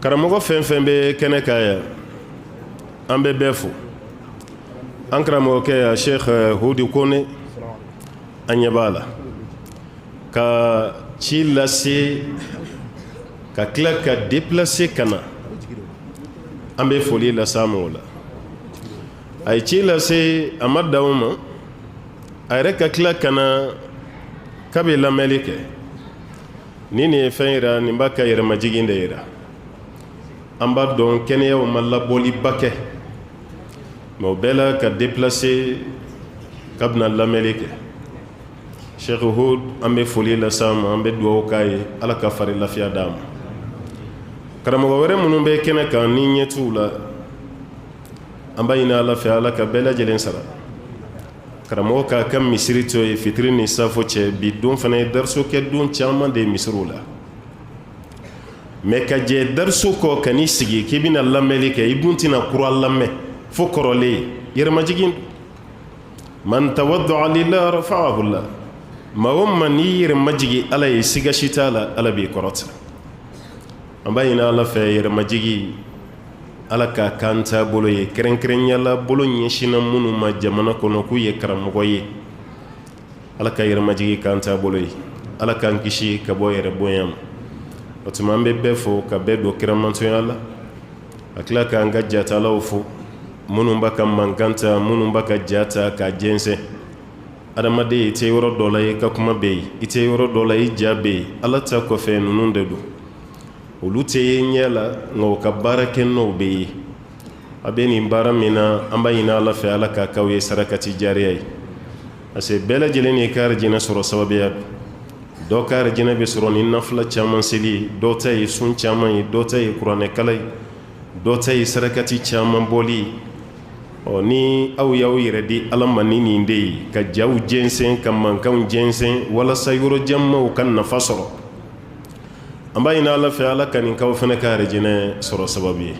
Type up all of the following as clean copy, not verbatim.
Karamɔgɔ fɛn fɛn bɛ kɛnɛ kan yan, an bɛ bɛɛ fo. An karamɔgɔkɛ ya Sheikh Hudu Kone, an ɲɛ b'a la ka ci lase, ka tila ka déplacer ka na, an bɛ foli lase a ma o la. A ye ci lase, a ma dan o ma, a yɛrɛ ka tila ka na k'a bɛ lamɛnli kɛ. Ni nin ye fɛn yira, nin b'a ka yɛrɛmajigin de yira. An b'a dɔn kɛnɛyaw ma labɔliba kɛ, mais o bɛɛ la ka déplacer k'a bɛna lamɛnli kɛ. Cheikh Hud, an bɛ foli lase a ma, an bɛ dugawu k'a ye, Ala ka fari lafiya d'a ma. Karamɔgɔ wɛrɛ minnu bɛ kɛnɛ kan ni ɲɛ t'u la, an b'a ɲini Ala fɛ, Ala ka bɛɛ lajɛlen sara. Karamɔgɔ k'a ka misiri to yen fitiri ni safo cɛ, bi don fana ye dariso kɛ don caman de ye misiriw la, mais ka jɛ dariso kɔ ka n'i sigi k'i bɛna lamɛnli kɛ, i dun tɛna kura lamɛn fo kɔrɔlen, yɛrɛmajigin. Man tawaddaa lillahi rafa'ahu Allah. Maa o maa n'i yɛrɛ majigi Ala ye, siga si t'a la, Ala b'i kɔrɔta. An b'a ɲini Ala fɛ, yɛrɛmajigi, Ala k'a k'an taabolo ye, kɛrɛnkɛrɛnya la bolo ɲɛsinna minnu ma jamana kɔnɔ k'u ye karamɔgɔ ye. Ala ka yɛrɛmajigi k'an taabolo ye, Ala k'an kisi ka bɔ yɛrɛ bonya ma. O tuma an bɛ bɛɛ fo ka bɛɛ don kiramantonya la, ka tila k'an ka jatalaw fo, minnu b'a ka mankan ta, minnu b'a ka ja ta k'a jɛnsɛn. Adamaden, i tɛ yɔrɔ dɔ la i ka kuma bɛ yen, i tɛ yɔrɔ dɔ la i ja bɛ yen. Ala ta kɔfɛ, ninnu de don. Olu tɛ ye ɲɛ la, nka u ka baara kɛ n'o bɛ ye. A bɛ nin baara min na, an b'a ɲini Ala fɛ, Ala k'a k'aw ye sarakati jariya ye, parce que bɛɛ lajɛlen n'i ka arijinɛ sɔrɔ sababuya don. Dɔw ka arijinɛ bɛ sɔrɔ ni nafila caman seli ye, dɔw ta ye sun caman ye, dɔw ta ye kuranɛkalan ye, dɔw ta ye sarakati caman bɔli ye. Ɔ ni aw y'aw yɛrɛ di Ala ma ni nin de ye, ka jaw jɛnsɛn, ka mankanw jɛnsɛn, walasa yɔrɔjanmaw ka nafa sɔrɔ, an b'a ɲini Ala fɛ, Ala ka nin k'aw fana ka arijinɛ sɔrɔ sababu ye.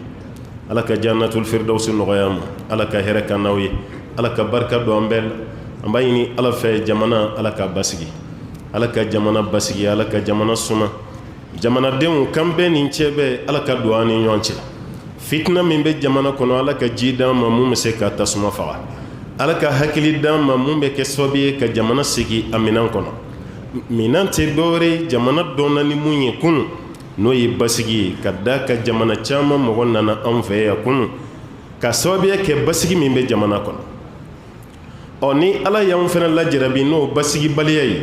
Ala ka jannatul firdausi nɔgɔya ma, Ala ka hɛrɛ k'an n'aw ye, Ala ka barika don an bɛɛ la. An b'a ɲini Ala fɛ, jamana, Ala k'a basigi, Ala ka jamana basigi, Ala ka jamana suma. Jamanadenw kan bɛɛ ni cɛ bɛɛ, Ala ka don an ni ɲɔgɔn cɛ. Fitina min bɛ jamana kɔnɔ, Ala ka ji d'an ma mun bɛ se ka tasuma faga. Ala ka hakili d'an ma mun bɛ kɛ sababu ye ka jamana sigi a minɛn kɔnɔ. Minɛn tɛ dɔwɛrɛ ye, jamana dɔnna ni mun ye kunun, n'o ye basigi ye, ka da ka jamana caman mɔgɔ nana anw fɛ yan kunun ka sababuya kɛ basigi min bɛ jamana kɔnɔ. Ɔ ni Ala y'anw fana lajarabi n'o basigibaliya ye,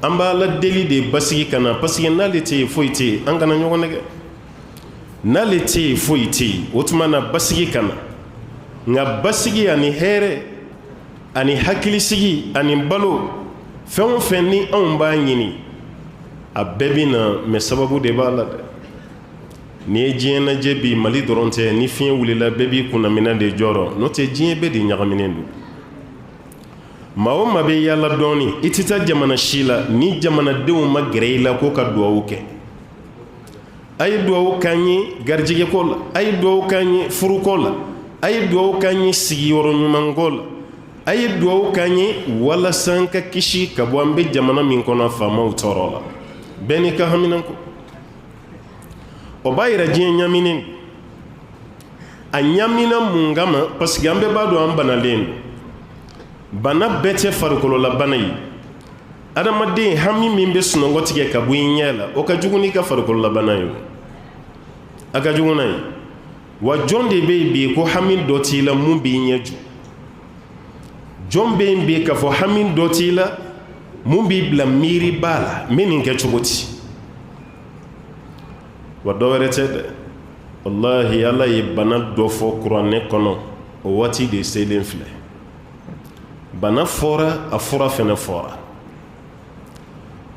an b'Ala deli de basigi ka na, parce que n'ale tɛ yen, foyi tɛ yen. An kana ɲɔgɔn nɛgɛ, n'ale tɛ yen, foyi tɛ yen. O tuma na basigi ka na. Nka basigi ani hɛrɛ ani hakilisigi ani balo, fɛn o fɛn ni anw b'a ɲini, a bɛɛ bɛ na, mais sababu de b'a la dɛ. N'i ye diɲɛ lajɛ bi, Mali dɔrɔn tɛ, ni fiɲɛ wulila, bɛɛ b'i kunnaminɛ de jɔrɔ, n'o tɛ diɲɛ bɛɛ de ɲagaminen don. Maa o maa bɛ yaala dɔɔni, i tɛ taa jamana si la ni jamanadenw ma gɛrɛ i la ko ka duwawu kɛ. A ye duwawu k'an ye garijɛgɛko la, a ye duwawu k'an ye furuko la, a ye duwawu k'an ye sigiyɔrɔ ɲumanko la, a ye duwawu k'an ye walasa an ka kisi ka bɔ an bɛ jamana min kɔnɔ faamaw tɔɔrɔ la. Bɛɛ n'i ka haminanko. O b'a yira diɲɛ ɲaminen. A ɲamina mun kama? Parce que an bɛɛ b'a dɔn an banalen don. Bana bɛɛ tɛ farikololabana ye. Adamaden, hami min bɛ sunɔgɔ tigɛ ka bɔ i ɲɛ la, o ka jugu n'i ka farikololabana ye, a ka jugu n'a ye. Wa jɔn de bɛ yen bi ko hami dɔ t'i la mun b'i ɲɛ jɔ? Jɔn bɛ yen bi k'a fɔ hami dɔ t'i la mun b'i bila miiriba la, n bɛ nin kɛ cogo di? Wa dɔ wɛrɛ tɛ dɛ, walahi, Ala ye bana dɔ fɔ kuranɛ kɔnɔ, o waati de selen filɛ. Bana fɔra, a fura fɛnɛ fɔra.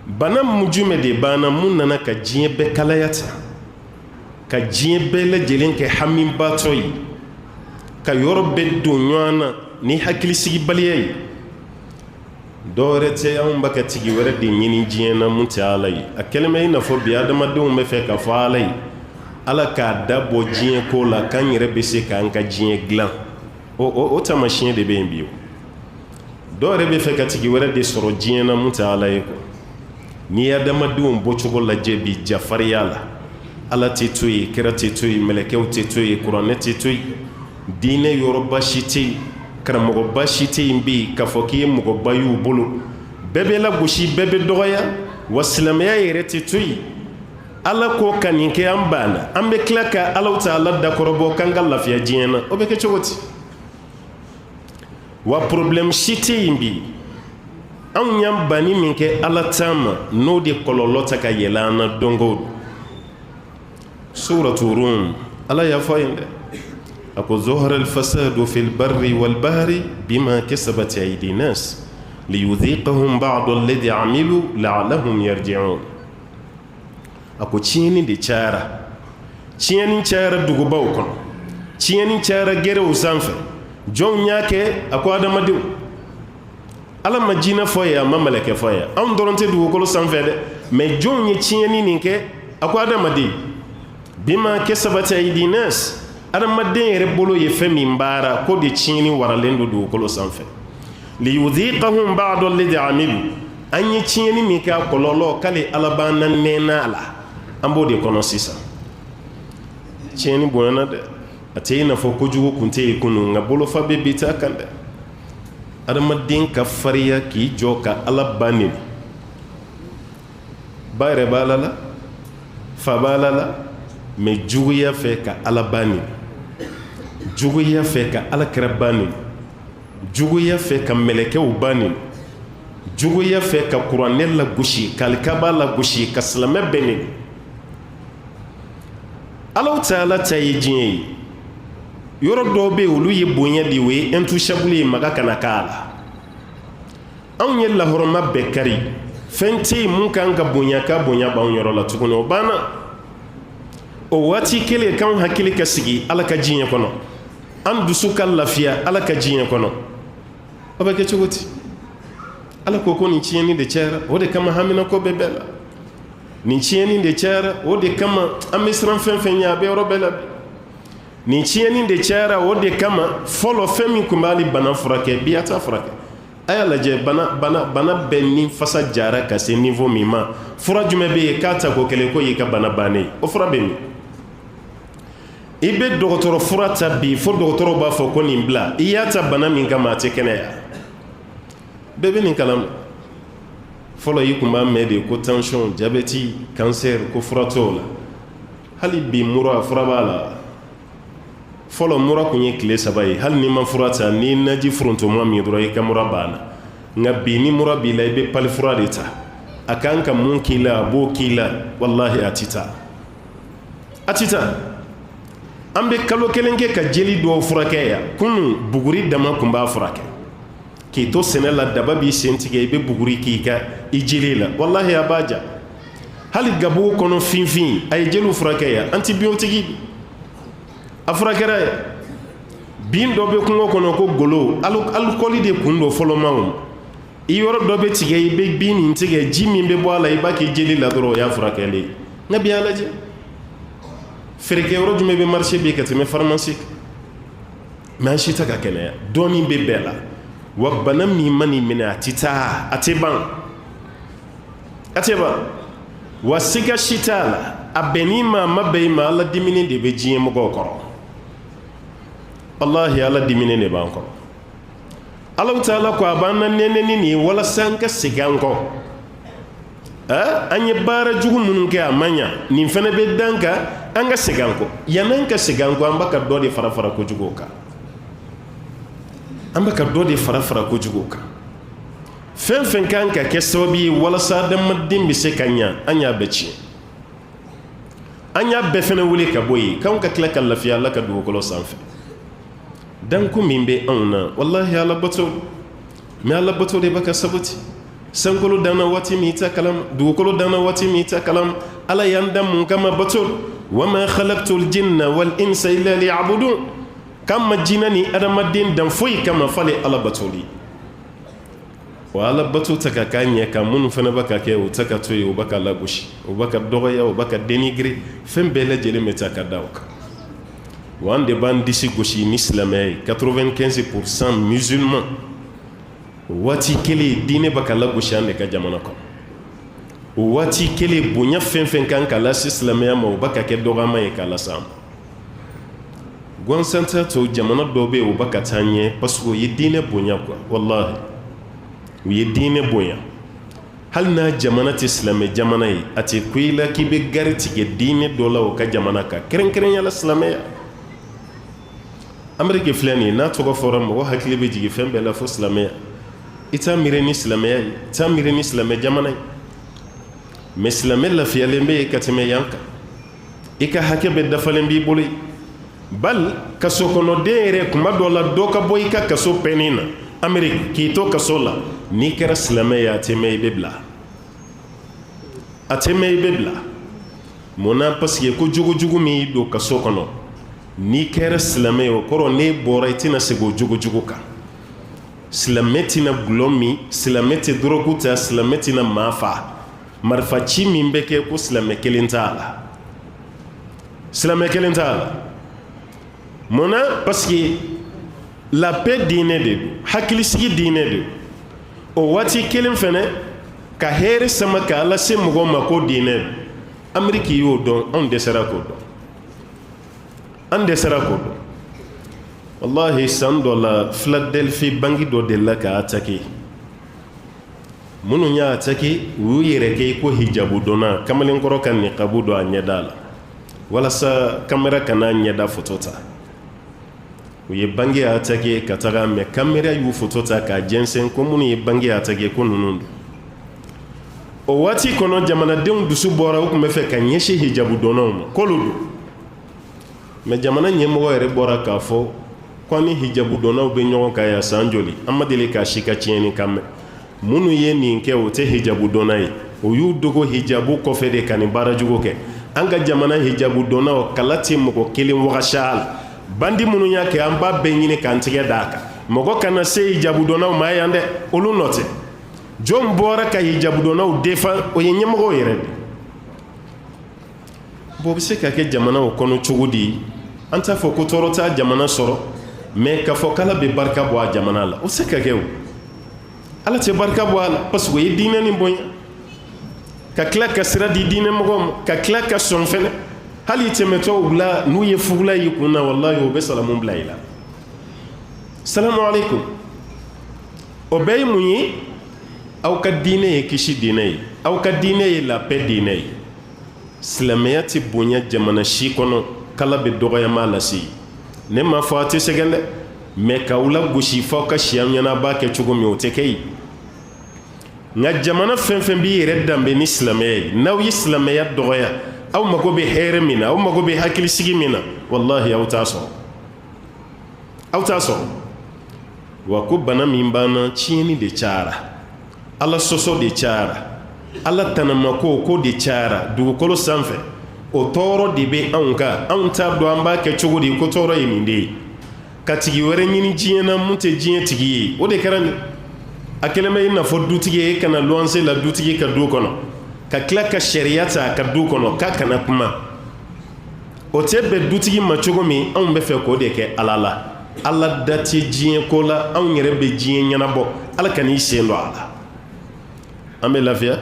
Bana mun jumɛn de banna mun nana ka diɲɛ bɛɛ kalaya ta, ka diɲɛ bɛɛ lajɛlen kɛ hamibatɔ ye, ka yɔrɔ bɛɛ don ɲɔgɔn na ni hakilisigibaliya ye? Dɔwɛrɛ tɛ, anw b'a ka tigi wɛrɛ de ɲini diɲɛ na mun tɛ Ala ye. A kɛlen bɛ i n'a fɔ bi adamadenw bɛ fɛ k'a fɔ Ala ye, Ala k'a da bɔ diɲɛ ko la, k'an yɛrɛ bɛ se k'an ka diɲɛ dilan. O taamasiyɛn de bɛ yen bi. O dɔw yɛrɛ bɛ fɛ ka tigi wɛrɛ de sɔrɔ diɲɛ na mun tɛ Ala ye. Kɔ n'i ye adamadenw bɔcogo lajɛ bi, jafarinya la, Ala tɛ to yen, kira tɛ to yen, mɛlɛkɛw tɛ to yen, kuranɛ tɛ to yen, diinɛ yɔrɔba si tɛ yen, karamɔgɔba si tɛ yen bi k'a fɔ k'i ye mɔgɔba y'u bolo. Bɛɛ bɛ lagosi, bɛɛ bɛ dɔgɔya, wa silamɛya yɛrɛ tɛ to yen. Ala ko ka nin kɛ, an banna. An bɛ tila ka Ala taala dakɔrɔbɔ k'an ka lafiya diɲɛ na, o bɛ kɛ cogo di? Wa problème si tɛ yen bi. Anw y'an banni min kɛ Ala ta ma, n'o de kɔlɔlɔ ta ka yɛlɛ an na don o don. Suratu Rum, Ala y'a fɔ yen dɛ, a ko: ظهر الفساد في البر والبحر بما كسبت أيدي الناس ليذيقهم بعض الذي عملوا لعلهم يرجعون. A ko tiɲɛni de cayara, tiɲɛni cayara dugubaw kɔnɔ, tiɲɛni cayara gɛrɛw sanfɛ. Jɔnw y'a kɛ? A ko adamadenw. Ala ma jinɛ fɔ ye, a ma mɛlɛkɛ fɔ ye. Anw dɔrɔn tɛ dugukolo sanfɛ dɛ, mais jɔnw ye tiɲɛni nin kɛ? A ko adamaden. بما كسبت أيدي الناس, adamaden yɛrɛ bolo ye fɛn min baara, ko de tiɲɛni waralen don dugukolo sanfɛ. ليذيقهم بعض الذي عملوا, an ye tiɲɛni min kɛ, a kɔlɔlɔ, k'ale Ala b'an na nɛnɛ a la. An b'o de kɔnɔ sisan. Tiɲɛni bonyana dɛ. A tɛ i n'a fɔ kojugu kun tɛ yen kunun, nka bolofa bɛ bi ta kan dɛ. Adamaden ka fariya k'i jɔ ka Ala ba neni, ba yɛrɛ b'a la, la fa b'a la la, mais juguya fɛ ka Ala ba neni, juguya fɛ ka Ala kɛra ba neni, juguya fɛ ka mɛlɛkɛw ba neni, juguya fɛ ka kuranɛ lagosi, ka alikaba lagosi, ka silamɛ bɛɛ neni. Alaw taala ta ye diɲɛ ye. Yɔrɔ dɔw bɛ yen, olu ye bonya de ye, o ye intouchable ye, maga kana k'a la. Anw ye lahɔrɔma bɛɛ kari. Fɛn tɛ yen mun kan ka bonya ka bonya b'anw yɔrɔ la tuguni, o banna. O waati kelen, k'anw hakili ka sigi Ala ka diɲɛ kɔnɔ, an dusu ka lafiya Ala ka diɲɛ kɔnɔ, o bɛ kɛ cogo di? Ala ko ko nin tiɲɛni de cayara, o de kama haminako bɛ bɛɛ la. Nin tiɲɛni de cayara, o de kama an bɛ siran fɛn fɛn ɲɛ, a bɛ yɔrɔ bɛɛ la bi. Nin tiɲɛni de cayara, o de kama fɔlɔ fɛn min tun b'ale bana furakɛ, bi a t'a furakɛ. A y'a lajɛ, bana bɛɛ ni fasa jara ka se niveau min ma, fura jumɛn bɛ yen k'a ta ko kelen ko y'i ka bana bannen ye? O fura bɛ min? I bɛ dɔgɔtɔrɔ fura ta bi, fo dɔgɔtɔrɔw b'a fɔ ko nin bila, i y'a ta bana min kama, a tɛ kɛnɛya. Bɛɛ bɛ nin kalama. Fɔlɔ, i tun b'a mɛn de ko tension, diabète, cancer, ko fura t'o la. Hali bi mura, fura b'a la. Fɔlɔ, mura tun ye tile 3 ye. Hali n'i ma fura ta, ni naji forontoma min dɔrɔn, i ka mura banna. Nka bi, ni mura b'i la, i bɛ pali fura de ta. A kan ka mun k'i la, a b'o k'i la. Walahi, a ti taa, a ti taa. An bɛ kalo 1 kɛ ka jeli dɔw furakɛ yan. Kunun, buguri dama tun b'a furakɛ. K'i to sɛnɛ la, daba b'i sen tigɛ, i bɛ buguri k'i ka i jeli la, walahi, a b'a ja. Hali gabugu kɔnɔ finfin, a ye jeliw furakɛ yan. Antibiotique, a furakɛra yan. Bin dɔ bɛ kungo kɔnɔ ko golo, alikɔli de kun don fɔlɔmaw. I yɔrɔ dɔ bɛ tigɛ, i bɛ bin nin tigɛ, ji min bɛ bɔ a la, i b'a k'i jeli la dɔrɔn, o y'a furakɛli ye. Nka bi, a lajɛ, feerekɛyɔrɔ jumɛn bɛ marché bi ka tɛmɛ pharmacie kan? Mais an si tɛ ka kɛnɛya. Dɔɔnin bɛ bɛɛ la. Wa bana min ma nin minɛ, a tɛ taa, a tɛ ban, a tɛ ban. Wa siga si t'a la, a bɛnn'i ma, a ma bɛn i ma, Ala diminen de bɛ diɲɛ mɔgɔw kɔrɔ. Walahi, Ala diminen de b'an kɔrɔ. Ala taala ko a b'an na nɛnɛ ni nin ye walasa an ka segin an kɔ. An ye baara jugu minnu kɛ, a ma ɲa. Nin fana bɛ dan kan, an ka segin an kɔ. Yan'an ka segin an kɔ, an b'a ka dɔ de fara fara kojugu kan, an bɛ ka dɔ de fara fara kojugu kan. Fɛn fɛn kan ka kɛ sababu ye walasa adamaden bɛ se ka ɲa, an y'a bɛɛ tiɲɛ, an y'a bɛɛ fana wele ka bɔ yen, k'anw ka tila ka lafiya Ala ka dugukolo sanfɛ. Danko min bɛ anw na, walahi, Ala bato, mais Ala bato de bɛ ka sabati. Sankolo danna waati min, i t'a kalama. Dugukolo danna waati min, i t'a kalama. Ala y'an dan mun kama? Bato. وما خلقت الجن والإنس إلا ليعبدون. K'an ma jinɛ ni adamaden dan foyi kama f'ale Ala batoli. Wa Ala bato tɛ ka k'a ɲɛ kan. Minnu fana bɛ ka kɛ, o tɛ ka to yen, o bɛ ka lagosi, o bɛ ka dɔgɔya, o bɛ ka dénigrer. Fɛn bɛɛ lajɛlen bɛ taa ka da o kan. Wa an de b'an disi gosi ni silamɛya ye, 95% musulman. O waati kelen, diinɛ bɛ ka lagosi an de ka jamana kɔnɔ. O waati kelen, bonya fɛn fɛn kan ka lase silamɛya ma, o bɛ ka kɛ dɔgɔma ye k'a lase an ma. Gansan t'a to jamana dɔw bɛ yen, u bɛ ka taa ɲɛ, parce que u ye diinɛ bonya quoi. Walahi, u ye diinɛ bonya. Hali n'a jamana tɛ silamɛ jamana ye, a tɛ ko i la k'i bɛ gari tigɛ diinɛ dɔ la o ka jamana kan, kɛrɛnkɛrɛnya la silamɛya. Ameriki filɛ nin ye, n'a tɔgɔ fɔra, mɔgɔ hakili bɛ jigin fɛn bɛɛ la fo silamɛya. I t'a miiri ni silamɛya ye, i t'a miiri ni silamɛ jamana ye, mais silamɛ lafiyalen bɛ yen ka tɛmɛ yan kan. I ka hakɛ bɛɛ dafalen b'i bolo yen. Bali kaso kɔnɔden yɛrɛ, kuma dɔ la, dɔ ka bɔ i ka kaso pɛni na Ameriki k'i to kaso la, n'i kɛra silamɛ ye, a tɛ mɛn, i bɛ bila. A tɛ mɛn, i bɛ bila. Mun na? Parce que ko jogojugu min y'i don kaso kɔnɔ, n'i kɛra silamɛ ye, o kɔrɔ n'e bɔra, i tɛna segin o jogojugu kan. Silamɛ tɛna gulɔ min, silamɛ tɛ dɔrɔgu ta, silamɛ tɛna maa faa. Marifa ci min bɛ kɛ, ko silamɛ kelen t'a la, silamɛ kelen t'a la. Mun na? Parce que la paix diinɛ de don, hakilisigi diinɛ de don. O waati kelen fɛnɛ, ka hɛrɛ sama ka ala se mɔgɔw ma, ko diinɛ don. Ameriki y'o dɔn, anw dɛsɛra k'o dɔn, an dɛsɛra k'o dɔn. Wallahi, san dɔ la, Philadelphie banki dɔ delila ka attaqué. Minnu y'a attaqué, u y'u yɛrɛ kɛ i ko hijabu donna, kamalenkɔrɔ ka niqabu don a ɲɛda la walasa kamera kana ɲɛda foto ta. U ye banki attaqué ka taga, mais kamera y'u foto ta k'a jɛnsɛn ko minnu ye banki attaqué, ko ninnu don. O waati kɔnɔ, jamanadenw dusu bɔra, u tun bɛ fɛ ka ɲɛsin hijabu donnaw ma k'olu don. Mais jamana ɲɛmɔgɔ yɛrɛ bɔra k'a fɔ ko an ni hijabu donnaw bɛ ɲɔgɔn kan yan san joli, an ma deli k'a si ka tiɲɛni kan mɛn. Minnu ye nin kɛ, o tɛ hijabu donna ye, o y'u dogo hijabu kɔfɛ de ka nin baara jugu kɛ. An ka jamana hijabu donnaw, kala tɛ mɔgɔ kelen wagasa la. Bandi minnu y'a kɛ, an b'a bɛɛ ɲini k'an tigɛ d'a kan. Mɔgɔ kana se hijabu donnaw ma yan dɛ, olu nɔ tɛ. Jɔn bɔra ka hijabu donnaw défend? O ye ɲɛmɔgɔw yɛrɛ de. Bon, o bɛ se ka kɛ jamanaw kɔnɔ cogo di? An t'a fɔ ko tɔɔrɔ t'a jamana sɔrɔ, mais k'a fɔ k'ala bɛ barika bɔ a jamana la, o se ka kɛ. O ala tɛ barika bɔ a la, parce que o ye diinɛ nin bonya, ka tila ka sira di diinɛ mɔgɔw ma, ka tila ka sɔn fɛnɛ. Hali tɛmɛtɔw la, n'u ye fugula y'i kun na, walahi, o bɛ salamu bila i la, salamu aleykum. O bɛɛ ye mun ye? Aw ka diinɛ ye kisi diinɛ ye, aw ka diinɛ ye la paix diinɛ ye. Silamɛya tɛ bonya jamana si kɔnɔ k'ala bɛ dɔgɔyama lase. Ne m'a fɔ a tɛ sɛgɛn dɛ, mais k'aw lagosi f'aw ka si aw ɲɛna a b'a kɛ cogo min, o tɛ kɛ yen. Nka jamana fɛn fɛn b'i yɛrɛ danbe ni silamɛya ye, n'aw ye silamɛya dɔgɔya, aw mago bɛ hɛrɛ min na, aw mago bɛ hakilisigi min na, walahi, aw t'a sɔrɔ, aw t'a sɔrɔ. Wa ko bana min banna, tiɲɛni de cayara, ala sɔsɔ de cayara, ala tanamako ko de cayara dugukolo sanfɛ. O tɔɔrɔ de bɛ anw kan, anw t'a dɔn an b'a kɛ cogo di. Ko tɔɔrɔ ye nin de ye, ka tigi wɛrɛ ɲini diɲɛ na mun tɛ diɲɛ tigi ye. O de kɛra nin a kɛlen bɛ i n'a fɔ dutigi ye ka na luwanse la dutigi ka du kɔnɔ, ka tila ka sariya ta a ka du kɔnɔ k'a kana kuma. O tɛ bɛn dutigi ma cogo min, anw bɛ fɛ k'o de kɛ ala la. Ala da tɛ diɲɛ ko la, anw yɛrɛ bɛ diɲɛ ɲɛnabɔ. Ala kan'i sen don a la. An bɛ lafiya?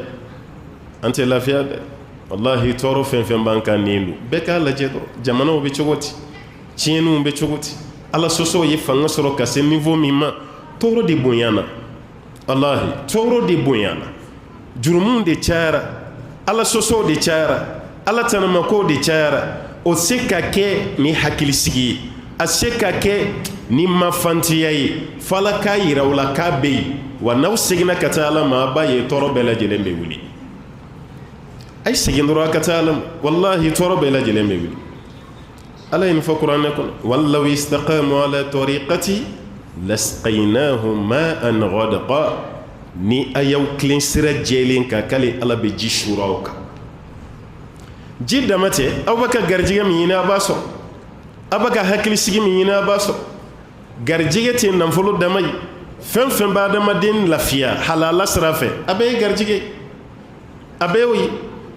An tɛ lafiya dɛ. Walahi, tɔɔrɔ fɛn fɛn b'an kan nin don, bɛɛ k'a lajɛ dɔrɔn. Jamanaw bɛ cogo di? Tiɲɛniw bɛ cogo di? Ala sɔsɔw ye fanga sɔrɔ ka se niveau min ma, tɔɔrɔ de bonyana. Walahi, tɔɔrɔ de bonyana, jurumuw de cayara, ala sɔsɔw de cayara, ala tanamakow de cayara. O se ka kɛ ni hakilisigi ye, a se ka kɛ ni mafantiya ye, fo ala k'a yira u la k'a bɛ yen. Wa n'aw seginna ka taa ala ma, a b'a ye tɔɔrɔ bɛɛ lajɛlen bɛ wuli. A ye segin dɔrɔn a ka taa ala ma, walahi, tɔɔrɔ bɛɛ lajɛlen bɛ wuli. Ala ye nin fɔ kuranɛ kɔnɔ: wa an law istaqamu ala tariqati lasqaynahum ma'an ghadaqa. Ni a y'aw tilen sira jɛlen kan, k'ale ala bɛ ji suuru aw kan. Ji dama tɛ, aw bɛ ka garijɛgɛ min ɲini, a b'a sɔrɔ. Aw bɛ ka hakilisigi min ɲini, a b'a sɔrɔ. Garijɛgɛ tɛ nafolo dama ye. Fɛn fɛn bɛ adamaden lafiya halala sira fɛ, a bɛɛ ye garijɛgɛ, a bɛɛ y'o ye.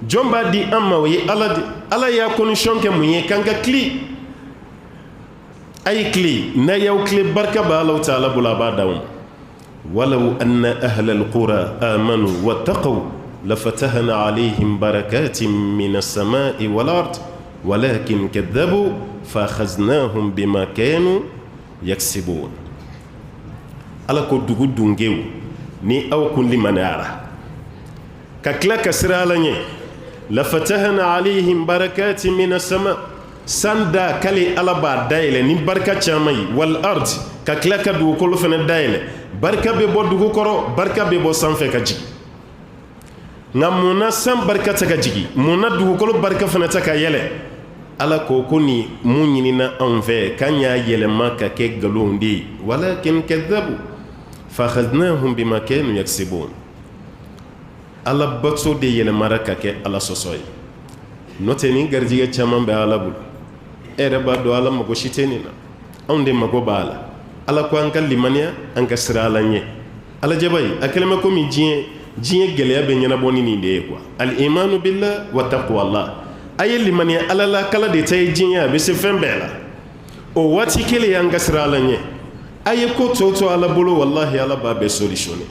Jɔn b'a di an ma? O ye ala de. Ala y'a condition kɛ mun ye? K'an ka tilen. A ye tilen, n'a y'aw tilen, barika bɛ Alahu taala bolo, a b'a d'aw ma. Walaw anna ahlal qura amanu wattaqaw. lafatahna alayhim barakatin minas samai wal ard walakin kadhabu fa akhaznahum bima kanu yaksibun. Ala ko dugu dungew, ni aw kun limaniyara ka tila ka siran Ala ɲɛ, lafatahna alayhim barakati minas sama, san da k'ale Ala b'a dayɛlɛ ni barika caman ye, wal ard, ka tila ka dugukolo fana dayɛlɛ, barika bɛ bɔ dugu kɔrɔ, barika bɛ bɔ sanfɛ ka jigin. Nka mun na san barika tɛ ka jigin? Mun na dugukolo barika fana tɛ ka yɛlɛ? Ala ko ko ni mun ɲinina anw fɛ, k'an y'a yɛlɛma ka kɛ nkalon de ye. Walakin kadhabu fa akhadnahum bima kanu yaksibun. Ala bato de yɛlɛmara ka kɛ Ala sɔsɔ ye. N'o tɛ, ni garijɛgɛ caman bɛ Ala bolo, e yɛrɛ b'a dɔn Ala mago si tɛ nin na, anw de mago b'a la. Ala ko an ka limaniya, an ka siran Ala ɲɛ. Alajaba ye a kɛlen bɛ komi diɲɛ gɛlɛya bɛ ɲɛnabɔ ni nin de ye quoi. Al imanu billah wa taqwa. A ye limaniya Ala la k'Ala de ta ye diɲɛ, a bɛ se fɛn bɛɛ la. O waati kelen y'an ka siran Ala ɲɛ. A ye ko tɔ to Ala bolo, walahi, Ala b'a bɛɛ solutionner,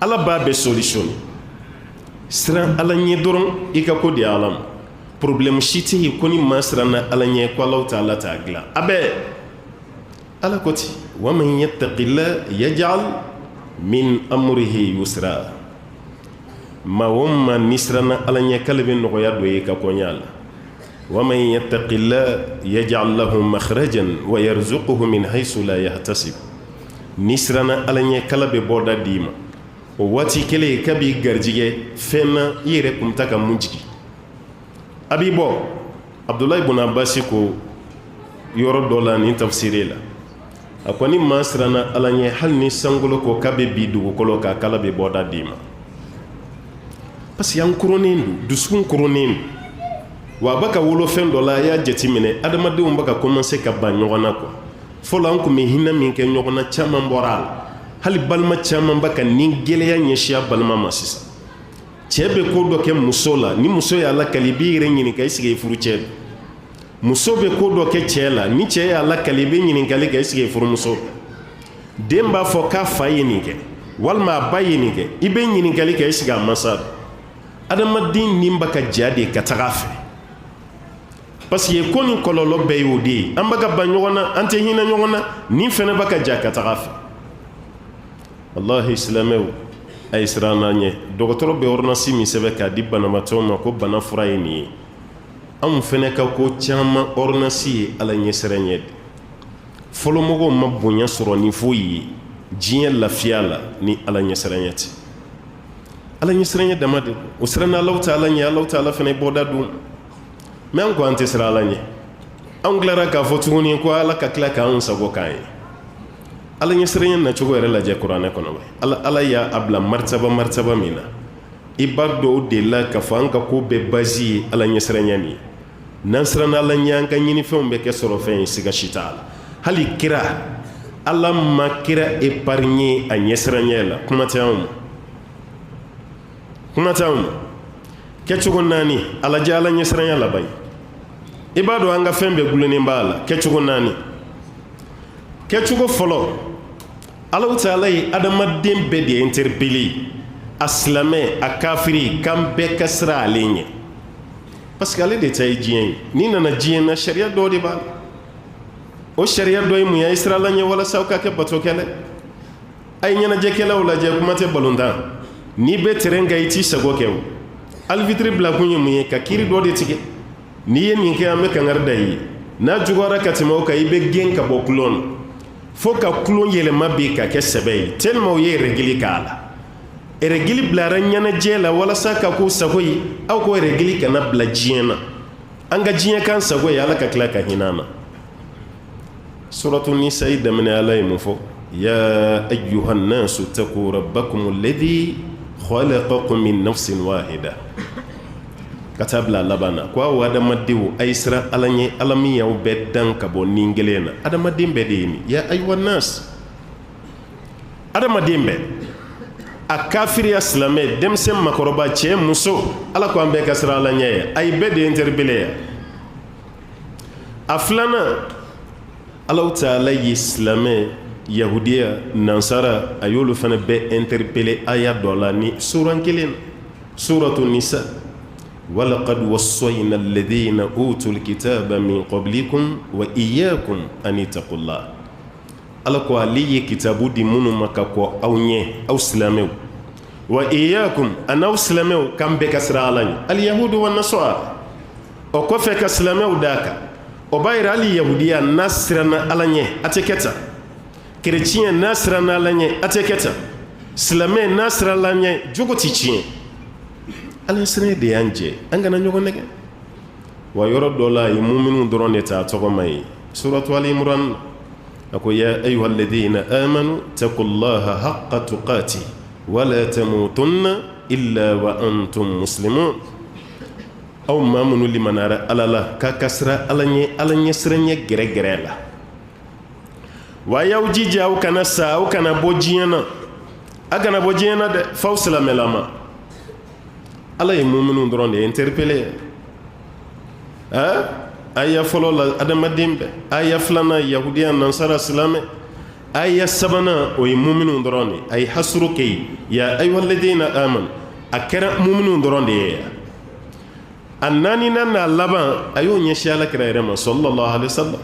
Ala b'a bɛɛ solutionner. Siran Ala ɲɛ dɔrɔn, i ka ko di Ala ma. Problème si tɛ yen ko ni maa siranna Ala ɲɛ ko Ala t'Ala t'a dilan a bɛɛ. Ala ko ten: wa man yattaqillah yaj'al min amrihi yusra. Maa o maa n'i siranna Ala ɲɛ, k'ale bɛ nɔgɔya don i ka koɲa la. Wa man yattaqillah yaj'al lahu makhrajan wa yarzuquhu min haythu la yahtasib. N'i siranna Ala ɲɛ, k'Ala bɛ bɔda d'i ma. O waati kelen k'a b'i garijɛgɛ fɛn na i yɛrɛ kun ta ka mun jigin a b'i bɔ. Abdulayi bun Abasi ko yɔrɔ dɔ la nin tafsiri la, a ko ni maa siranna Ala ɲɛ, hali ni sankolo ko k'a bɛ bi dugukolo kan, k'Ala bɛ bɔda d'i ma. Parce que an koronnen don, dusukun koronnen don, wa a bɛ ka wolo fɛn dɔ la. A y'a jateminɛ, adamadenw bɛ ka commencer ka ban ɲɔgɔn na quoi. Fɔlɔ an tun bɛ hinɛ min kɛ ɲɔgɔn na, caman bɔra a la. Hali balima caman bɛ ka ni gɛlɛya ɲɛsin a balima ma sisan. Cɛ bɛ ko dɔ kɛ muso la, ni muso y'a lakali, i b'i yɛrɛ ɲininka est ce que i furu cɛ don. Muso bɛ ko dɔ kɛ cɛ la, ni cɛ y'a lakali, i bɛ ɲininkali kɛ est ce que i furumuso. Den b'a fɔ k'a fa ye nin kɛ walima a ba ye nin kɛ, i bɛ ɲininkali kɛ est ce que a masa don. Adamaden ni bɛ ka ja de ka taga a fɛ, parce que ko ni kɔlɔlɔ bɛɛ y'o de ye. An bɛ ka ban ɲɔgɔn na, an tɛ hinɛ ɲɔgɔn na, nin fɛnɛ bɛ ka ja ka taga a fɛ. Wallahi, silamɛw, a ye siran an ɲɛ. Dɔgɔtɔrɔ bɛ ordonnance min sɛbɛn k'a di banabaatɔ ma ko bana fura ye nin ye, anw fɛnɛ ka ko caman ordonnance ye Ala ɲɛsiran ɲɛ de. Fɔlɔmɔgɔw ma bonya sɔrɔ ni foyi ye diɲɛ lafiya la ni Ala ɲɛsiran ɲɛ tɛ. Ala ɲɛsiran ɲɛ dama de don. O siranna Alaw ta Ala ɲɛ, Alaw ta Ala fɛnɛ bɔda dun. Mais an ko an tɛ siran Ala ɲɛ. Anw tilara k'a fɔ tuguni ko Ala ka tila k'anw sago k'an ye. Ala ɲɛsiran ɲɛ nacogo yɛrɛ lajɛ kuranɛ kɔnɔ. Ala y'a bila martaba martaba min na, i b'a dɔn o de la k'a fɔ an ka ko bɛɛ base ye Ala ɲɛsiran ɲɛ nin ye. N'an siranna Ala ɲɛ, an ka ɲinifɛnw bɛ kɛ sɔrɔ fɛn ye, siga si t'a la. Hali kira, Ala ma kira épargner a ɲɛsiran ɲɛ la. Kuma tɛ anw ma, kuma tɛ anw ma. Kɛcogo naani, a lajɛ Ala ɲɛsiranya laban ye. I b'a dɔn an ka fɛn bɛɛ gulonnen b'a la. Kɛcogo naani. Kɛcogo fɔlɔ, Alahu taala ye adamaden bɛɛ de interpellé, a silamɛ, a kafiri, k'an bɛɛ ka siran ale ɲɛ, parce que ale de ta ye diɲɛ ye. N'i nana diɲɛ na, sariya dɔ de b'a la. O sariya dɔ ye mun ye? A ye siran Ala ɲɛ walasa aw ka kɛ batokɛla. A ye ɲɛnajɛkɛlaw lajɛ, kuma tɛ balontan. N'i bɛ terrain kan, i t'i sago kɛ. O arbitre bilakun ye mun ye? Ka kiiri dɔ de tigɛ. N'i ye nin kɛ, an bɛ kangari da i ye. N'a juguyara ka tɛmɛ o kan, i bɛ gɛn ka bɔ kulon na, fo ka kulon yɛlɛma bi ka kɛ sɛbɛ ye, tellement u ye règle k'a la. Règle bilara ɲɛnajɛ la walasa ka k'u sago ye. Aw ko règle kana bila diɲɛ na, an ka diɲɛ kan sago ye. Ala ka tila ka hinɛ an na. Suratu Nisa daminɛ, Ala ye mun fɔ? Ya ayyuha nnasu ttaqu rabbakum alladhi khalaqakum min nafsin wahida, ka taa bila laban na ko aw adamadenw, a ye siran Ala ɲɛ, Ala min y'aw bɛɛ dan ka bɔ nin kelen na. Adamaden bɛɛ de ye nin. Ya ayyuha nnas, adamaden bɛɛ, a kafiriya, silamɛ, denmisɛn, makɔrɔba, cɛ, muso, Ala ko an bɛɛ ka siran Ala ɲɛ ye. A ye bɛɛ de interpellé yan. A filanan, Alahu taala ye silamɛ Yahudiya, nansara, a y'olu fana bɛɛ interpeller aya dɔ la ni suran kelen, Suratu Nisa: walaqad wassayna alladhina utul kitaba min qablikum wa iyyakum an ittaqullah. Ala ko ale ye kitabu di minnu ma ka kɔn aw ɲɛ, aw silamɛw, wa iyyakum, an'aw silamɛw, k'an bɛɛ ka siran Ala ɲɛ, alyahudu wa nasara. O kɔfɛ ka silamɛw d'a kan, o b'a yira hali yahudiya n'a siranna Ala ɲɛ, a tɛ kɛ tan. Kereciyɛn n'a siranna Ala ɲɛ, a tɛ kɛ tan. Silamɛ n'a siranna Ala ɲɛ, jogo tɛ tiɲɛ. Ala siran de y'an jɛ, an kana ɲɔgɔn nɛgɛ. Wa yɔrɔ dɔ la, a ye muminu dɔrɔn de ta a tɔgɔ ma ye, Suratu Ali Imran, a ko: ya ayyuha alladhina amanu taqullaha haqqa tuqati wala tamutunna illa wa antum muslimun. Aw maa minnu limanara Ala la, k'a ka siran Ala ɲɛ, Ala ɲɛ siran ɲɛ gɛrɛgɛrɛ la. Wa y'aw jija, aw kana sa, aw kana bɔ diɲɛ na, a kana bɔ diɲɛ na dɛ, f'aw silamɛlama. Ala ye muminu dɔrɔn de ye interpeller. Aya fɔlɔ la, adamaden bɛɛ. Aya filanan, yahudiya, nansara, silamɛ. Aya sabanan, o ye muminu dɔrɔn de a ye hasuru kɛ yen: ya ayyuhalladhina amanu. A kɛra muminu dɔrɔn de ye. A naaninan n'a laban, a y'o ɲɛsin Ala kira yɛrɛ ma, sallallahu alaihi wasallam,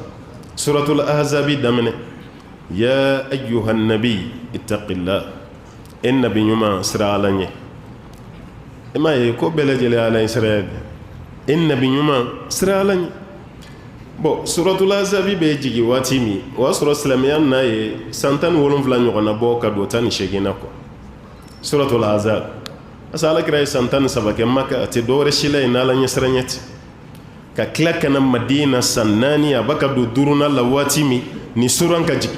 Suratul Ahzabi daminɛ: ya ayyuhan nabi ittaqillah. E nabi ɲuman, siran Ala ɲɛ. E m'a ye ko bɛɛ lajɛlen Ala ye sira ye. E nabi ɲuman, siran Ala ɲɛ. Bon, Suratul Ahzabi bɛ jigin waati min, o y'a sɔrɔ silamɛya n'a ye san 17 ɲɔgɔnna bɔ ka don 18 na kɔ. Suratul Ahzab, parce que Ala kira ye san 13 kɛ Maka, a tɛ dɔwɛrɛ si la yen n'Ala ɲɛsiranɲɛ tɛ. Ka tila ka na Madina san 4, a b'a ka don duurunan la waati min, nin suran ka jigin,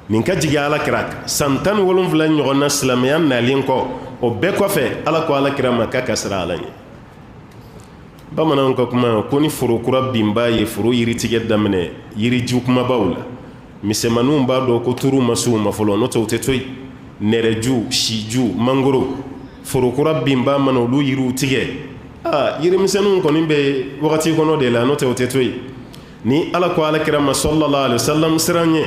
nin ka jigin Ala kira kan, san 17 ɲɔgɔn na silamɛya nalen kɔ. O bɛɛ kɔfɛ, Ala ko Ala kira ma k'a ka siran Ala ɲɛ. Bamananw ka kuma ko ni foro kura binba ye foro yiritigɛ daminɛ, yiriju kumabaw la, misɛnmaninw b'a dɔn ko turu ma s'u ma fɔlɔ, n'o tɛ u tɛ to yen. Nɛrɛju, siju, mangoro, foro kura binba mana olu yiriw tigɛ, aa, yirimisɛnninw kɔni bɛ wagati kɔnɔ de la, n'o tɛ u tɛ to yen. Ni Ala ko Ala kira ma, sallallahu alaihi wasallam, siran ɲɛ,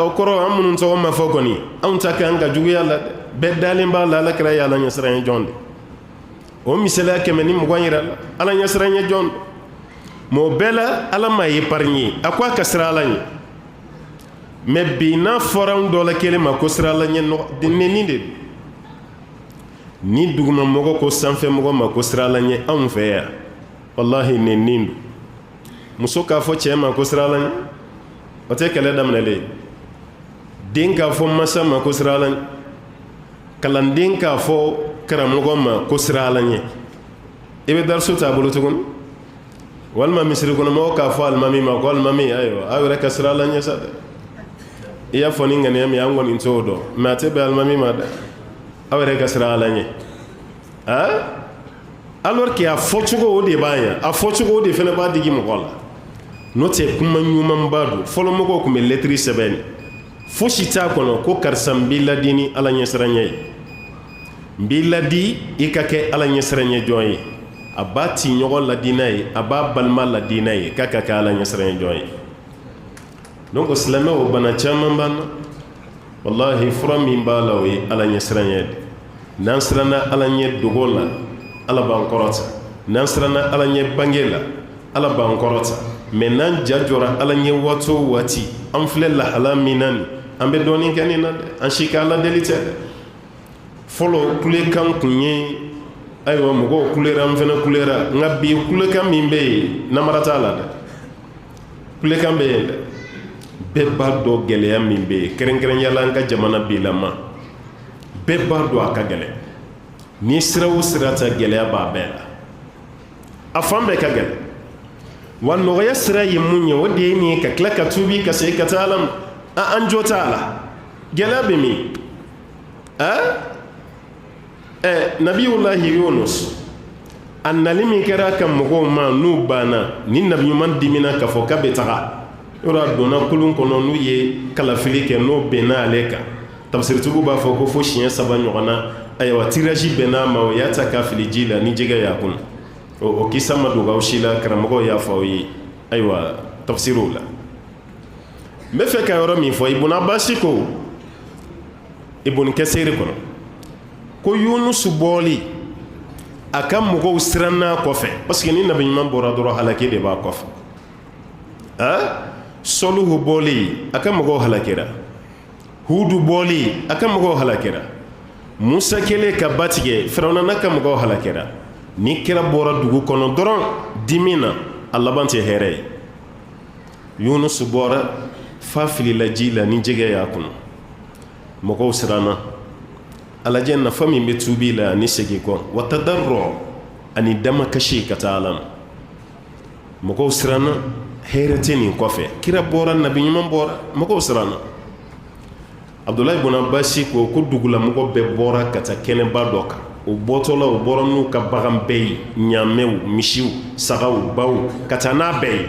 o kɔrɔ an minnu tɔgɔ ma fɔ kɔni, anw ta kan ka juguya la. Bɛɛ dalen b'a la, Ala kira ye Ala ɲɛsiran ye jɔn de. O misaliya 120 yira la, Ala ɲɛsiran ye jɔn. Mais o bɛɛ la, Ala m'a épargné, a ko a ka siran Ala ɲɛ. Mais bi, n'a fɔra anw dɔ la kelen ma ko siran Ala ɲɛ, nɛni de. Ni dugumamɔgɔ ko sanfɛmɔgɔ ma ko siran Ala ɲɛ, anw fɛ yan, walahi, nɛni don. Muso k'a fɔ cɛ ma ko siran Ala ɲɛ, o tɛ kɛlɛ daminɛlen ye. Den k'a fɔ masa ma ko siran Ala ɲɛ, kalanden k'a fɔ karamɔgɔ ma ko siran Ala ɲɛ, i bɛ dariso t'a bolo tuguni. Walima misiri kɔnɔmɔgɔw k'a fɔ alimami ma ko: alimami, ayiwa, aw yɛrɛ ka siran Ala ɲɛ sa dɛ. I y'a fɔ ni ŋaniya min ye, an kɔni t'o dɔn, mais a tɛ bɛn alimami ma dɛ. Aw yɛrɛ ka siran Ala ɲɛ. Ah, alors que a fɔcogo, o de b'a ɲɛ, a fɔcogo, o de fana b'a digi mɔgɔ la. N'o tɛ, kuma ɲumanba don. Fɔlɔ mɔgɔw tun bɛ lɛtiri sɛbɛn, fosi t'a kɔnɔ ko: karisa, n b'i ladi ni Ala ɲɛsiranɲɛ ye, n b'i ladi i ka kɛ Ala ɲɛsiranɲɛ jɔn ye. A b'a ci ɲɔgɔn ladi n'a ye, a b'a balima ladi n'a ye, k'a ka kɛ Ala ɲɛsiranɲɛ jɔn ye. Donc silamɛw, bana caman b'an na, walahi, fura min b'a la, o ye Ala ɲɛsiranɲɛ de. N'an siranna Ala ɲɛ dogo la, Ala b'an kɔrɔta. N'an siranna Ala ɲɛ bange la, Ala b'an kɔrɔta. Mais n'an ja jɔra Ala ɲɛ waati o waati, an filɛ lahala min na nin, an bɛ dɔɔnin kɛ nin na dɛ. An si ka Ala deli tɛ dɛ. Fɔlɔ kulekan kun ye, ayiwa, mɔgɔw kulera, an fana kulera. Nka bi, kulekan min bɛ yen, namara t'a la dɛ. Kulekan bɛ yen dɛ, bɛɛ b'a dɔn gɛlɛya min bɛ yen, kɛrɛnkɛrɛnya la an ka jamana bilama, bɛɛ b'a dɔn a ka gɛlɛn. Ni sira o sira ta, gɛlɛya b'a bɛɛ la, a fan bɛɛ ka gɛlɛn. Wa nɔgɔya sira ye mun ye? O de ye nin ye: ka tila ka tuubi, ka segin ka taa Ala ma. An jo t'a la, gɛlɛya bɛ min? Ɛ, Nabiyulahi Yunus, a nali min kɛra ka mɔgɔw ma, n'u banna, ni nabi ɲuman dimina k'a fɔ k'a bɛ taga yɔrɔ, a donna kulun kɔnɔ, n'u ye kalafili kɛ, n'o bɛnna ale kan. Tafsiritigiw b'a fɔ ko fo siɲɛ saba ɲɔgɔn na. Ayiwa, tirage bɛnna a ma, o y'a ta k'a fili ji la, ni jɛgɛ y'a kɔnɔ. O kisa ma dogo aw si la, karamɔgɔw y'a fɔ aw ye, ayiwa, tafsiriw la. N bɛ fɛ ka yɔrɔ min fɔ, Ibun Abasi ko Ibun Kasiri kɔnɔ ko Yunusu bɔli, a ka mɔgɔw siranna kɔfɛ, parce que ni nabi ɲuman bɔra dɔrɔn, halaki de b'a kɔfɛ. A Sɔluhu bɔli, a ka mɔgɔw halakira. Hudu bɔli, a ka mɔgɔw halakira. Musa kɛlen ka ba tigɛ, Firawuna n'a ka mɔgɔw halakira. Ni kira bɔra dugu kɔnɔ dɔrɔn dimi na, a laban tɛ hɛrɛ ye. Yunusu bɔra fa filila ji la ni jɛgɛ y'a kɔnɔ, mɔgɔw siranna. A lajɛ nafa min bɛ tubi la ani segin kɔ wa tadarru ani damakasi ka taa Ala ma. Mɔgɔw siranna, hɛrɛ tɛ nin kɔfɛ. Kira bɔra, nabi ɲuman bɔra, mɔgɔw siranna. Abudulayi bun Abasi ko ko dugulamɔgɔ bɛɛ bɔra ka taa kɛnɛba dɔ kan. O bɔtɔla, o bɔra n'u ka bagan bɛɛ ye, ɲaamɛw, misiw, sagaw, baw, ka taa n'a bɛɛ ye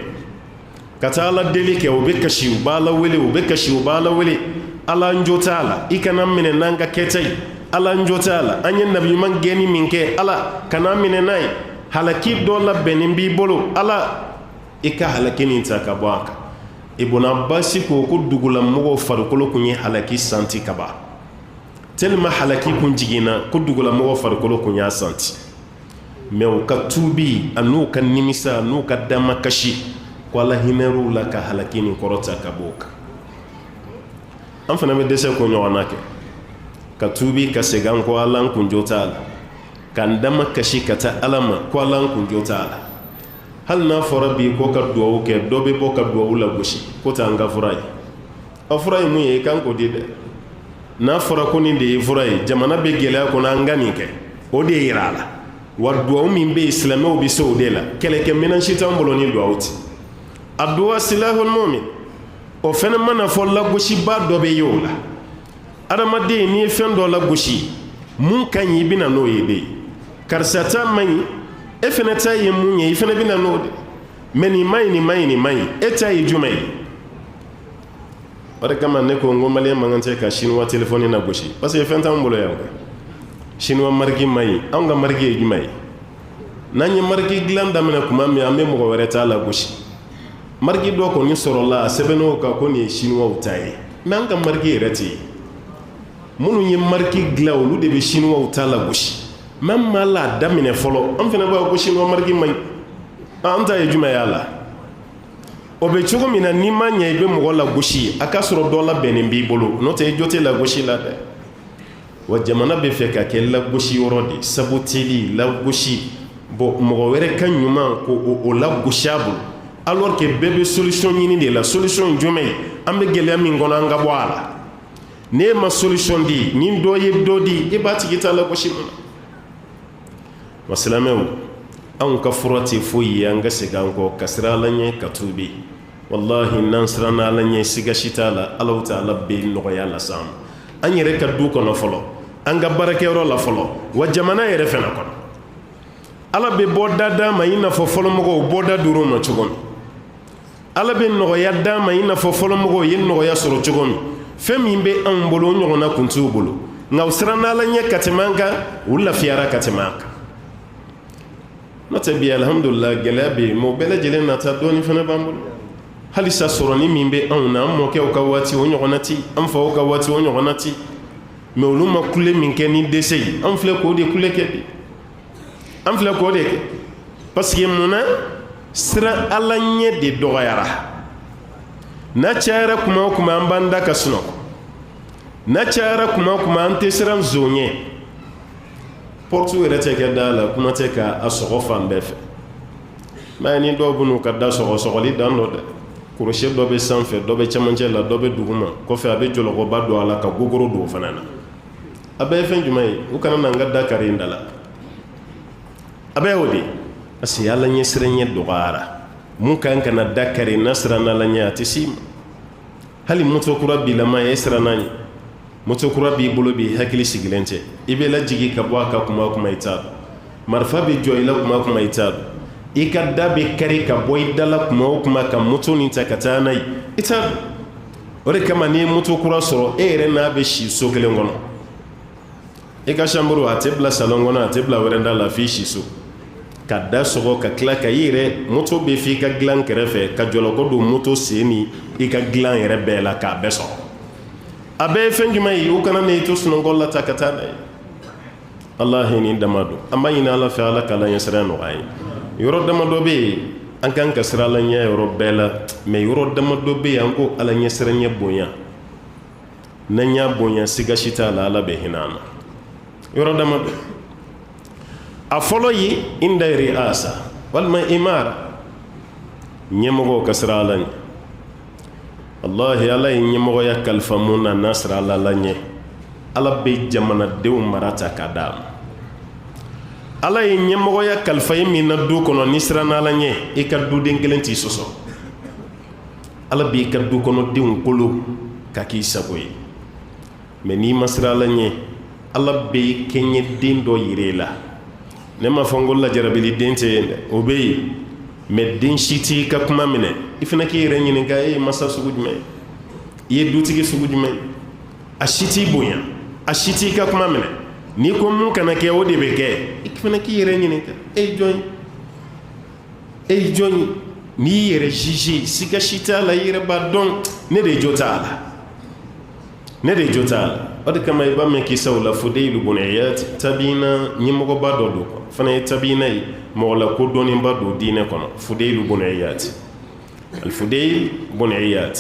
ka taa Ala deli kɛ. U bɛ kasi, u b'Ala wele, u bɛ kasi, u b'Ala wele: Ala, n jo t'a la, i kana minɛ n'an ka kɛta ye. Ala, n jo t'a la, an ye nabi ɲuman gɛnni min kɛ, Ala kana minɛ n'a ye. Halaki dɔ labɛnnen b'i bolo, Ala, i ka halaki nin ta ka bɔ a kan. Ibn Abbas ko ko dugulamɔgɔw farikolo kun ye halaki santi ka ban, tellement halaki kun jiginna ko dugulamɔgɔw farikolo kun y'a santi. Mais u ka tubi an'u ka nimisa n'u ka damakasi ko Ala hinɛr'u la ka halaki nin kɔrɔta ka bɔ o kan. An fana bɛ dɛsɛ k'o ɲɔgɔnna kɛ, ka tubi ka segin an kɔ, Ala, n kun jo t'a la, k'an damakasi ka taa Ala ma ko Ala, n kun jo t'a la. Hali n'a fɔra bi ko ka duwawu kɛ, dɔ bɛ bɔ ka duwawu lagosi ko t'an ka fura ye. A fura ye mun ye? I kan k'o di dɛ. N'a fɔra ko nin de ye fura ye, jamana bɛ gɛlɛya kɔnɔ, an ka nin kɛ, o de yira a la. Wa duwawu min bɛ yen, silamɛw bɛ se o de la. Kɛlɛkɛminɛn si t'an bolo ni duwawu tɛ. A duwa silahul mu'min, o fɛnɛ mana fɔ, lagosiba dɔ bɛ ye o la. Adamaden, n'i ye fɛn dɔ lagosi, mun ka ɲi, i bɛ na n'o ye de. Karisa ta man ɲi, e fɛnɛ ta ye mun ye, i fɛnɛ bɛ na n'o de. Mais nin man ɲi, nin man ɲi, nin man ɲi, e ta ye jumɛn ye? O de kama ne ko n ko maliyɛn man kan tɛ ka chinois téléphone lagosi, parce que fɛn t'anw bolo yan koyi. Chinois marque man ɲi, anw ka marque ye jumɛn ye? N'an ye marque dilan daminɛ tuma min, an bɛ mɔgɔ wɛrɛ ta lagosi. Marque dɔ kɔni sɔrɔla, a sɛbɛnn'o kan ko nin ye chinois ta ye, mais an ka marque yɛrɛ tɛ yen. Minnu ye marque dilan, olu de bɛ chinois ta lagosi. Mais an m'a la daminɛ fɔlɔ, an fana b'a fɔ ko chinois marque man ɲi. An ta ye jumɛn y'a la? O bɛ cogo min na, n'i ma ɲɛ i bɛ mɔgɔ lagosi, a k'a sɔrɔ dɔ labɛnnen b'i bolo, n'o tɛ i jo tɛ lagosi la dɛ. Wa jamana bɛ fɛ ka kɛ lagosi yɔrɔ de, saboteli, lagosi. Bon, mɔgɔ wɛrɛ ka ɲuman ko o lagosi a bolo, alors que bɛɛ bɛ solution ɲini de la. Solution ye jumɛn ye? An bɛ gɛlɛya min kɔnɔ, an ka bɔ a la. N'e ma solution di, ni dɔ ye dɔ di, e b'a tigi ta lagosi mun na? Wa silamɛw, anw ka fura tɛ foyi ye an ka segin an kɔ ka siran Ala ɲɛ, ka tuubi. Wallahi, n'an siranna Ala ɲɛ, siga si t'a la, Ala ta'ala bɛ nɔgɔya las'an ma, an yɛrɛ ka du kɔnɔ fɔlɔ, an ka baarakɛyɔrɔ la fɔlɔ, wa jamana yɛrɛ fana kɔnɔ. Ala bɛ bɔda d'an ma i n'a fɔ fɔlɔmɔgɔw bɔda dir'u ma cogo min. Ala bɛ nɔgɔya d'an ma i n'a fɔ fɔlɔmɔgɔw ye nɔgɔya sɔrɔ cogo min. Fɛn min bɛ anw bolo, o ɲɔgɔnna kun t'u bolo, nka u siranna Ala ɲɛ ka tɛmɛ an kan, u lafiyara ka tɛmɛ an kan. N'o tɛ, bi, alihamudulila, gɛlɛya bɛ yen, mais o bɛɛ lajɛlen nata dɔɔnin fana b'an bolo halisa. Sɔrɔni min bɛ anw na, an mɔkɛw ka waati o ɲɔgɔnna ti, an faw ka waati o ɲɔgɔnna ti. Mais olu ma kule min kɛ ni dɛsɛ ye, an filɛ k'o de kule kɛ bi, an filɛ k'o de kɛ, parce que mun na? Siran Ala ɲɛ de dɔgɔyara. N'a cayara kuma o kuma, an b'an da ka sunɔgɔ. N'a cayara kuma o kuma, an tɛ siran zon ɲɛ. Porte yɛrɛ tɛ kɛ da la, kuma tɛ ka a sɔgɔ fan bɛɛ fɛ. Mɛ ni dɔw bɛ n'u ka da sɔgɔ, sɔgɔli dan dɔ dɛ. Crochet dɔ bɛ sanfɛ, dɔ bɛ cɛmancɛ la, dɔ bɛ duguma, kɔfɛ a bɛ jɔlɔkɔba don a la ka gogoro don o fana na. A bɛɛ ye fɛn jumɛn ye? U kana na n ka da kari n da la. A bɛɛ y'o de ye, parce que Ala ɲɛ siran ɲɛ dɔgɔyara. Mun kan ka na da kari n'a siranna Ala ɲɛ, a tɛ s'i ma. Hali moto kura bilama ye, e siranna ɲɛ. Moto kura b'i bolo bi, hakili sigilen tɛ. I bɛ lajigin ka bɔ a ka kuma o kuma, i t'a dɔn. Marifa bɛ jɔ i la kuma o kuma, i t'a dɔn. I ka da bɛ kari ka bɔ i da la kuma o kuma, ka moto nin ta ka taa n'a ye, i t'a dɔn. O de kama, n'i ye moto kura sɔrɔ, e yɛrɛ n'a bɛ si so kelen kɔnɔ, i ka chambre a tɛ bila salon kɔnɔ, a tɛ bila wɛrɛnda la, f'i si so. Ka da sɔgɔ ka tila ka i yɛrɛ moto bɛ f'i ka dilan kɛrɛfɛ ka jɔlɔkɔ don moto sen ni i ka dilan yɛrɛ bɛɛ la k'a bɛɛ sɔgɔ. A bɛɛ ye fɛn jumɛn ye? U kana na i to sunɔgɔ la ta ka taa n'a ye. Alahi nin dama don. An b'a ɲini Ala fɛ, Ala k'Ala ɲɛsiran nɔgɔya ye. Yɔrɔ damadɔ bɛ yen, an kan ka siran Ala ɲɛ yɔrɔ bɛɛ la, mais yɔrɔ damadɔ bɛ yen, an ko Ala ɲɛsiran ɲɛ bonya. N'an y'a bonya, siga si t'a la, Ala bɛ hinɛ an na. Yɔrɔ damadɔ, a fɔlɔ ye inda ri'asa walima imara, ɲɛmɔgɔw ka siran Ala ɲɛ. Walahi, Ala ye ɲɛmɔgɔya kalifa mun na, n'a sira Ala la ɲɛ, Ala bɛ jamanadenw mara ta k'a d'a ma. Ala ye ɲɛmɔgɔya kalifa ye min na du kɔnɔ, n'i siranna Ala ɲɛ, i ka duden kelen t'i sɔsɔ. Ala b'i ka du kɔnɔdenw kolo ka k'i sago ye. Mais n'i ma siran Ala ɲɛ, Ala bɛ kɛɲɛ den dɔ yira i la. Ne m'a fɔ n ko lajarabili den tɛ yen dɛ, o bɛ yen, mais den si t'i ka kuma minɛ. I fana k'i yɛrɛ ɲininka, e ye masa sugu jumɛn ye? I ye dutigi sugu jumɛn ye? A si t'i bonya, a si t'i ka kuma minɛ. N'i ko mun kana kɛ, o de bɛ kɛ. I fana k'i yɛrɛ ɲininka, e ye jɔn ye? E ye jɔn ye? N'i y'i yɛrɛ juge, siga si t'a la, i yɛrɛ b'a dɔn, ne de jo t'a la, ne de jo t'a la. O de kama i b'a mɛn kisaw la, Fudeyil bun Iyad, tabiina ɲɛmɔgɔba dɔ don, fana ye tabiina ye, mɔgɔ la kodɔnnenba don diinɛ kɔnɔ. Fudeyil bun Iyad, Alfudeyil bun Iyad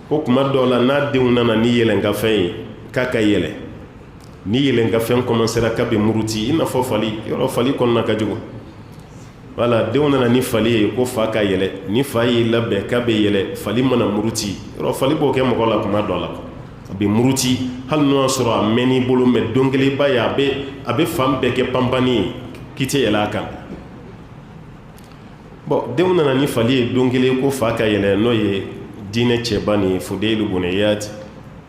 ko kuma dɔw la, n'a denw nana ni yɛlɛnkafɛn ye k'a ka yɛlɛ, ni yɛlɛnkafɛn commencera k'a bɛ muruti, i n'a fɔ fali, yɔrɔ fali kɔnɔna ka jugu. Wala denw nana ni fali ye ko fa ka yɛlɛ, ni fa y'i labɛn k'a bɛ yɛlɛ, fali mana muruti, yɔrɔ fali b'o kɛ mɔgɔ la kuma dɔ la, a bɛ muruti, hali n'o y'a sɔrɔ a mɛnn'i bolo, mais don kelen i b'a ye a bɛ fan bɛɛ kɛ panpanni ye k'i tɛ yɛlɛ a kan. Bon, denw nana ni fali ye don kelen ko fa ka yɛlɛ, n'o ye diinɛ cɛba nin Fudeyil bun Iyad.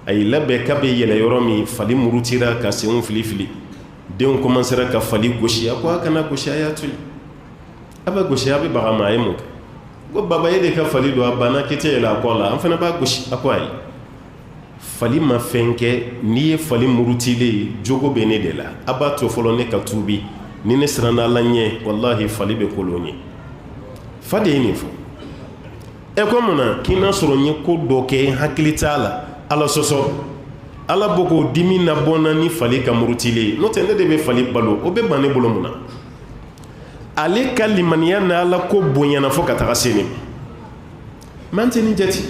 A y'i labɛn k'a bɛ yɛlɛ yɔrɔ min, fali murutira ka senw fili fili. Denw commencera ka fali gosi. A ko a kana gosi, a y'a to yen. A bɛ gosi, a bɛ baga ma, a ye mun kɛ? Ko baba, e de ka fali don, a banna k'i tɛ yɛlɛ a kɔ la, an fana b'a gosi. A ko ayi, fali ma fɛn kɛ. N'i ye fali murutilen ye, jogo bɛ ne de la. A b'a to fɔlɔ ne ka tuubi. Ni ne siranna Ala ɲɛ, walahi, fali bɛ kolon ye. Fa de ye nin fɔ. Ɛ, ko mun na? K'i n'a sɔrɔ n ye ko dɔ kɛ, n hakili t'a la, Ala sɔsɔ, Ala bɔ k'o dimi nabɔ n na ni fali ka murutilen ye. N'o tɛ, ne de bɛ fali balo, o bɛ ban ne bolo mun na? Ale ka limaniya ni Ala ko bonyana fo ka taga se nin ma. An tɛ nin jate.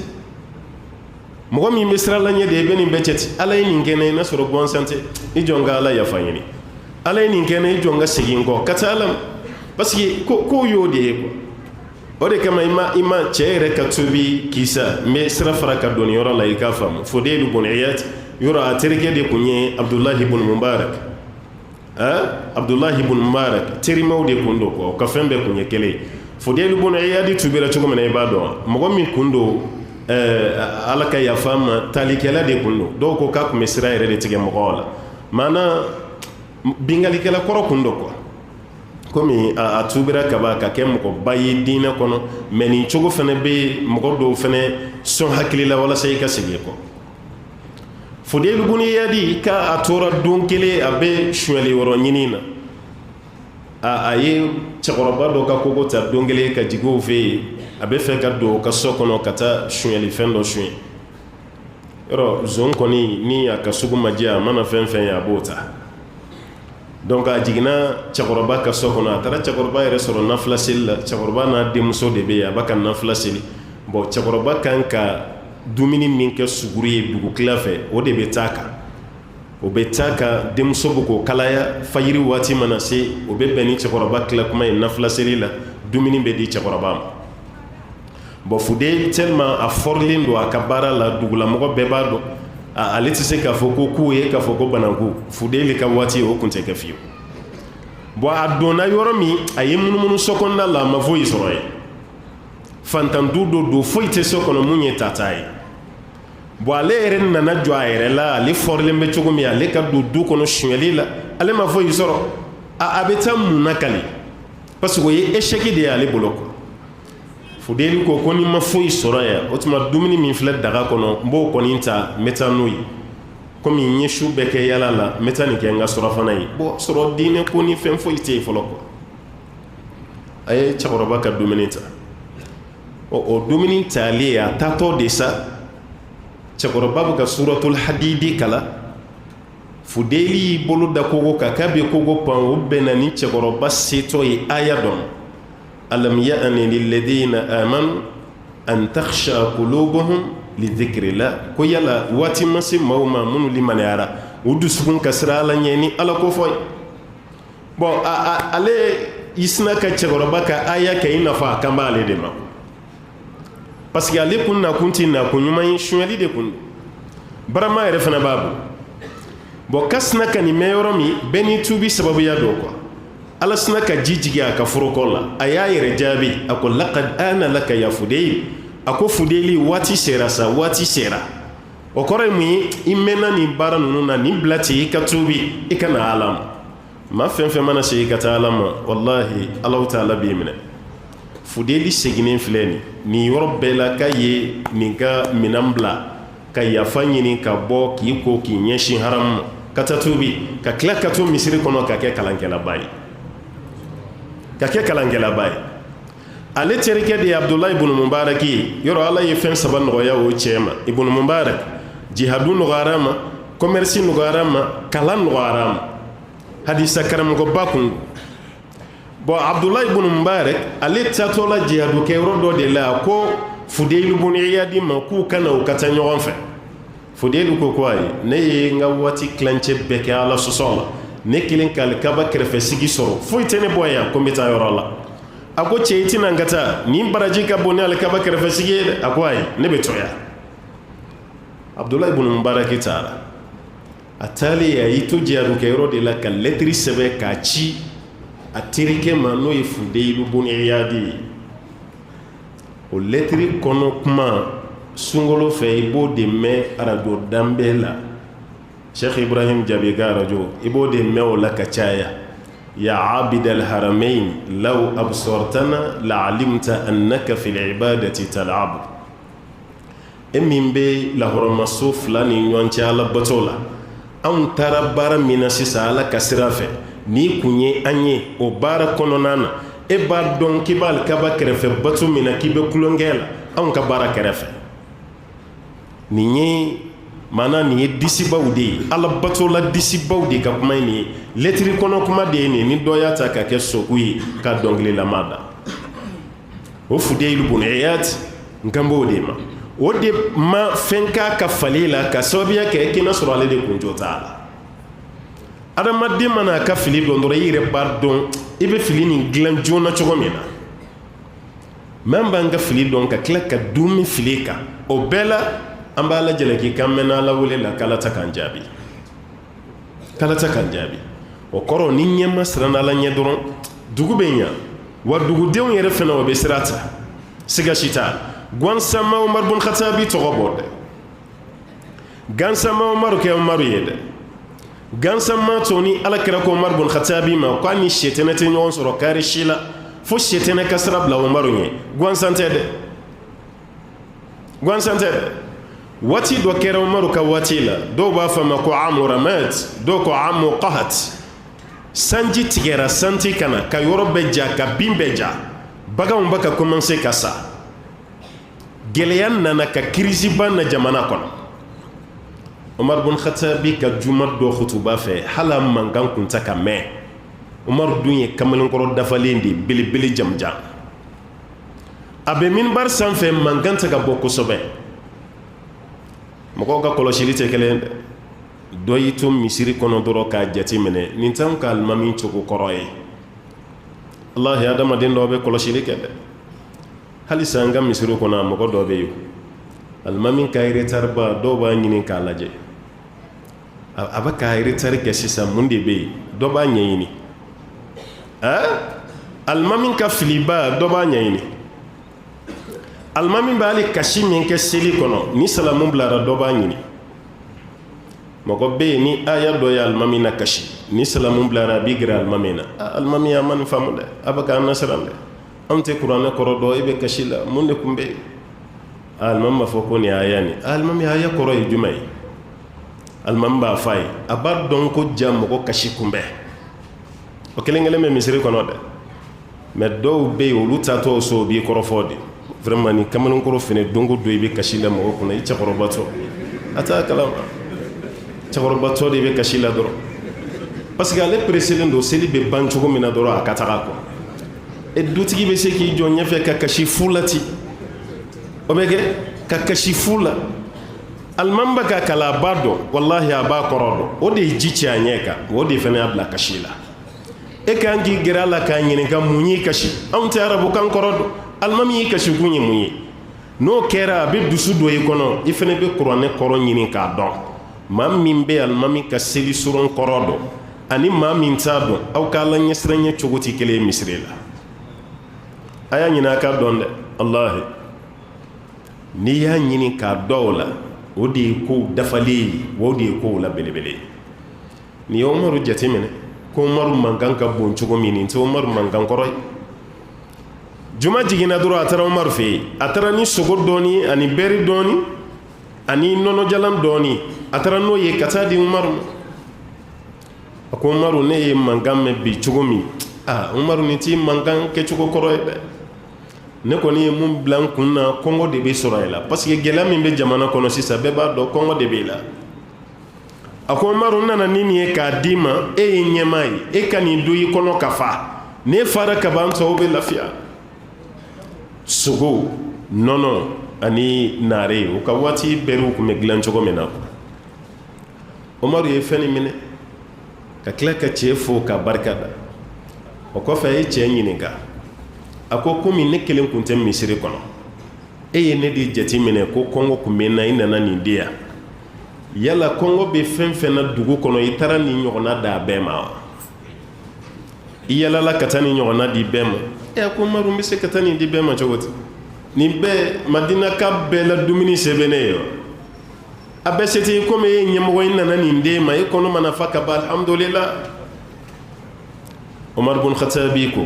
Mɔgɔ min bɛ siran Ala ɲɛ de, i bɛ nin bɛɛ jate. Ala ye nin kɛ ne ye, n'a sɔrɔ gansan tɛ, i jɔ n ka Ala yafa ɲini. Ala ye nin kɛ ne, i jɔ n ka segin kɔ ka taa Ala ma, parce que ko kow y'o de ye quoi. O de kama i ma cɛ yɛrɛ ka tubi kisa, n bɛ sira fara ka don nin yɔrɔ la, i k'a faamu. Fudeyil bun Iyad, yɔrɔ a terikɛ de tun ye Abdulahi bun Mubarak. Abdulahi bun Mubarak terimaw de kun don quoi, o ka fɛn bɛɛ kun ye kelen ye. Fudeyil bun Iyad tubira cogo min na, i b'a dɔn mɔgɔ min kun don, Ala ka yafa ma, talikɛla de kun don. Dɔw ko k'a tun bɛ sira yɛrɛ de tigɛ mɔgɔw la, maana bingalikɛla kɔrɔ kun don quoi. Komi a tubira kaban ka kɛ mɔgɔba ye diinɛ kɔnɔ, mais nin cogo fana bɛ mɔgɔ dɔw fana sɔn hakili la walasa i ka segin kɔ. Fudeyil bun Iyadi k'a tora don kelen, a bɛ sonyali yɔrɔ ɲini na, a ye cɛkɔrɔba dɔ ka kogo ta don kelen ka jigin o fɛ yen. A bɛ fɛ ka don o ka so kɔnɔ ka taa sonyali fɛn dɔ suɲɛ. Yɔrɔ zon kɔni, ni a ka sugu ma diya, a mana fɛn fɛn ye, a b'o ta. Donc a jiginna cɛkɔrɔba ka so kɔnɔ, a taara cɛkɔrɔba yɛrɛ sɔrɔ nafila seli la. Cɛkɔrɔba n'a denmuso de bɛ yen, a b'a ka nafila seli. Bon, cɛkɔrɔba kan ka dumuni min kɛ suguri ye dugutila fɛ, o de bɛ taa kan, o bɛ taa ka denmuso bɛ k'o kalaya. Fajiri waati mana se, o bɛ bɛn ni cɛkɔrɔba tila kuma ye nafila seli la, dumuni bɛ di cɛkɔrɔba ma. Bon, Fudeyil, tellement a fɔrilen don a ka baara la, dugulamɔgɔ bɛɛ b'a dɔn, ale tɛ se k'a fɔ ko k'o ye k'a fɔ ko bananku. Fudeyil ka waati, o tun tɛ kɛ fiyewu. Bon, a donna yɔrɔ min, a ye munumunu so kɔnɔna la, a ma foyi sɔrɔ yen. Fantandu dɔ don, foyi tɛ so kɔnɔ mun ye tata ye. Bon, ale yɛrɛ nana jɔ a yɛrɛ la, ale fɔrilen bɛ cogo min, ale ka don du kɔnɔ sonyali la, ale ma foyi sɔrɔ, a bɛ taa mun nakali? Parce que o ye échec de ye ale bolo quoi. Fudeli ko ko ni ma foyi sɔrɔ yan, o tuma dumuni min filɛ daga kɔnɔ, n b'o kɔni ta, n bɛ taa n'o ye. Komi n ye su bɛɛ kɛ yala la, n bɛ taa nin kɛ n ka surafana ye. Bon, sɔrɔ diinɛ ko ni fɛn foyi tɛ yen fɔlɔ quoi. A ye cɛkɔrɔba ka dumuni ta. Ɔ, o dumuni talen, a taatɔ de sa, cɛkɔrɔba bɛ ka Suratul Hadidi kalan. Fudeli y'i bolo da kogo kan k'a bɛ kogo pan. O bɛnna ni cɛkɔrɔba setɔ ye aya dɔ ma: alam ya'ni lilladina amanu an takhsha qulubuhum li dhikrillah. Ko yala waati ma se maaw ma minnu limaniyara, u dusukun ka siran Ala ɲɛ ni Ala ko fɔ ye? Bon, ale i sina ka cɛkɔrɔba ka aya kɛ i n'a fɔ a kan b'ale de ma, parce que ale kun nakun ti nakun ɲuman ye, sonyali de kun don. Barama yɛrɛ fana b'a bolo. Bon, ka sina ka nin mɛn yɔrɔ min, bɛɛ n'i tuubi sababuya don quoi. Ala sina ka ji jigin a ka foroko la. A y'a yɛrɛ jaabi, a ko: laqad ana laka ya Fudeyil. A ko: Fudeyili, waati sera sa, waati sera. O kɔrɔ ye mun ye? I mɛnna nin baara ninnu na, nin bila ten, i ka tuubi, i ka na Ala ma. Maa fɛn fɛn mana segin ka taa Ala ma, walahi, Alahu Taala b'i minɛ. Fudeli seginnen filɛ nin nin yɔrɔ bɛɛ la, k'a ye nin ka minɛn bila ka yafa ɲini, ka bɔ k'i ko k'i ɲɛsin haramu ma, ka taa tuubi, ka tila ka to misiri kɔnɔ, ka kɛ kalankɛlaba ye, ka kɛ kalankɛlaba ye. Ale terikɛ de ye Abudulayi ibunu Mubaraki ye. Yɔrɔ Ala ye fɛn saba nɔgɔya o cɛ ma, Ibunu Mubarak: jihadu nɔgɔyara ma, commerce nɔgɔyara ma, kalan nɔgɔyara ma, hadisa karamɔgɔba kun don. Bon, Abudulayi ibunu Mubarak, ale taatɔla jihadu kɛyɔrɔ dɔ de la, a ko Fudeyili bun Iyadi ma k'u ka na, u ka taa ɲɔgɔn fɛ. Fudeyili ko ko ayi, ne ye n ka waati tilancɛ bɛɛ kɛ Ala sɔsɔ la, ne kelen ka Alikaba kɛrɛfɛ sigi sɔrɔ, foyi tɛ ne bɔ yan ko n bɛ taa yɔrɔ la. A ko: cɛ, i tɛna n ka taa, nin baraji ka bon ni Alikaba kɛrɛfɛ sigi ye dɛ. A ko: ayi, ne bɛ to yan. Abudulayi ibunu Mubaraki taara. A taalen, a y'i to jihadu kɛyɔrɔ de la ka lɛtiri sɛbɛn k'a ci a terikɛ ma, n'o ye Fudeyilu bun Iyadi ye. O lɛtiri kɔnɔ kuma, sunkalo fɛ, i b'o de mɛn arajo danbe la, Cheikh Ibrahim Jabi ka arajo, i b'o de mɛn o la ka caya: ya abid alharamain law absartana la'alimta annaka fil ibadati tal'abu. E min bɛ lahɔrɔmaso fila ni ɲɔgɔn cɛ Ala bato la, anw taara baara min na sisan Ala ka sira fɛ, n'i kun ye an ye o baara kɔnɔna na, e b'a dɔn k'i b'a Alikaba kɛrɛfɛ bato min na, k'i bɛ tulonkɛ la anw ka baara kɛrɛfɛ. Nin ye maana, nin ye disibaw de ye, Ala batola disibaw de ka kuma ye. Nin ye lɛtiri kɔnɔ kuma de ye. Nin ni dɔ y'a ta ka kɛ soku ye ka dɔnkililama da, o Fudeyili bun Iyad, n kan b'o de ma. O de ma fɛn k'a ka fali la, ka sababuya kɛ k'i n'a sɔrɔ ale de kun jo t'a la. Adamaden mana a ka fili dɔn dɔrɔn, i yɛrɛ b'a dɔn i bɛ fili nin dilan joona cogo min na. Mɛ an b'an ka fili dɔn ka tila ka dumuni fili kan, o bɛɛ la an b'a la jalaki k'an mɛnna Ala wele la, k'Ala ta k'an jaabi, k'Ala ta k'an jaabi. O kɔrɔ, ni ɲɛma siranna Ala ɲɛ dɔrɔn, dugu bɛ ɲa wa, dugudenw yɛrɛ fana, o bɛ sira ta, siga si t'a la. Gansan ma Umaru bun Khatabi tɔgɔ bɔ dɛ, gansan ma Umaru kɛ Umaru ye dɛ, gansan ma to ni Ala kɛra ko Umaru bun Khatabi ma k'a ni sɛtɛnɛ tɛ ɲɔgɔn sɔrɔ kari si la, fo sɛtɛnɛ ka sira bila Umaru ɲɛ. Gansan tɛ dɛ, gansan tɛ dɛ. Waati dɔ kɛra Umaru ka waati la, dɔw b'a fɔ a ma ko amu ramat, dɔw ko amu qahat. Sanji tigɛra, santi ka na ka yɔrɔ bɛɛ ja, ka bin bɛɛ ja, baganw bɛ ka commencer ka sa. Gɛlɛya nana ka crise ba na jamana kɔnɔ. Umar bun Khatabi ka juma dɔ hutuba fɛ, hali a mankan kun tɛ ka mɛn. Umar dun ye kamalenkɔrɔ dafalen de, belebele, jamujan. A bɛ minbar sanfɛ, mankan tɛ ka bɔ kosɛbɛ. Mɔgɔw ka kɔlɔsili tɛ kelen dɛ. Dɔ y'i to misiri kɔnɔ dɔrɔn k'a jate minɛ, nin t'anw ka alimami cogo kɔrɔ ye. Walahi, adamaden dɔw bɛ kɔlɔsili kɛ dɛ. Halisa an ka misiri kɔnɔ, a mɔgɔ dɔ bɛ yen, alimami ka retard ba, dɔw b'a ɲini k'a lajɛ, a bɛ ka retard kɛ sisan, mun de bɛ yen? Dɔ b'a ɲɛɲini. Ɛɛ, alimami ka filiba, dɔ b'a ɲɛɲini. Alimami bɛ hali kasi min kɛ seli kɔnɔ, ni salamu bilara, dɔ b'a ɲini. Mɔgɔ bɛ yen, ni aya dɔ ye alimami na kasi, ni salamu bilara, a b'i gɛrɛ alimami na: alimami, a ma nin faamu dɛ, a bɛ k'an nasiran dɛ, anw tɛ kuranɛ kɔrɔ dɔn, e bɛ kasi la, mun de kun bɛ yen? Alimami b'a fɔ ko nin aya nin, alimami, aya kɔrɔ ye jumɛn ye? Alimami b'a fɔ a ye, a b'a dɔn ko ja mɔgɔ kasi kunbɛn. O kelen kelen bɛ misiri kɔnɔ dɛ. Mais dɔw bɛ yen, olu taatɔ so, u b'i kɔrɔfɔ de. Vraiment, ni kamalenkɔrɔ fɛnɛ, don o don i bɛ kasi la mɔgɔ kunna, i cɛkɔrɔbatɔ, a t'a kalama, cɛkɔrɔbatɔ de bɛ kasi la dɔrɔn, parce que ale pereselen don. Seli bɛ ban cogo min na dɔrɔn, a ka taga quoi. E dutigi bɛ se k'i jɔ ɲɛfɛ ka kasi fu la ten, o bɛ kɛ ka kasi fu la. Alimami bɛ ka kalan, a b'a dɔn, walahi, a b'a kɔrɔ dɔn. O de ye ji ci a ɲɛ kan, o de fana y'a bila kasi la. E kan k'i gɛrɛ a la k'a ɲininka: mun y'i kasi? Anw tɛ arabukan kɔrɔ dɔn. Alimami y'i kasi kun ye mun ye? N'o kɛra, a bɛ dusu don i kɔnɔ, i fana bɛ kuranɛ kɔrɔ ɲini k'a dɔn. Maa min bɛ alimami ka seli suran kɔrɔ dɔn ani maa min t'a dɔn, aw ka ala ɲɛsiranɲɛ cogo tɛ kelen ye. Misiri la, a y'a ɲini a ka dɔn dɛ. Walahi, n'i y'a ɲini k'a dɔn o la, o de ye kow dafalen ye, wa o de ye kow la belebele ye. Nin ye Umaru jateminɛ ko Umaru mankan ka bon cogo min, nin tɛ Umaru mankan kɔrɔ ye. Juma jiginna dɔrɔn, a taara Umaru fɛ yen. A taara ni sogo dɔɔni ani bɛri dɔɔni ani nɔnɔjalan dɔɔni. A taara n'o ye ka taa di Umaru ma. A ko: Umaru, ne ye mankan mɛn bi cogo min, aa Umaru, nin t'i mankan kɛcogo kɔrɔ ye dɛ. Ne kɔni ye mun bila n kun na, kɔngɔ de bɛ sɔrɔ i la, parce que gɛlɛya min bɛ jamana kɔnɔ sisan, bɛɛ b'a dɔn kɔngɔ de b'i la. A ko: Umaru, n nana ni nin ye k'a d'i ma, e ye ɲɛmaa ye, e ka nin don i kɔnɔ ka fa. N'e fara ka ban, tɔw bɛ lafiya. Sogo, nɔnɔ ani naare, u ka waati bɛriw tun bɛ dilan cogo min na. Umaru ye fɛn nin minɛ ka tila ka cɛ fo ka barika da. O kɔfɛ, a ye cɛ ɲininka. A ko: komi ne kelen tun tɛ misiri kɔnɔ, e ye ne de jate minɛ ko kɔngɔ tun bɛ n na, i nana nin di yan. Yala kɔngɔ bɛ fɛn fɛn na dugu kɔnɔ, i taara nin ɲɔgɔnna d'a bɛɛ ma wa? I yalala ka taa nin ɲɔgɔnna di bɛɛ ma? E a ko: Umaru, n bɛ se ka taa nin di bɛɛ ma cogo di? Nin bɛɛ, Madinaka bɛɛ la dumuni se bɛ ne ye wa? A bɛɛ se tɛ. Komi e ye ɲɛmɔgɔ, i nana nin d'e ma, e kɔnɔ mana fa ka ban, alhamdulillah. Umar bun Khatabi ko,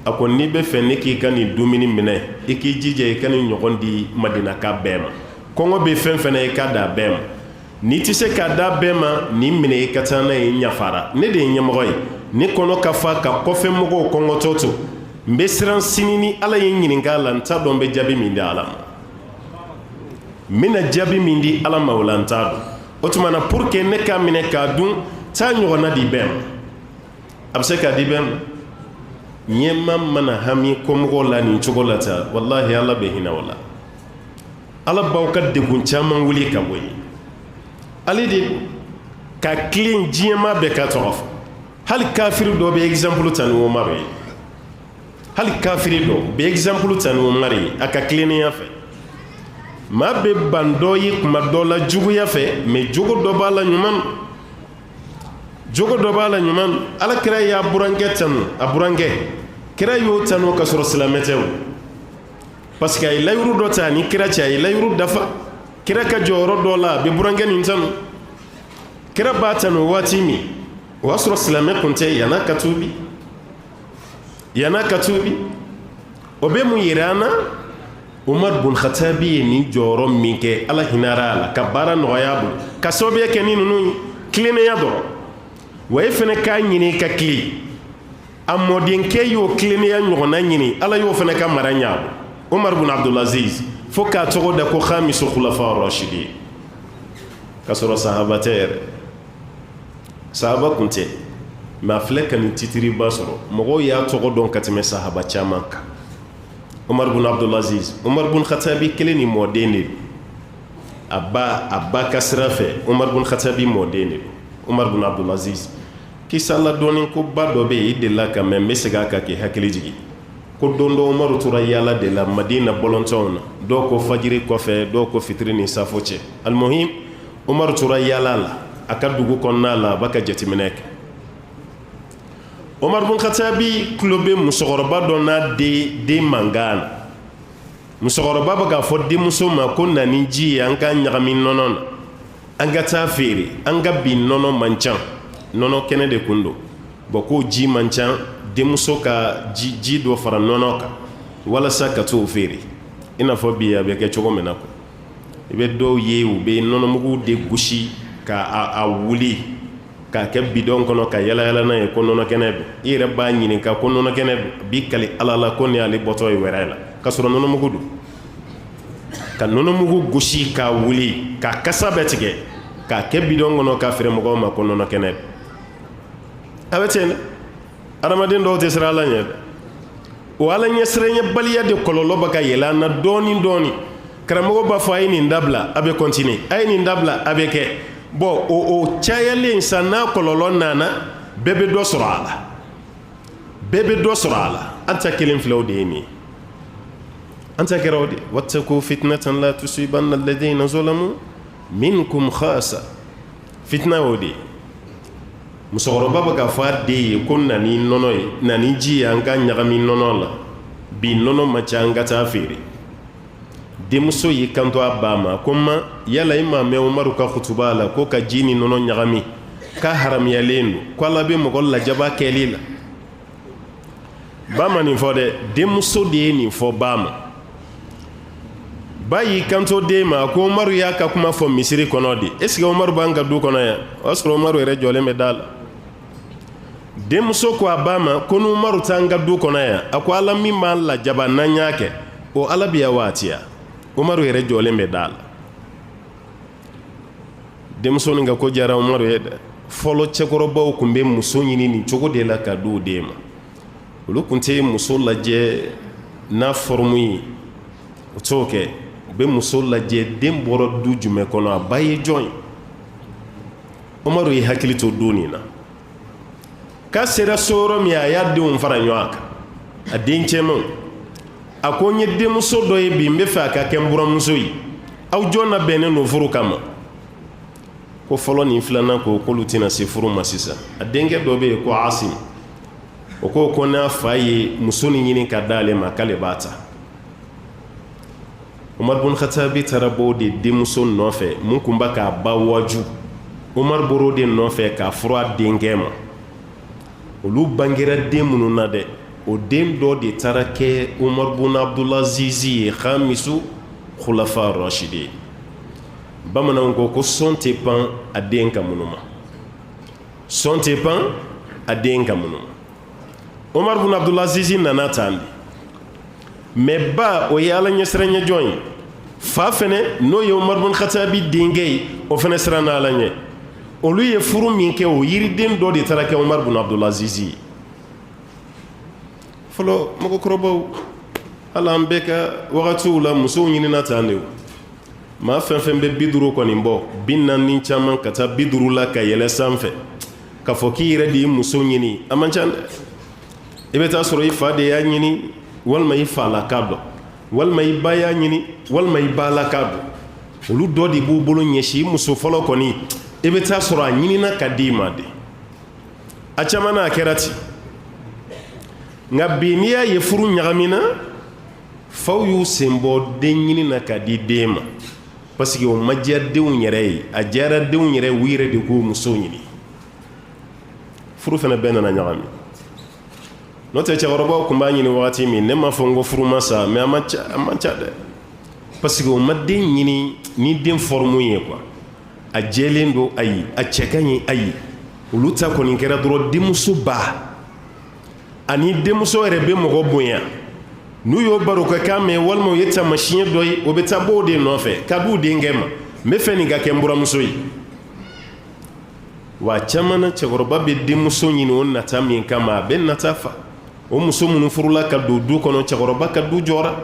a ko: n'i bɛ fɛ ne k'i ka nin dumuni minɛ, i k'i jija i ka nin ɲɔgɔn di Madinaka bɛɛ ma. Kɔngɔ bɛ fɛn fɛn na, i ka d'a bɛɛ ma. N'i tɛ se k'a d'a bɛɛ ma, nin minɛ, i ka taa n'a ye. Ɲafara, ne de ye ɲɛmɔgɔ ye, ne kɔnɔ ka fa ka kɔfɛ mɔgɔw kɔngɔtɔ to, n bɛ siran sini ni Ala ye n ɲininka a la, n t'a dɔn n bɛ jaabi min di Ala ma. N bɛna jaabi min di Ala ma, o la n t'a dɔn. O tuma na, pour que ne k'a minɛ k'a dun, taa ɲɔgɔnna di bɛɛ ma. A bɛ se k'a di bɛɛ ma. Ɲɛma mana hami kɔmɔgɔw la nin cogo la tan, walahi, Ala bɛ hinɛ o la. Ala b'aw ka degun caman wuli ka bɔ yen. Ale de ka tilen diɲɛma bɛɛ ka tɔgɔ fɔ. Hali kafiri dɔ bɛ exemple ta ni Umaru ye. Hali kafiri dɔ bɛ exemple ta ni Umaru ye a ka tilennenya fɛ. Maa bɛ ban dɔ ye kuma dɔ la juguya fɛ, mais jogo dɔ b'a la ɲuman, jogo dɔ b'a la ɲuman. Ala kira y'a burankɛ tanu, a burankɛ kira y'o tanu ka sɔrɔ silamɛ tɛ o, parce que a ye layiru dɔ ta ni kira cɛ, a ye layiru dafa. Kira ka jɔyɔrɔ dɔ la, a bɛ burankɛ nin tanu. Kira b'a tanu waati min, o y'a sɔrɔ silamɛ kun tɛ, yann'a ka tuubi, yann'a ka tuubi. O bɛ mun yira an na? Umar bun Khatabi ye nin jɔyɔrɔ min kɛ, Ala hinɛra a la ka baara nɔgɔya a bolo ka sababuya kɛ ni ninnu ye, tilennenya dɔrɔn. Wa e fana k'a ɲini ka tilen, a mɔdenkɛ y'o tilennenya ɲɔgɔnna ɲini, Ala y'o fana ka mara ɲɛ a bolo. Umar bun Abdulaziz, fo k'a tɔgɔ da ko khamisu khulafa rashidi, ka sɔrɔ sahaba tɛ yɛrɛ, sahaba kun tɛ, mais a filɛ ka nin titiriba sɔrɔ, mɔgɔw y'a tɔgɔ dɔn ka tɛmɛ sahaba caman kan. Umar bun Abdulaziz, Umar bun Khatabi kelen ni mɔden de don. A ba ka sira fɛ, Umar bun Khatabi mɔden de don, Umar bun Abdulaziz. Kisa ladɔnni ko ba dɔ bɛ yen, i delila ka mɛn, n bɛ segin a kan k'i hakili jigin. Ko don dɔ, Umaru tora yaala de la Madina bɔlɔntɔnw na. Dɔw ko fajiri kɔfɛ, dɔw ko fitiri ni safo cɛ. Almuhim, Umaru tora yaala la a ka dugu kɔnɔna la, a b'a ka jateminɛ kɛ. Umar bun Khatabi tulo bɛ musokɔrɔba dɔ n'a den mankan na. Musokɔrɔba bɛ k'a fɔ denmuso ma ko: na ni ji ye, an ka ɲagami nɔnɔ na, an ka taa feere, an ka bi nɔnɔ man ca. Nɔnɔ kɛnɛ de kun don. Bɔn, ko ji man ca, denmuso ka ji dɔ fara nɔnɔ kan walasa ka t'o feere. I n'a fɔ bi a bɛ kɛ cogo min na quoi. I bɛ dɔw ye, u bɛ nɔnɔmugu de gosi ka a wuli. k'a kɛ bidɔn kɔnɔ ka yala yala n'a ye ko nɔnɔ kɛnɛ don. I yɛrɛ b'a ɲininka ko nɔnɔ kɛnɛ don, a b'i kali Ala la ko nin y'ale bɔtɔ ye wɛrɛ la, k'a sɔrɔ nɔnɔmugu don. Ka nɔnɔmugu gosi k'a wuli k'a kasa bɛɛ tigɛ k'a kɛ bidɔn kɔnɔ k'a feere mɔgɔw ma ko nɔnɔ kɛnɛ don. A bɛ ten dɛ. Adamaden dɔw tɛ siran Ala ɲɛ dɛ. O Ala ɲɛsiranɲɛbaliya de kɔlɔlɔ bɛ ka yɛlɛ an na dɔɔni dɔɔni. Karamɔgɔ b'a fɔ a ye nin dabila, a bɛ continuer, a ye nin dabila, a bɛ kɛ. Bon, o cayalen sa, n'a kɔlɔlɔ nana, bɛɛ bɛ dɔ sɔrɔ a la, bɛɛ bɛ dɔ sɔrɔ a la. An ta kelen filɛ, o de ye nin ye. An ta kɛra o de. Wattaqu fitnatan la tusibanna alladhina zalamu minkum khassa. Fitina y'o de ye. Musokɔrɔba bɛ k'a fɔ a den ye ko na ni nɔnɔ ye, na ni ji ye, an ka ɲagami nɔnɔ la, bi nɔnɔ man ca, an ka taa feere. Denmuso y'i kanto a ba ma ko ma, yala i m'a mɛn Umaru ka kutuba la ko ka ji ni nɔnɔ ɲagami k'a haramuyalen don, ko Ala bɛ mɔgɔ lajaba kɛli la? Ba ma nin fɔ dɛ, denmuso de ye nin fɔ ba ma. Ba y'i kanto den ma ko Umaru y'a ka kuma fɔ misiri kɔnɔ de, est ce que Umaru b'an ka du kɔnɔ yan? O y'a sɔrɔ Umaru yɛrɛ jɔlen bɛ da la. Denmuso ko a ba ma ko n'Umaru t'an ka du kɔnɔ yan, a ko Ala min b'an lajaba n'an y'a kɛ, o Ala bɛ yan waati ya. Umaru yɛrɛ jɔlen bɛ da la. Denmuso nin ka ko diyara Umaru ye dɛ. Fɔlɔ cɛkɔrɔbaw tun bɛ muso ɲini nin cogo de la ka di u den ma. Olu tun tɛ muso lajɛ n'a forme ye, u t'o kɛ. U bɛ muso lajɛ den bɔra du jumɛn kɔnɔ, a ba ye jɔn ye. Umaru ye hakili to du nin na. K'a sera so yɔrɔ min, a y'a denw fara ɲɔgɔn kan, a den cɛmanw. A ko n ye denmuso dɔ ye bi, n bɛ fɛ a ka kɛ n buramuso ye, aw jɔn na bɛnnen don furu kama? Ko fɔlɔ ni filanan ko k'olu tɛna se furu ma sisan. A denkɛ dɔ bɛ yen ko Asim, o ko ko n'a fa ye muso nin ɲini ka d'ale ma, k'ale b'a ta. Umar bun Khatabi taara bɔ o de denmuso nɔfɛ mun kun b'a k'a ba waju. Umar bɔr'o de nɔfɛ k'a furu a denkɛ ma. Olu bangera den minnu na dɛ, o den dɔ de taara kɛ Umar bun Abdulazizi ye, khamisu khulafa rashidi. Bamananw ko ko sɔn tɛ pan a den ka munu ma, sɔn tɛ pan a den ka munu ma. Umar bun Abdulazizi nana tan de. Mais ba, o ye Ala ɲɛsiranɲɛ jɔn ye. Fa fɛnɛ, n'o ye Umar bun Khatabi denkɛ ye, o fɛnɛ siranna Ala ɲɛ. Olu ye furu min kɛ, o yiriden dɔ de taara kɛ Umar bun Abdulazizi ye. Fɔlɔ mɔgɔkɔrɔbaw, hali an bɛɛ ka wagatiw la, musow ɲinina tan de. O maa fɛn fɛn bɛ 50 kɔni bɔ, 40 caman ka taa 50 la ka yɛlɛ sanfɛ, k'a fɔ k'i yɛrɛ de ye muso ɲini, a man ca dɛ. I bɛ taa sɔrɔ i fa de y'a ɲini, walima i falaka dɔ, walima i ba y'a ɲini, walima i balaka dɔ. Olu dɔ de b'u bolo ɲɛsin i muso fɔlɔ kɔni. I bɛ taa sɔrɔ a ɲinina ka di i ma de. A caman na, a kɛra ten. Nka bi, n'i y'a ye furu ɲagamina, faw y'u sen bɔ den ɲini na ka di den ma, parce que o ma diya denw yɛrɛ ye. A diyara denw yɛrɛ, u yɛrɛ de k'u muso ɲini. Furu fana bɛɛ nana ɲagami. N'o tɛ, cɛkɔrɔbaw tun b'a ɲini wagati min, ne m'a fɔ n ko furu ma sa, mais a man ca, a man ca dɛ, parce que o ma den ɲini ni den forme ye quoi. A jɛlen don, ayi. A cɛ ka ɲi, ayi. Olu ta kɔni kɛra dɔrɔn denmuso ba ani denmuso yɛrɛ bɛ mɔgɔ bonya. N'u y'o baro kɛ kan mɛn, walima u ye taamasiyɛn dɔ ye, o bɛ taa bɔ o de nɔfɛ ka d'u denkɛ ma: n bɛ fɛ nin ka kɛ n buramuso ye. Wa caman na, cɛkɔrɔba bɛ denmuso ɲini o nata min kama, a bɛ nata fa. O muso minnu furula ka don du kɔnɔ, cɛkɔrɔba ka du jɔra,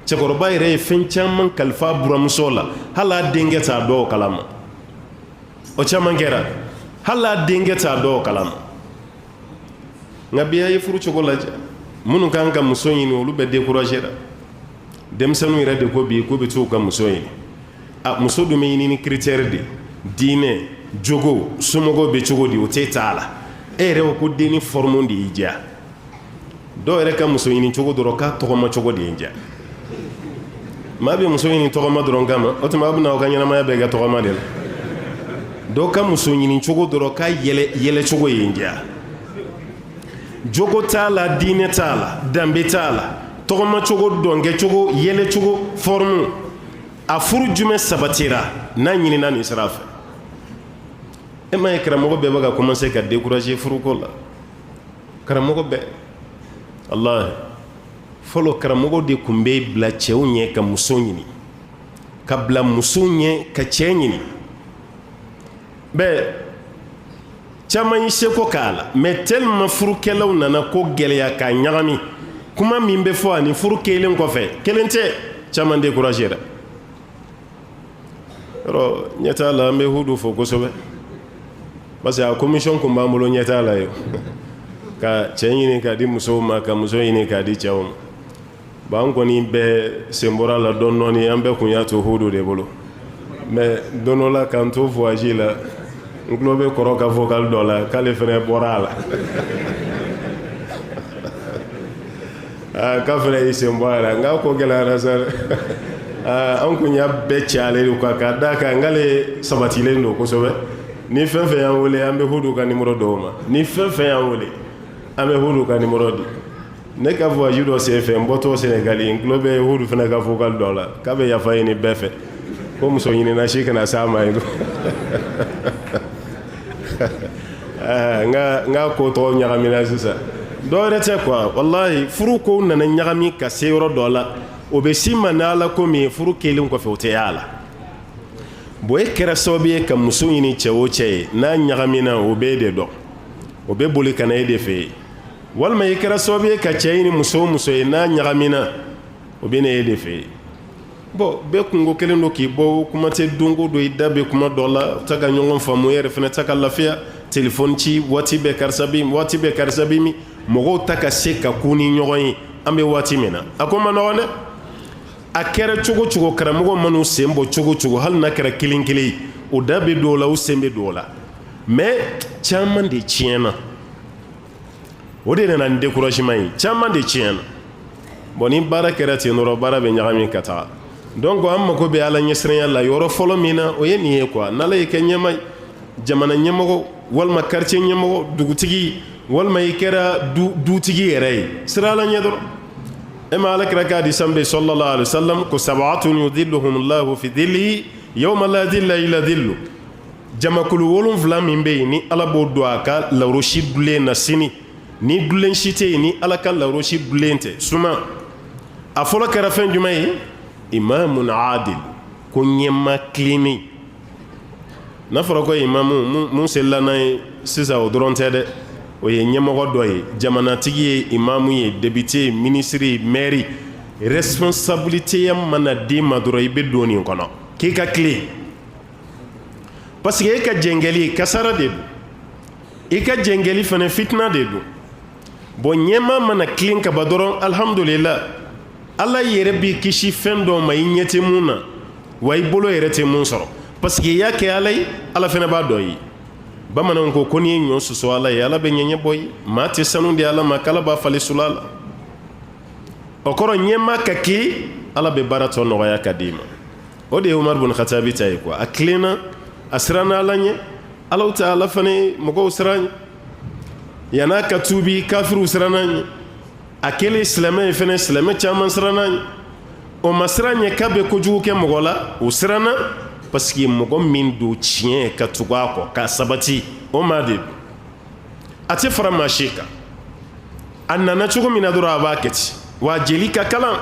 cɛkɔrɔba yɛrɛ ye fɛn caman kalifa buramuso la, hali a denkɛ t'a dɔw kalama. O caman kɛra, hali a denkɛ t'a dɔw kalama. Nka bi, a ye furu cogo lajɛ. Minnu kan ka muso ɲini, olu bɛ découragé la. Denmisɛnninw yɛrɛ de ko bi k'u bɛ t'u ka muso ɲini. A muso dun bɛ ɲini ni critère de diinɛ, jogo, somɔgɔw bɛ cogo di, o tɛ t'a la. E yɛrɛ ko ko denni forme de y'i diya. Dɔw yɛrɛ ka muso ɲini cogo dɔrɔn, k'a tɔgɔma cogo de ye n diya. Maa bɛ muso ɲini tɔgɔma dɔrɔn kama, o tuma a bɛna aw ka ɲɛnamaya bɛɛ kɛ tɔgɔma de la. Dɔw ka muso ɲini cogo dɔrɔn, k'a yɛlɛ yɛlɛ cogo ye n diya. Jogo t'a la, diinɛ t'a la, danbe t'a la, tɔgɔma cogo, dɔnkɛ cogo, yɛlɛ cogo, forme. A furu jumɛn sabatira n'a ɲinina nin sira fɛ? E m'a ye karamɔgɔ bɛɛ bɛ ka commencer ka décourager furuko la, karamɔgɔ bɛɛ. Walahi, fɔlɔ karamɔgɔ de tun bɛ bila cɛw ɲɛ ka muso ɲini, ka bila muso ɲɛ ka cɛ ɲini. Bɛɛ caman y'i seko k'a la, mais tellement furukɛlaw nana ko gɛlɛya k'a ɲagami, kuma min bɛ fɔ ani furu kɛlen kɔfɛ kelen tɛ, caman découragé ra. Yɔrɔ ɲɛ t'a la, an bɛ Hudu fo kosɛbɛ, parce que a commission kun b'an bolo, ɲɛ t'a la ye, ka cɛ ɲini k'a di musow ma, ka muso ɲini k'a di cɛw ma. Bon, an kɔni bɛɛ sen bɔra la dɔɔni dɔɔni, an bɛɛ kun y'a to Hudu de bolo. Mais don dɔ la, k'an to voyage la, n tulo bɛ kɔrɔ ka vocal dɔ la k'ale fɛnɛ bɔra a la, k'a fɛnɛ y'i sen bɔ a la. N k'a ko gɛlɛyara sa dɛ. An kun y'a bɛɛ cɛ ale de kan, k'a d'a kan k'ale sabatilen don kosɛbɛ. Ni fɛn fɛn y'an wele, an bɛ Hudu ka numéro d'o ma. Ni fɛn fɛn y'an wele, an bɛ Hudu ka numéro di. Ne ka voyage dɔ senfɛ, n bɔtɔ Senegali, n tulo bɛ Hudu fana ka vocal dɔ la k'a bɛ yafa ɲini bɛɛ fɛ ko muso ɲinina si kana s'a ma yen. N ka ko tɔgɔ ɲagamina sisan, dɔ wɛrɛ tɛ quoi. Walahi, furu kow nana ɲagami ka se yɔrɔ dɔ la, o bɛ s'i ma n'Ala ko min ye, furu kɛlen kɔfɛ, o tɛ y'a la. Bon, e kɛra sababu ye ka muso ɲini cɛ o cɛ ye, n'a ɲagamina, o b'e de dɔn, o bɛ boli ka na e de fɛ yen. Walima i kɛra sababu ye ka cɛ ɲini muso o muso ye, n'a ɲagamina, o bɛ na e de fɛ yen. Bon, bɛɛ kunko kelen don k'i bɔ, kuma tɛ don o don, i da bɛ kuma dɔ la, ta ka ɲɔgɔn faamu, e yɛrɛ fana ta ka lafiya. Telefɔni ci waati bɛɛ, karisa bɛ waati bɛɛ, karisa bɛ min, mɔgɔw ta ka se ka kun ni ɲɔgɔn ye. An bɛ waati min na, a ko man nɔgɔn dɛ. A kɛra cogo cogo, karamɔgɔ man'u sen bɔ cogo cogo, hali n'a kɛra kelen kelen ye, o da bɛ don o la, u sen bɛ don o la, mais caman de tiɲɛna. O de nana ni découragement ye, caman de tiɲɛna. Bon, ni baara kɛra ten dɔrɔn, baara bɛ ɲagami ka taga. Donc an mako bɛ Ala ɲɛsiranya la yɔrɔ fɔlɔ min na, o ye nin ye quoi. N'Ala y'i kɛ ɲɛma ye, jamana ɲɛmɔgɔ walima quartier ɲɛmɔgɔ, dugutigi, walima i kɛra dutigi yɛrɛ ye, siran Ala ɲɛ dɔrɔn. E ma Ala kira ka hadisa bɛ sallallahu alaihi wasallam ko sab'atun yudhilluhumullahu fi dhillihi yawma la dhilla illa dhillu. Jamakulu 7 min bɛ yen, ni Ala b'o don a ka lawurusi dulen na sini, ni dulen si tɛ yen ni Ala ka lawurusi dulen tɛ suma. A fɔlɔ kɛra fɛn jumɛn ye? Imamun adil, ko ɲɛma tilennen. N'a fɔra ko imamu, mun selila n'a ye sisan, o dɔrɔn tɛ dɛ, o ye ɲɛmɔgɔ dɔ ye, jamanatigi ye, imamu ye, député ye, ministre ye, maire. Responsabilité mana d'i ma dɔrɔn, i bɛ don nin kɔnɔ k'i ka tilen, parce que e ka jɛngɛli kasara de don, i ka jɛngɛli fana fitina de don. Bon, ɲɛma mana tilen ka ban dɔrɔn, alhamdulillah, Ala yɛrɛ b'i kisi fɛn dɔ ma i ɲɛ tɛ mun na, wa i bolo yɛrɛ tɛ mun sɔrɔ, parce que i y'a kɛ Ala ye, Ala fana b'a dɔn i ye. Bamananw ko ko n'i ye ɲɔ susu Ala ye, Ala bɛ ɲɛɲɛ bɔ i. Maa tɛ sanu di Ala ma k'Ala b'a falen sula la. O kɔrɔ, ɲɛma ka kɛ, Ala bɛ baara tɔ nɔgɔya ka d'i ma. O de ye Umaru bun Khatabi ta ye quoi. A tilenna, a siranna Ala ɲɛ, Ala ta Ala fana mɔgɔw siran ɲɛ. Yan'a ka tuubi, kafiriw siranna ɲɛ. A kɛlen silamɛ ye fɛnɛ, silamɛ caman siranna ɲɛ. O ma siran ɲɛ k'a bɛ kojugu kɛ mɔgɔ la, o siranna parce que mɔgɔ min don tiɲɛ ka tugu a kɔ k'a sabati, o maa de don, a tɛ fara maa si kan. A nana cogo min na dɔrɔn, a b'a kɛ ten, wa jeli ka kalan.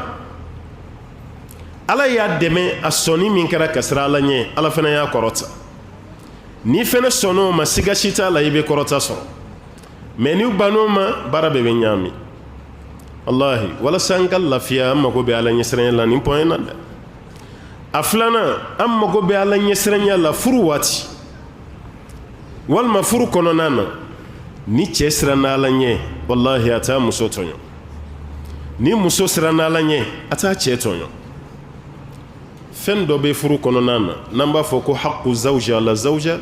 Ala y'a dɛmɛ, a sɔnni min kɛra ka siran Ala ɲɛ, Ala fana y'a kɔrɔta. N'i fana sɔnn'o ma, siga si t'a la, i bɛ kɔrɔta sɔrɔ. Mais n'i bann'o ma, baara bɛɛ bɛ ɲaami. Walahi, walasa an ka lafiya, an mago bɛ Ala ɲɛsiranya la nin point na dɛ. A filanan, an mago bɛ Ala ɲɛsiranya la furu waati walima furu kɔnɔna na. Ni cɛ siranna Ala ɲɛ, walahi, a t'a muso tɔɲɔ. Ni muso siranna Ala ɲɛ, a t'a cɛ tɔɲɔ. Fɛn dɔ bɛ furu kɔnɔna na n'an b'a fɔ ko haqqu zawja ala zawja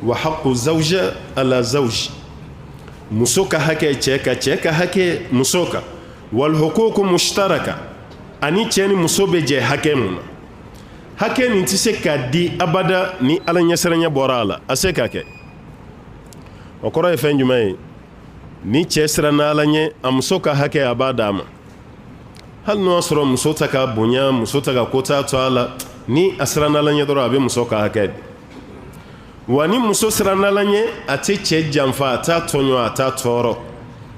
wa haqqu zawja ala zawji, muso ka hakɛ cɛ ka, cɛ ka hakɛ muso kan, wal huququ mushtaraka, ani cɛ ni muso bɛ jɛ hakɛ mun na. Hakɛ nin tɛ se k'a di abada ni Ala ɲɛsiranya bɔra a la, a se ka kɛ. O kɔrɔ ye fɛn jumɛn ye? Ni cɛ siranna Ala ɲɛ, a muso ka hakɛ, a b'a d'a ma, hali n'o y'a sɔrɔ muso ta ka bonya, muso ta ka ko t'a to a la. Ni a siranna Ala ɲɛ dɔrɔn, a bɛ muso ka hakɛ di. Wa ni muso siranna Ala ɲɛ, a tɛ cɛ janfa, a t'a tɔɲɔ, a t'a tɔɔrɔ.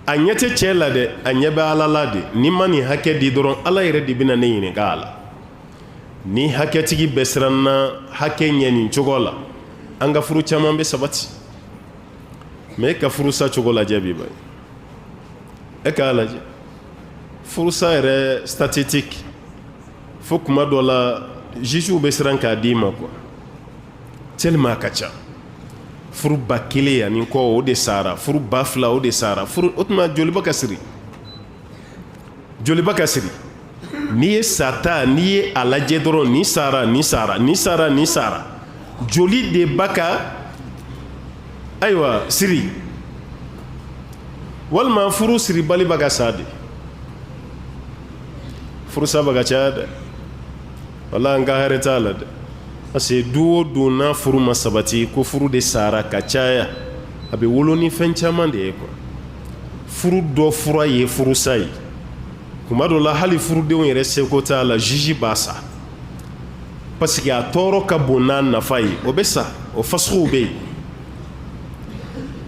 A ɲɛ tɛ cɛ la dɛ, a ɲɛ bɛ Ala la de. Ni ma nin hakɛ di dɔrɔn, Ala yɛrɛ de bɛna ne ɲininka a la. Ni hakɛtigi bɛɛ siranna hakɛ ɲɛ nin cogo la, an ka furu caman bɛ sabati. Mais e ka furusa cogo lajɛ bi ba, e k'a lajɛ furusa yɛrɛ statistique. Fo kuma dɔ la, jugew bɛ siran k'a d'i ma quoi, tellement a ka ca. Furu 1000 ani kɔ, o de sara. Furu 2000, o de sara. Furu o tuma joliba ka siri, joliba ka siri. N'i ye sata, n'i ye a lajɛ dɔrɔn, nin sara, nin sara, nin sara, nin sara, joli de ba ka ayiwa siri, walima furu siribali ba ka sa de. Furusa ba ka caya dɛ, wala an ka hɛrɛ t'a la dɛ, parce que du o du n'a furu ma sabati, ko furu de sara ka caya, a bɛ wolo ni fɛn caman de ye quoi. Furu dɔ fura ye furusa ye. Kuma dɔ la, hali furudenw yɛrɛ seko t'a la, juge b'a sa, parce que a tɔɔrɔ ka bon n'a nafa ye. O bɛ sa, o fasuguw bɛ yen.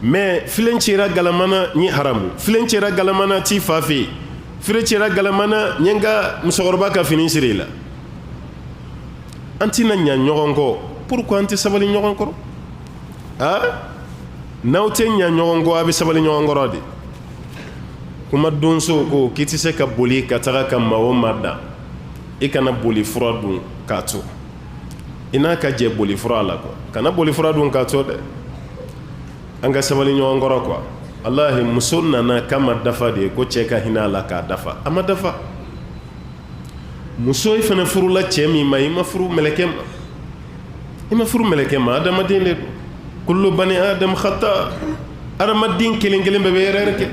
Mais filen cira galamana ni haramu, filen cira galamana t'i fa fɛ yen, filen cira galamana n ye n ka musokɔrɔba ka fini siri i la. An tɛna ɲa ɲɔgɔn kɔ. Pourquoi an tɛ sabali ɲɔgɔn kɔrɔ? Ah, n'aw tɛ ɲa ɲɔgɔn kɔ, a bɛ sabali ɲɔgɔn kɔrɔ de. Kuma donso ko k'i tɛ se ka boli ka taga ka maa o maa dan, i kana boli fura dun k'a to i n'a ka jɛ boli fura la quoi. Kana boli fura dun k'a to dɛ. An ka sabali ɲɔgɔn kɔrɔ quoi. Walahi, muso nana k'a ma dafa de, ko cɛ ka hinɛ a la k'a dafa. A ma dafa. Muso fana furula cɛ min ma, i ma furu mɛlɛkɛ ma, i ma furu mɛlɛkɛ ma, adamaden de don. Kullu bani adam khata, adamaden kelen kelen bɛɛ bɛ erreur kɛ.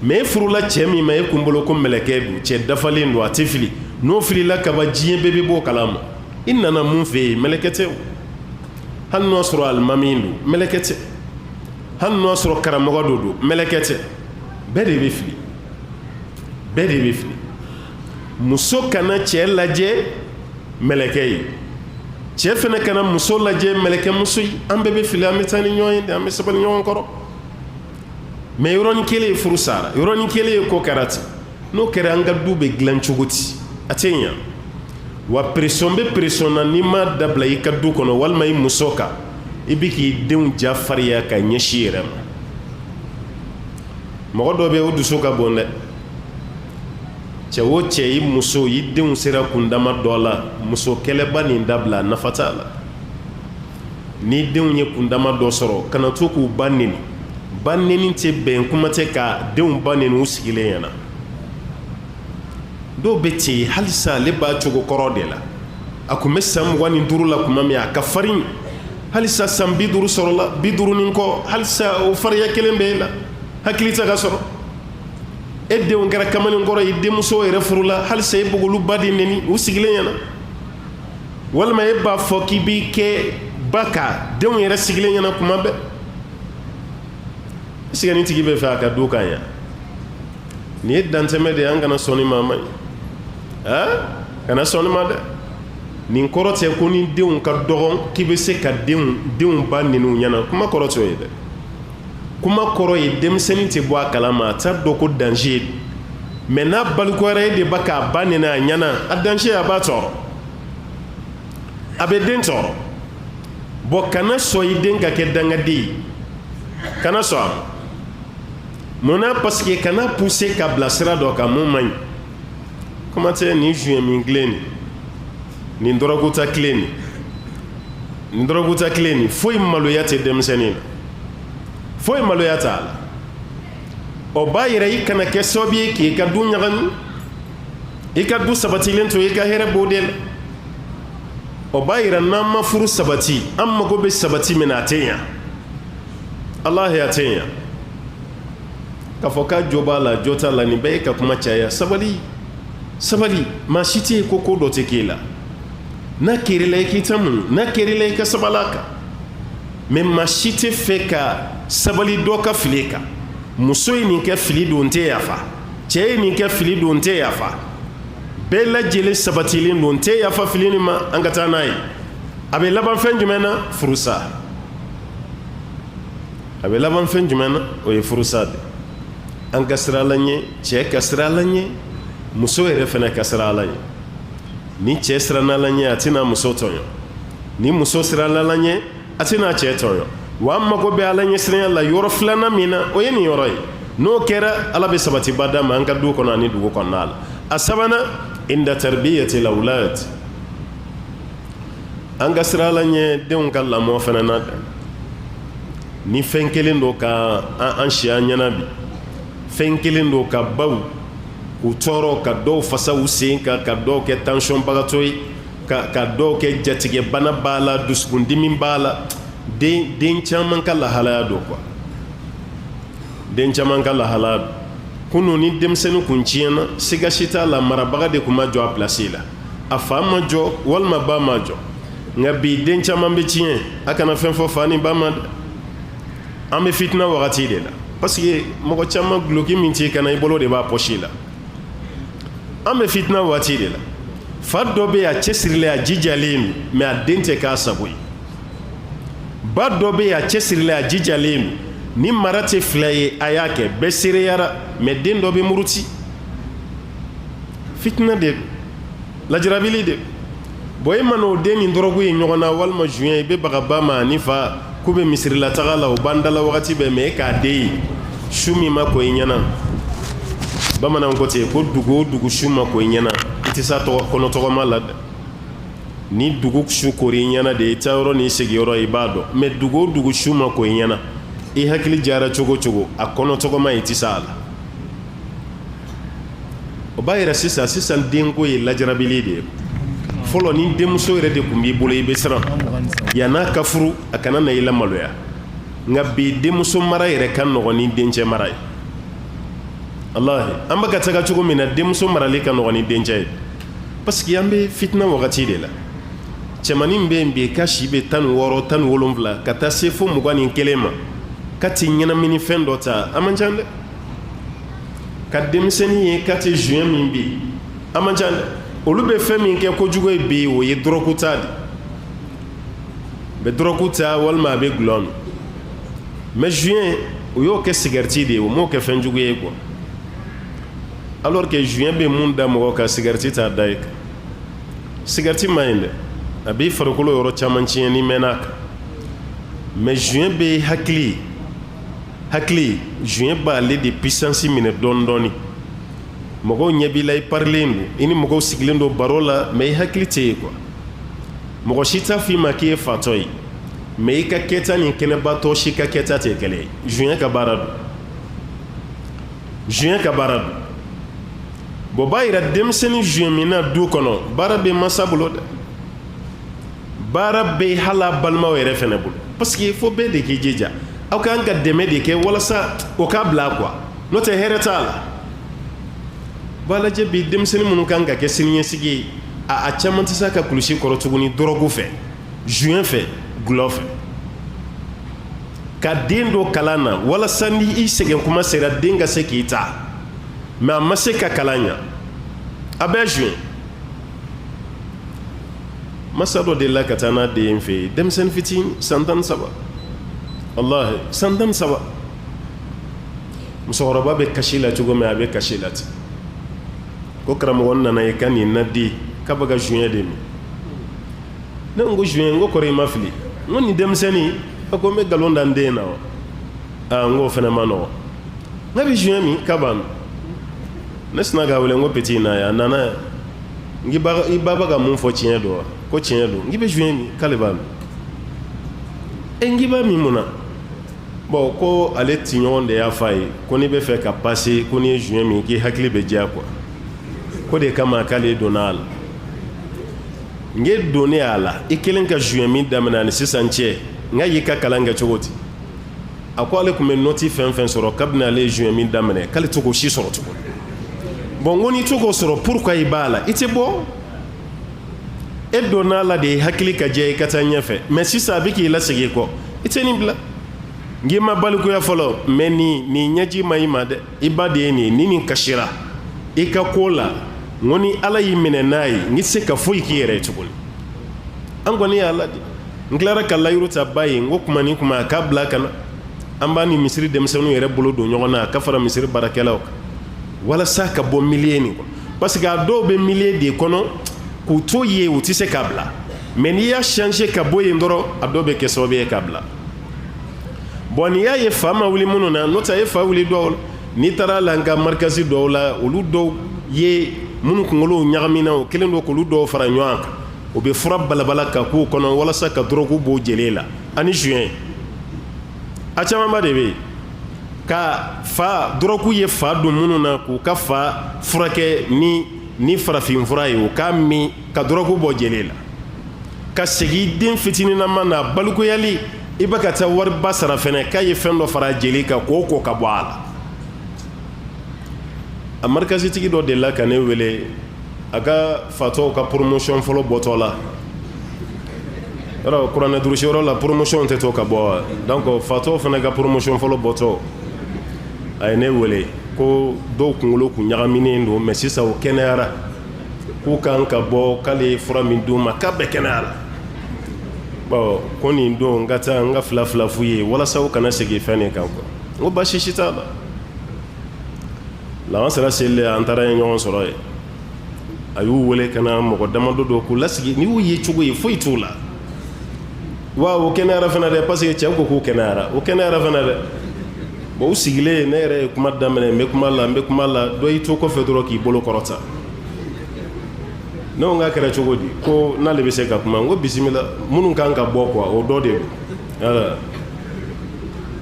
Mais e furula cɛ min ma, e kun bolo ko mɛlɛkɛ don, cɛ dafalen don, a tɛ fili. N'o filila kaba, diɲɛ bɛɛ bɛ bɔ o kalama. I nana mun fɛ yen? Mɛlɛkɛ tɛ o. Hali n'o y'a sɔrɔ alimami don, mɛlɛkɛ tɛ. Hali n'o y'a sɔrɔ karamɔgɔ dɔ don, mɛlɛkɛ tɛ. Bɛɛ de bɛ fili, bɛɛ de bɛ fili. Muso kana cɛ lajɛ mɛlɛkɛ ye, cɛ fana kana muso lajɛ mɛlɛkɛ muso ye. An bɛɛ bɛ fili, an bɛ taa ni ɲɔgɔn ye de, an bɛ sabali ɲɔgɔn kɔrɔ. Mais yɔrɔnin kelen ye furu sara, yɔrɔnin kelen ye ko kɛra ten. N'o kɛra, an ka du bɛ dilan cogo di? A tɛ ɲa. Wa pression bɛ pression na, n'i m'a dabila i ka du kɔnɔ walima i muso kan, i bɛ k'i denw ja farinya ka ɲɛsin i yɛrɛ ma. Mɔgɔ dɔ bɛ yen, o dusu ka bon dɛ. Cɛ o cɛ, i muso, i denw sera kundama dɔ la, muso kɛlɛba nin dabila, a nafa t'a la. Ni denw ye kundama dɔ sɔrɔ, kana to k'u ba neni. Ba neni tɛ bɛn, kuma tɛ ka denw ba neni u sigilen ɲɛna. Dɔw bɛ ten halisa, ale b'a cogo kɔrɔ de la. A kun bɛ san 25 la tuma min, a ka farin. Halisa san 50 sɔrɔla, 50 ni kɔ, halisa o farinya kelen bɛ e la, hakili tɛ ka sɔrɔ. E denw kɛra kamalenkɔrɔ ye, denmuso yɛrɛ furula, halisa e b'olu ba de neni u sigilen ɲɛna. Walima e b'a fɔ k'i b'i kɛ ba ka denw yɛrɛ sigilen ɲɛna kuma bɛɛ. Est ce que nin tigi bɛ fɛ a ka du kan yan? Nin ye dantɛmɛ de ye. An kana sɔn nin ma, a ma ɲi. Kana sɔn nin ma dɛ. Nin kɔrɔ tɛ ko ni denw ka dɔgɔn k'i bɛ se ka denw ba neni ɲɛna. Kuma kɔrɔ t'o ye dɛ. Kuma kɔrɔ ye, denmisɛnnin tɛ bɔ a kalama, a t'a dɔn ko danger don. Mais n'a balikuyara, e de ba k'a ba neni a ɲɛna, a danger, a b'a tɔɔrɔ, a bɛ den tɔɔrɔ. Bon, kana sɔn i den ka kɛ dangaden ye, kana sɔn a ma. Munna? Parce que kana pousser ka bila sira dɔ kan mun man ɲi. Kuma tɛ nin joint min tile nin, nin dɔrɔguta tile nin, nin dɔrɔguta tile nin, foyi maloya tɛ denmisɛnnin na, foyi maloya t'a la. O b'a yira i kana kɛ sababu ye k'i ka du ɲagami. I ka du sabatilen to, i ka hɛrɛ b'o de la. O b'a yira n'an ma furu sabati, an mago bɛ sabati min na, a tɛ ɲa. Alahi, a tɛ ɲa. K'a fɔ k'a jo b'a la, jo t'a la, nin bɛɛ ye ka kuma caya. Sabali, sabali. Maa si tɛ yen ko ko dɔ tɛ k'e la. N'a kɛr'i la, i k'i ta muɲu. N'a kɛr'i la, i ka sabali a kan. Mais maa si tɛ fɛ ka sabali dɔ ka fili kan. Muso ye nin kɛ, fili don, n tɛ yafa. Cɛ ye nin kɛ, fili don, n tɛ yafa. Bɛɛ lajɛlen sabatilen don, n tɛ yafa fili nin ma. An ka taa n'a ye. A bɛ laban fɛn jumɛn na? Furusa. A bɛ laban fɛn jumɛn na? O ye furusa de. An ka siran Ala ɲɛ, cɛ ka siran Ala ɲɛ, muso yɛrɛ fana ka siran Ala ɲɛ. Ni cɛ siranna Ala ɲɛ, a tɛna muso tɔɲɔ. Ni muso siranna Ala ɲɛ, a tɛna cɛ tɔɲɔ. Wa an mago bɛ Ala ɲɛsiranya la yɔrɔ filanan min na, o ye nin yɔrɔ ye. N'o kɛra, Ala bɛ sabatiba d'a ma an ka du kɔnɔ ani dugu kɔnɔna la. A sabanan, inda tarbiyati lawlad, an ka siran Ala ɲɛ denw ka lamɔ fana na. Ni fɛn kelen don ka an si an ɲɛna bi, fɛn kelen don ka baw k'u tɔɔrɔ, ka dɔw fasa u sen kan, ka dɔw kɛ tansiyɔnbagatɔ ye, ka dɔw kɛ jatigɛbana b'a la, dusukundimi b'a la, den caman ka lahalaya don quoi. Den caman ka lahalaya don. Kunun, ni denmisɛnnin kun tiɲɛna, siga si t'a la, marabaga de kun ma jɔ a pilasi la, a fa ma jɔ walima ba ma jɔ. Nka bi, den caman bɛ tiɲɛ, a kana fɛn fɔ fa ni ba ma dɛ. An bɛ fitina wagati de la, parce que mɔgɔ caman, duloki min t'i kana, i bolo de b'a pɔsi la. An bɛ fitina waati de la. Fa dɔ bɛ yen, a cɛsirilen, a jijalen don, mais a den tɛ k'a sago ye. Ba dɔ bɛ yen, a cɛsirilen, a jijalen don. Ni mara tɛ fila ye, a y'a kɛ, bɛɛ seereyara, mais den dɔ bɛ muruti. Fitina de don, lajarabili de. Bon, e mana o den ni dɔrɔgu ye ɲɔgɔn na walima joint, i bɛ baga ba ma ani fa k'u bɛ misirila taga la, u b'an dala wagati bɛɛ. Mais e k'a den ye, su min ma ko i ɲɛna, bamananw ko ten ko dugu o dugu su ma ko i ɲɛna, i tɛ s'a tɔgɔ kɔnɔ tɔgɔma la dɛ. Ni dugu su kori i ɲɛna de, i taa yɔrɔ n'i sigiyɔrɔ, i b'a dɔn. Mais dugu o dugu su ma ko i ɲɛna, i hakili jara cogo cogo, a kɔnɔ tɔgɔma, i tɛ s'a la. O b'a yira sisan, sisan denko ye lajarabili de ye. Fɔlɔ, ni denmuso yɛrɛ de tun b'i bolo, i bɛ siran yann'a ka furu, a kana na i lamaloya. Nka bi, denmuso mara yɛrɛ ka nɔgɔn ni dencɛ mara ye. Walahi, an bɛ ka taga cogo min na, denmuso marali ka nɔgɔn ni dencɛ ye, parce que an bɛ fitina wagati de la. Cɛmanin bɛ yen bi, k'a si bɛ 16, 17, ka taa se fo 21 ma, k'a ti ɲɛnamini fɛn dɔ ta, a man ca dɛ. Ka denmisɛnnin ye k'a tɛ joint min bi, a man ca dɛ. Olu bɛ fɛn min kɛ kojugu ye bi, o ye dɔrɔgu ta de bɛ, dɔrɔgu ta walima a bɛ gulɔ min. Mais joint, o y'o kɛ sigɛriti de ye, o m'o kɛ fɛn jugu ye quoi. Alors que joint bɛ mun da mɔgɔ kan, sigɛriti t'a da ye kan. Sigɛriti ma ɲi dɛ, a b'i farikolo yɔrɔ caman tiɲɛ n'i mɛnna a kan. Mais joint bɛ hakili, joint b'ale de puissance minɛ dɔɔni dɔɔni. Mɔgɔw ɲɛ b'i la, i parilen don, i ni mɔgɔw sigilen don baro la, mais i hakili tɛ yen quoi. Mɔgɔ si t'a f'i ma k'i ye fatɔ ye, mais i ka kɛta ni kɛnɛbatɔ si ka kɛta tɛ kelen ye. Joint ka baara don, joint ka baara don. Bon, b'a yira denmisɛnnin joint min na du kɔnɔ, baara bɛ masa bolo dɛ, baara bɛ hali a balimaw yɛrɛ fɛnɛ bolo, parce que fo bɛɛ de k'i jija. Aw kan ka dɛmɛ de kɛ walasa o k'a bila quoi, n'o tɛ hɛrɛ t'a la. B'a lajɛ bi, denmisɛnnin minnu kan ka kɛ siniɲɛsigi ye, a caman tɛ se ka kulusi kɔrɔ tuguni, dɔrɔgu fɛ, joint fɛ, gulɔ fɛ. Ka den dɔ kalan na walasa ni i sɛgɛn kuma sera, den ka se k'i ta, mais a ma se ka kalan ɲa, a bɛɛ joint. Masa dɔ delila ka taa n'a den fɛ yen, denmisɛnnin fitinin, san 13, walahi, san 13. Musokɔrɔba bɛ kasi la cogo min, a bɛ kasi la ten, ko karamɔgɔ nana ye ka nin na di, k'a bɛ ka joint de min. Ne ko joint? N ko kɔrɔ, i ma fili? N ko nin denmisɛnnin, a ko n bɛ nkalon da n den na wa? Aa, n k'o fana ma nɔgɔn. N k'a bɛ joint min, k'a b'a min. Ne sinna k'a wele, n ko petit na yan. A nana yan. N k'i ba bɛ ka mun fɔ, tiɲɛ don wa? Ko tiɲɛ don. N k'i bɛ joint min? K'ale b'a min. E, n k'i b'a min mun na? Bon, ko ale tiɲɔgɔn de y'a f'a ye ko n'i bɛ fɛ ka passer, ko n'i ye joint min, k'i hakili bɛ diya quoi, ko de kama k'ale donna a la. N k'e donnen a la, i kelen ka joint min daminɛ ani sisan cɛ, n ka y'i ka kalan kɛ cogo di? A ko ale tun bɛ note fɛn fɛn sɔrɔ kabini ale ye joint min daminɛ, k'ale tɛ k'o si sɔrɔ tuguni. Bon, n ko n'i to k'o sɔrɔ, pourquoi i b'a la? I tɛ bɔ. E donna a la de hakili ka jɛ, i ka taa ɲɛfɛ, mais sisan a bɛ k'i lasegin kɔ, i tɛ nin bila. N k'i ma balikuya fɔlɔ, mais nin ɲɛji ma i ma dɛ, i ba de ye nin ye. Ni nin kasira i ka ko la, n ko ni Ala y'i minɛ n'a ye, n tɛ se ka foyi k'i yɛrɛ ye tuguni. An kɔni y'a ladi. N tilara ka layiru ta ba ye, n ko kuma ni kuma, a k'a bila ka na, an b'a ni misiri denmisɛnninw yɛrɛ bolo don ɲɔgɔn na, a ka fara misiri baarakɛlaw kan walasa ka bɔ milieu nin kɔnɔ, parce que a dɔw bɛ milieu de kɔnɔ k'u to yen, u tɛ se k'a bila. Mais n'i y'a changer ka bɔ yen dɔrɔn, a dɔw bɛ kɛ sababu ye k'a bila. Bon, n'i y'a ye fa ma wuli minnu na, n'o tɛ a ye fa wuli dɔw la. N'i taara la n ka marikazi dɔw la, olu dɔw ye minnu kunkolow ɲagamina, o kɛlen don k'olu dɔw fara ɲɔgɔn kan, o bɛ fura balabala ka k'u kɔnɔ walasa ka dɔrɔgu b'o jeli la ani joint. A camanba de bɛ yen ka fa dɔrɔgu ye fa don minnu na, k'u ka fa furakɛ ni farafin fura ye, u k'a min ka dɔrɔgu bɔ jeli la, ka segin den fitininama na balikuyali. I bɛ ka taa wariba sara fɛnɛ k'a ye fɛn dɔ fara jeli kan k'o ko ka bɔ a la. A marikazitigi dɔ delila ka ne wele, a ka fatɔw ka promotion fɔlɔ bɔtɔ la. Yɔrɔ kuranɛ durusi yɔrɔ la, promotion tɛ to ka bɔ. Donc fatɔw fana ka promotion fɔlɔ bɔtɔ, a ye ne wele ko dɔw kunkolo kun ɲagaminen don, mais sisan o kɛnɛyara, k'u kan ka bɔ, k'ale ye fura min d'u ma k'a bɛɛ kɛnɛyara. Bon, ko nin don n ka taa n ka fila fila f'u ye walasa u kana segin fɛn nin kan quoi. N ko baasi si t'a la. Lagansara selilen, an taara ye ɲɔgɔn sɔrɔ yen. A y'u wele ka na, mɔgɔ damadɔ don k'u lasigi. N'i y'u ye cogo ye, foyi t'u la wa o kɛnɛyara fana dɛ, parce que cɛw ko k'u kɛnɛyara, o kɛnɛyara fana dɛ. Bon, u sigilen, ne yɛrɛ ye kuma daminɛ, n bɛ kuma la, n bɛ kuma la, dɔ y'i to kɔfɛ dɔrɔn k'i bolo kɔrɔta. Ne ko n k'a kɛra cogo di? Ko n'ale bɛ se ka kuma. N ko bisimila, minnu kan ka bɔ quoi, o dɔ de don. Voilà.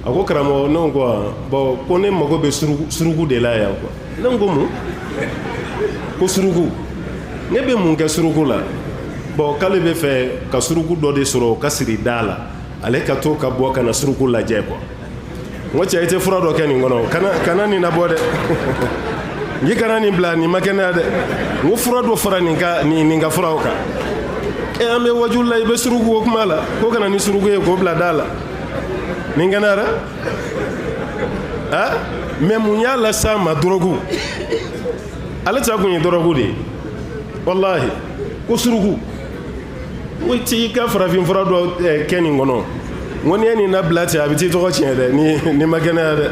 A ko karamɔgɔ, ne ko bon, ko ne mago bɛ suruku de la yan quoi. Ne ko mun? Ko suruku. Ne bɛ mun kɛ suruku la? Bon, k'ale bɛ fɛ ka suruku dɔ de sɔrɔ ka siri da la, ale ka to ka bɔ ka na suruku lajɛ quoi. N ko cɛ, i tɛ fura dɔ kɛ nin kɔnɔ, kana nin nabɔ dɛ, n k'i kana nin bila, nin ma kɛnɛya dɛ. N ko fura dɔ fara nin ka furaw kan. E, an bɛ wajulu la, i bɛ suruku o kuma la, ko kana ni suruku ye k'o bila da la, nin kɛnɛyara. Ah, mais mun y'a las'a ma? Dɔrɔgu. Ale ta kun ye dɔrɔgu de ye, walahi. Ko suruku. N ko t'i ka farafin fura dɔ kɛ nin kɔnɔ. N ko n'i ye nin labila ten, a bɛ t'i tɔgɔ tiɲɛ dɛ, ni ma kɛnɛya dɛ,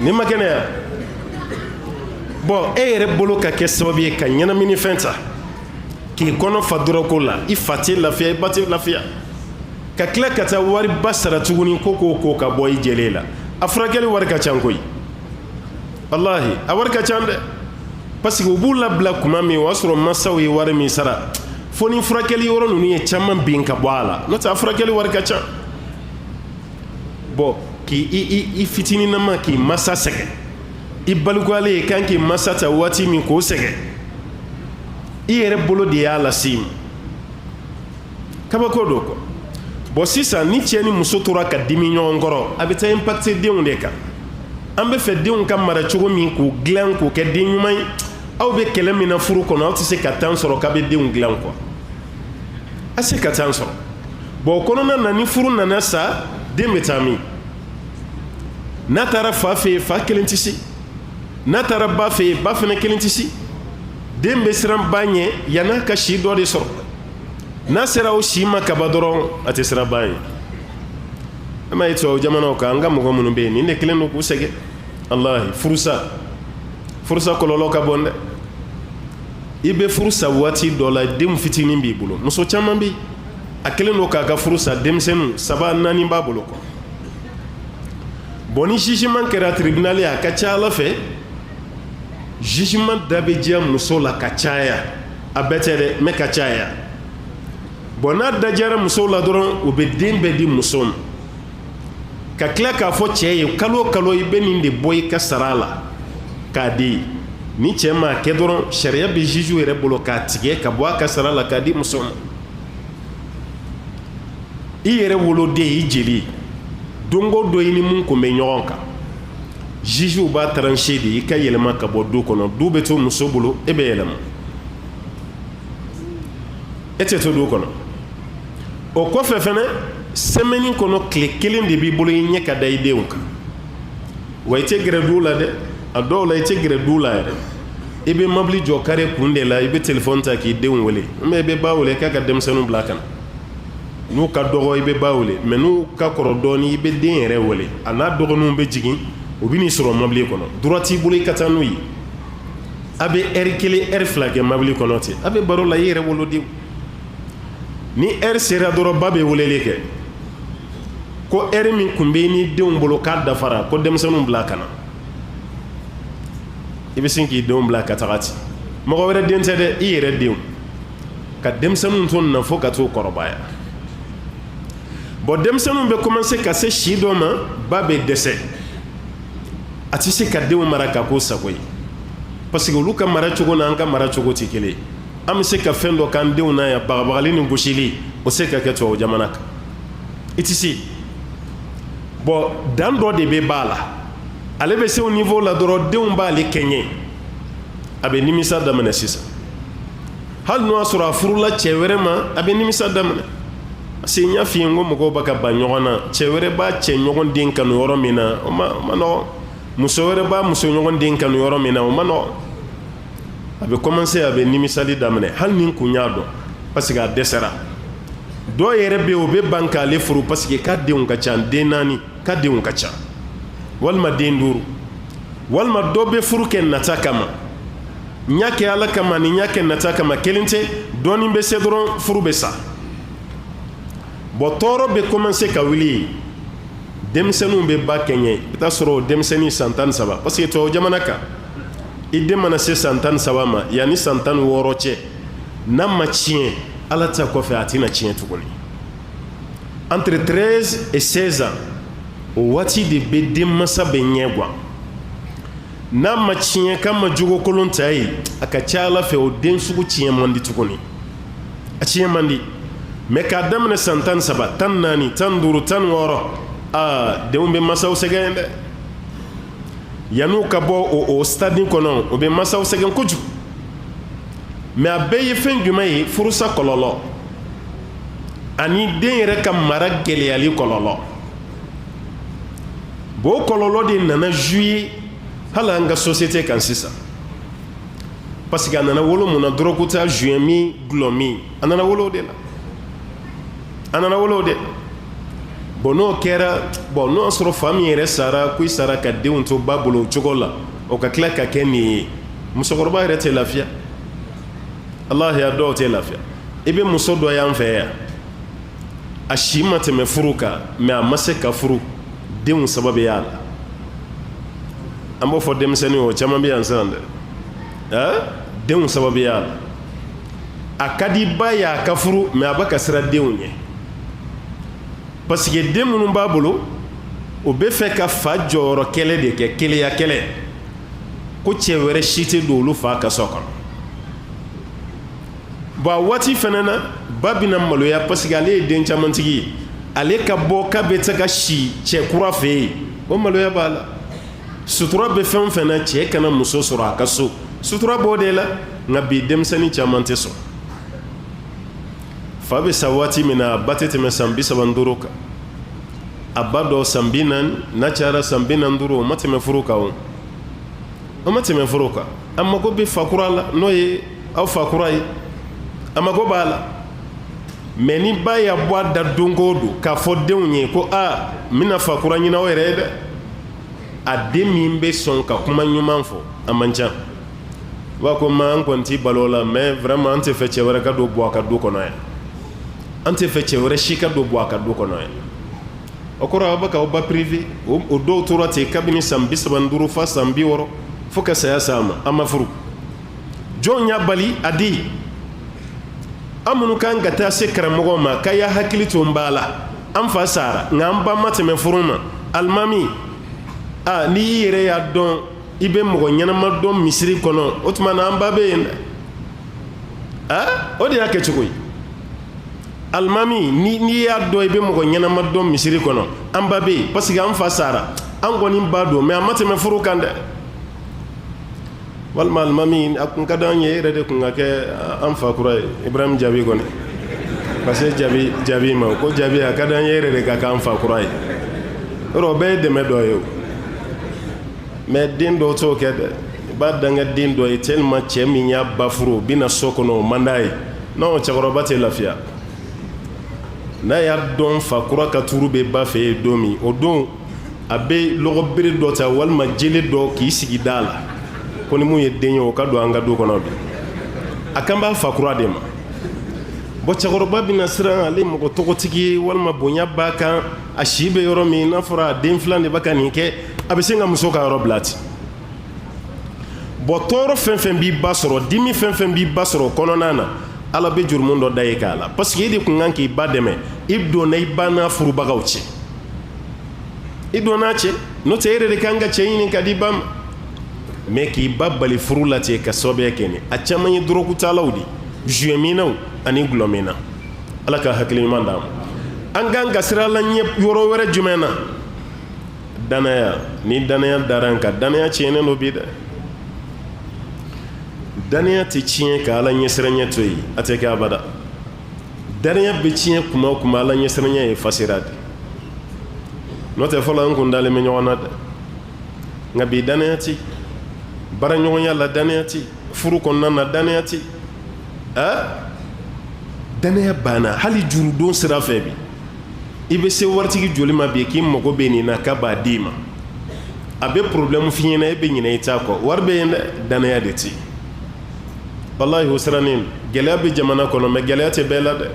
ni ma kɛnɛya. Bon, e yɛrɛ bolo ka kɛ sababu ye ka ɲɛnaminifɛn ta k'i kɔnɔ fa dɔrɔgu la, i fa tɛ lafiya, i ba tɛ lafiya, ka tila ka taa wariba sara tuguni ko k'o ko ka bɔ i jeli la. A furakɛli wari ka ca koyi, walahi, a wari ka ca dɛ, parce que u b'u labila kuma min, o y'a sɔrɔ masaw ye wari min sara, fo ni furakɛli yɔrɔ ninnu ye caman bin ka bɔ a la, n'o tɛ a furakɛli wari ka ca. Bon, k'i i i fitininama k'i masa sɛgɛn, i balikuyalen ye kan k'i masa ta waati min k'o sɛgɛn, i yɛrɛ bolo de y'a lase i ma. Kabako don quoi. Bon, sisan ni cɛ ni muso tora ka dimi ɲɔgɔn kɔrɔ, a bɛ taa impacter denw de kan. An bɛ fɛ denw ka mara cogo min, k'u dilan k'u kɛ den ɲuman ye, aw bɛ kɛlɛ min na furu kɔnɔ, aw tɛ se ka temps sɔrɔ k'a bɛ denw dilan quoi, a se ka temps sɔrɔ. Bon, o kɔnɔna na, ni furu nana sa, den bɛ taa min? N'a taara fa fɛ yen, fa kelen tɛ se. N'a taara ba fɛ yen, ba fana kelen tɛ se. Den bɛ siran ba ɲɛ yann'a ka si dɔ de sɔrɔ. N'a sera o si ma kaba dɔrɔn, a tɛ siran ba ɲɛ. An b'a ye tubabu jamanaw kan, an ka mɔgɔ minnu bɛ yen, nin de kelen don k'u sɛgɛn. Walahi, furusa, furusa kɔlɔlɔ ka bon dɛ. I bɛ furu sa waati dɔ la, den fitinin b'i bolo. Muso caman bɛ yen, a kɛlen don k'a ka furu sa, denmisɛnnin saba naani b'a bolo kɔ. Bon, ni jugement kɛra tribunal ye, a ka ca ala fɛ, jugement da bɛ diya muso la ka caya. A bɛɛ tɛ dɛ, mais ka caya. Bon, n'a da diyara musow la dɔrɔn, u bɛ den bɛɛ di muso ma, ka tila k'a fɔ cɛ ye: kalo o kalo, i bɛ nin de bɔ i ka sara la k'a di. Ni cɛ m'a kɛ dɔrɔn, sariya bɛ juge yɛrɛ bolo k'a tigɛ ka bɔ a ka sara la k'a di muso ma. I yɛrɛ woloden, i jeli, don o don i ni mun kun bɛ ɲɔgɔn kan, jugew b'a trancher de i ka yɛlɛma ka bɔ du kɔnɔ. Du bɛ to muso bolo, e bɛ yɛlɛma, e tɛ to du kɔnɔ. O kɔfɛ fɛnɛ, semaine kɔnɔ, tile kelen de b'i bolo i ɲɛ ka da i denw kan. Wa i tɛ gɛrɛ du la dɛ, a dɔw la i tɛ gɛrɛ du la yɛrɛ. I bɛ mobili jɔ kare kun de la, i bɛ telefɔni ta k'i denw wele, mais i bɛ ba wele k'a ka denmisɛnninw bila ka na. N'u ka dɔgɔ, i bɛ ba wele, mais n'u ka kɔrɔ dɔɔni, i bɛ den yɛrɛ wele. A n'a dɔgɔninw bɛ jigin, u bɛ n'i sɔrɔ mobili kɔnɔ. Droit t'i bolo i ka taa n'u ye. A bɛ ɛri 1, ɛri 2 kɛ mobili kɔnɔ ten, a bɛ baro la i yɛrɛ wolodenw. Ni ɛri sera dɔrɔn, ba bɛ weleli kɛ ko ɛri min tun bɛ i ni denw bolo k'a dafara, ko denmisɛnninw bila ka na. I bɛ sin k'i denw bila ka taga ten. Mɔgɔ wɛrɛ den tɛ dɛ, i yɛrɛ denw. Ka denmisɛnninw to nin na fo ka t'u kɔrɔbaya. Bon, denmisɛnninw bɛ commencer ka se si dɔ ma, ba bɛ dɛsɛ, a tɛ se ka denw mara ka k'o sago ye, parce que olu ka mara cogo n'an ka mara cogo tɛ kelen ye. An bɛ se ka fɛn dɔ k'an denw na yan, bagabagali ni gosili, o se ka kɛ tubabu jamana kan, i tɛ se. Bon, dan dɔ de bɛ ba la, ale bɛ se o niveau la dɔrɔn, denw b'ale kɛɲɛ, a bɛ nimisa daminɛ sisan. Hali n'o y'a sɔrɔ a furula cɛ wɛrɛ ma, a bɛ nimisa daminɛ, parce que n y'a f'i ye n ko mɔgɔw bɛ ka ban ɲɔgɔn na. Cɛ wɛrɛ b'a cɛ ɲɔgɔn den kanu yɔrɔ min na, o ma nɔgɔn. Muso wɛrɛ b'a muso ɲɔgɔn den kanu yɔrɔ min na, o ma nɔgɔn. A bɛ commencer, a bɛ nimisali daminɛ, hali ni kun y'a dɔn, parce que a dɛsɛra. Dɔw yɛrɛ bɛ yen, o bɛ ban k'ale furu parce que k'a denw ka ca, den 4, k'a denw ka ca, walima den 5. Walima dɔ bɛ furu kɛ nata kama. N y'a kɛ Ala kama ni n y'a kɛ nata kama, kelen tɛ. Dɔɔnin bɛ se dɔrɔn, furu bɛ sa. Bon, tɔɔrɔ bɛ commencer ka wuli yen, denmisɛnninw bɛ ba kɛɲɛ. I bɛ taa sɔrɔ o denmisɛnnin san 13, parce que tubabu jamana kan, i den mana se san 13 ma, yanni san 16 cɛ, n'a ma tiɲɛ, Ala ta kɔfɛ, a tɛna tiɲɛ tuguni. Entre 13 et 16 ans, o waati de bɛ denmansa bɛ ɲɛ gan. N'a ma tiɲɛ, k'a ma jogo kolon ta ye, a ka ca Ala fɛ, o den sugu tiɲɛ man di tuguni, a tiɲɛ man di. Mais k'a daminɛ san 13, 14, 15, 16, aa, denw bɛ masaw sɛgɛn dɛ. Yann'u ka bɔ o stade kɔnɔ, o bɛ masaw sɛgɛn kojugu. Mais a bɛɛ ye fɛn jumɛn ye? Furusa kɔlɔlɔ ani den yɛrɛ ka mara gɛlɛyali kɔlɔlɔ. Bon, o kɔlɔlɔ de nana jouer hali an ka société kan sisan, parce que a nana wolo mun na? Dɔrɔgu ta, joint min, dɔlɔ min, a nana wolo o de la, a nana wolo o de la. Bon, n'o kɛra, bon, n'o y'a sɔrɔ fa min yɛrɛ sara, ko i sara ka denw to ba bolo o cogo la, o ka tila ka kɛ nin ye, musokɔrɔba yɛrɛ tɛ lafiya. Alahi, a dɔw tɛ lafiya. I bɛ muso dɔ y'an fɛ yan, a si ma tɛmɛ furu kan, mais a ma se ka furu, denw saba bɛ y'a la. An b'o fɔ denmisɛnnin, o caman bɛ yan sisan dɛ. Ɛɛ, denw saba bɛ y'a la. A ka di ba ye a ka furu, mais a bɛ ka siran denw ɲɛ, parce que den minnu b'a bolo, o bɛ fɛ ka fa jɔyɔrɔ kɛlɛ de kɛ, keleya kɛlɛ, ko cɛ wɛrɛ si tɛ don olu fa ka so kɔnɔ. Bon, a waati fana na, ba bɛna maloya, parce que ale ye den camantigi ye. Ale ka bɔ k'a bɛ taga si cɛ kura fɛ yen, o maloya b'a la. Sutura bɛ fɛn o fɛn na, cɛ kana muso sɔrɔ a ka so, sutura b'o de la. Nka bi, denmisɛnnin caman tɛ sɔn. Fa bɛ sa waati min na, a ba tɛ tɛmɛ san 35 kan. A ba dɔ san 40, n'a cayara san 45, o ma tɛmɛ furu kan. O ma tɛmɛ furu kan. A mago bɛ fakura la, n'o ye aw fakura ye, a mago b'a la. Mais ni ba y'a bɔ a da don o don k'a fɔ denw ye ko aa, n bɛna fakura ɲini aw yɛrɛ ye dɛ, a den min bɛ sɔn ka kuma ɲuman fɔ, a man ca. U b'a ko ma, an kɔni t'i balo la, mais vraiment, an tɛ fɛ cɛ wɛrɛ ka don bɔ a ka du kɔnɔ yan, an tɛ fɛ cɛ wɛrɛ si ka don bɔ a ka du kɔnɔ yan. O kɔrɔ, aw bɛ k'aw ba privé. O dɔw tora ten kabini san 35 fa san 60, fo ka saya s'a ma, a ma furu. Jɔn y'a bali a di? An minnu kan ka taa se karamɔgɔ ma k'a y'a hakili to n ba la, an fa sara, nka an ba ma tɛmɛ furu ma. Alimami, a n'i y'i yɛrɛ y'a dɔn, i bɛ mɔgɔ ɲɛnama dɔn misiri kɔnɔ, o tuma na an ba bɛ yen dɛ. A o de y'a kɛ cogo ye. Alimami, n'i y'a dɔn i bɛ mɔgɔ ɲɛnama dɔn misiri kɔnɔ, an ba bɛ yen, parce que an fa sara, an kɔni ba don, mais a ma tɛmɛ furu kan dɛ. Walima alimami, a kun ka d'an ye, e yɛrɛ de kun ka kɛ an fa kura ye. Ibrahim Jaabi kɔni, parce que jaabi jaabi ma ko jaabi, a ka d'an ye, e yɛrɛ de ka k'an fa kura ye. Yɔrɔ o bɛɛ ye dɛmɛ dɔ ye o. Mais den dɔw t'o kɛ dɛ. I U b'a danga den dɔ ye tellement cɛ min y'a ba furu, o bɛ na so kɔnɔ, o man d'a ye. Non, cɛkɔrɔba tɛ lafiya n'a y'a dɔn fa kura ka turu bɛ ba fɛ yen don min. O don, a bɛ lɔgɔbere dɔ ta walima jele dɔ k'i sigi da la ko ni mun ye den ye, o ka don an ka du kɔnɔ bi. A kan b'a fa kura de ma. Bon, cɛkɔrɔba bɛna siran. Ale mɔgɔ tɔgɔtigi ye walima bonya b'a kan, a si bɛ yɔrɔ min n'a fɔra a den filan de bɛ ka nin kɛ, a bɛ se ka muso ka yɔrɔ bila ten. Bon, tɔɔrɔ fɛn fɛn b'i ba sɔrɔ, dimi fɛn fɛn b'i ba sɔrɔ kɔnɔna na, Ala bɛ jurumu dɔ da ye k'a la, parce que e de kun kan k'i ba dɛmɛ. I donna i ba n'a furubagaw cɛ, i donna cɛ, n'o tɛ e yɛrɛ de kan ka cɛ ɲini ka di ba ma. Mais k'i ba bali furu la ten ka sababuya kɛ nin, a caman ye dɔrɔgutalaw de, jointminnaw ani gulɔminna. Ala ka hakili ɲuman d'an ma. An kan ka sira la ɲɛ yɔrɔ wɛrɛ jumɛn na? Danaya. Ni danaya dara an kan, danaya tiɲɛnen don bi dɛ. Danaya tɛ tiɲɛ ka Ala ɲɛsiranɲɛ to yen, a tɛ kɛ abada. Danaya bɛ tiɲɛ kuma o kuma, Ala ɲɛsiranɲɛ ye fasira de. N'o tɛ, fɔlɔ an kun dalen bɛ ɲɔgɔn na dɛ. Nka bi, danaya tɛ baaraɲɔgɔnya la, danaya tɛ furu kɔnɔna na, danaya tɛ a danaya banna. Hali jurudon sira fɛ bi, i bɛ se waritigi joli ma bi k'i mago bɛ nin na, k'a b'a d'i ma, a bɛ problème f'i ɲɛna, e bɛ ɲinɛ i ta kɔ. Wari bɛ yen dɛ, danaya de tɛ yen. Walahi, o sirannen. Gɛlɛya bɛ jamana kɔnɔ, mais gɛlɛya tɛ bɛɛ la dɛ.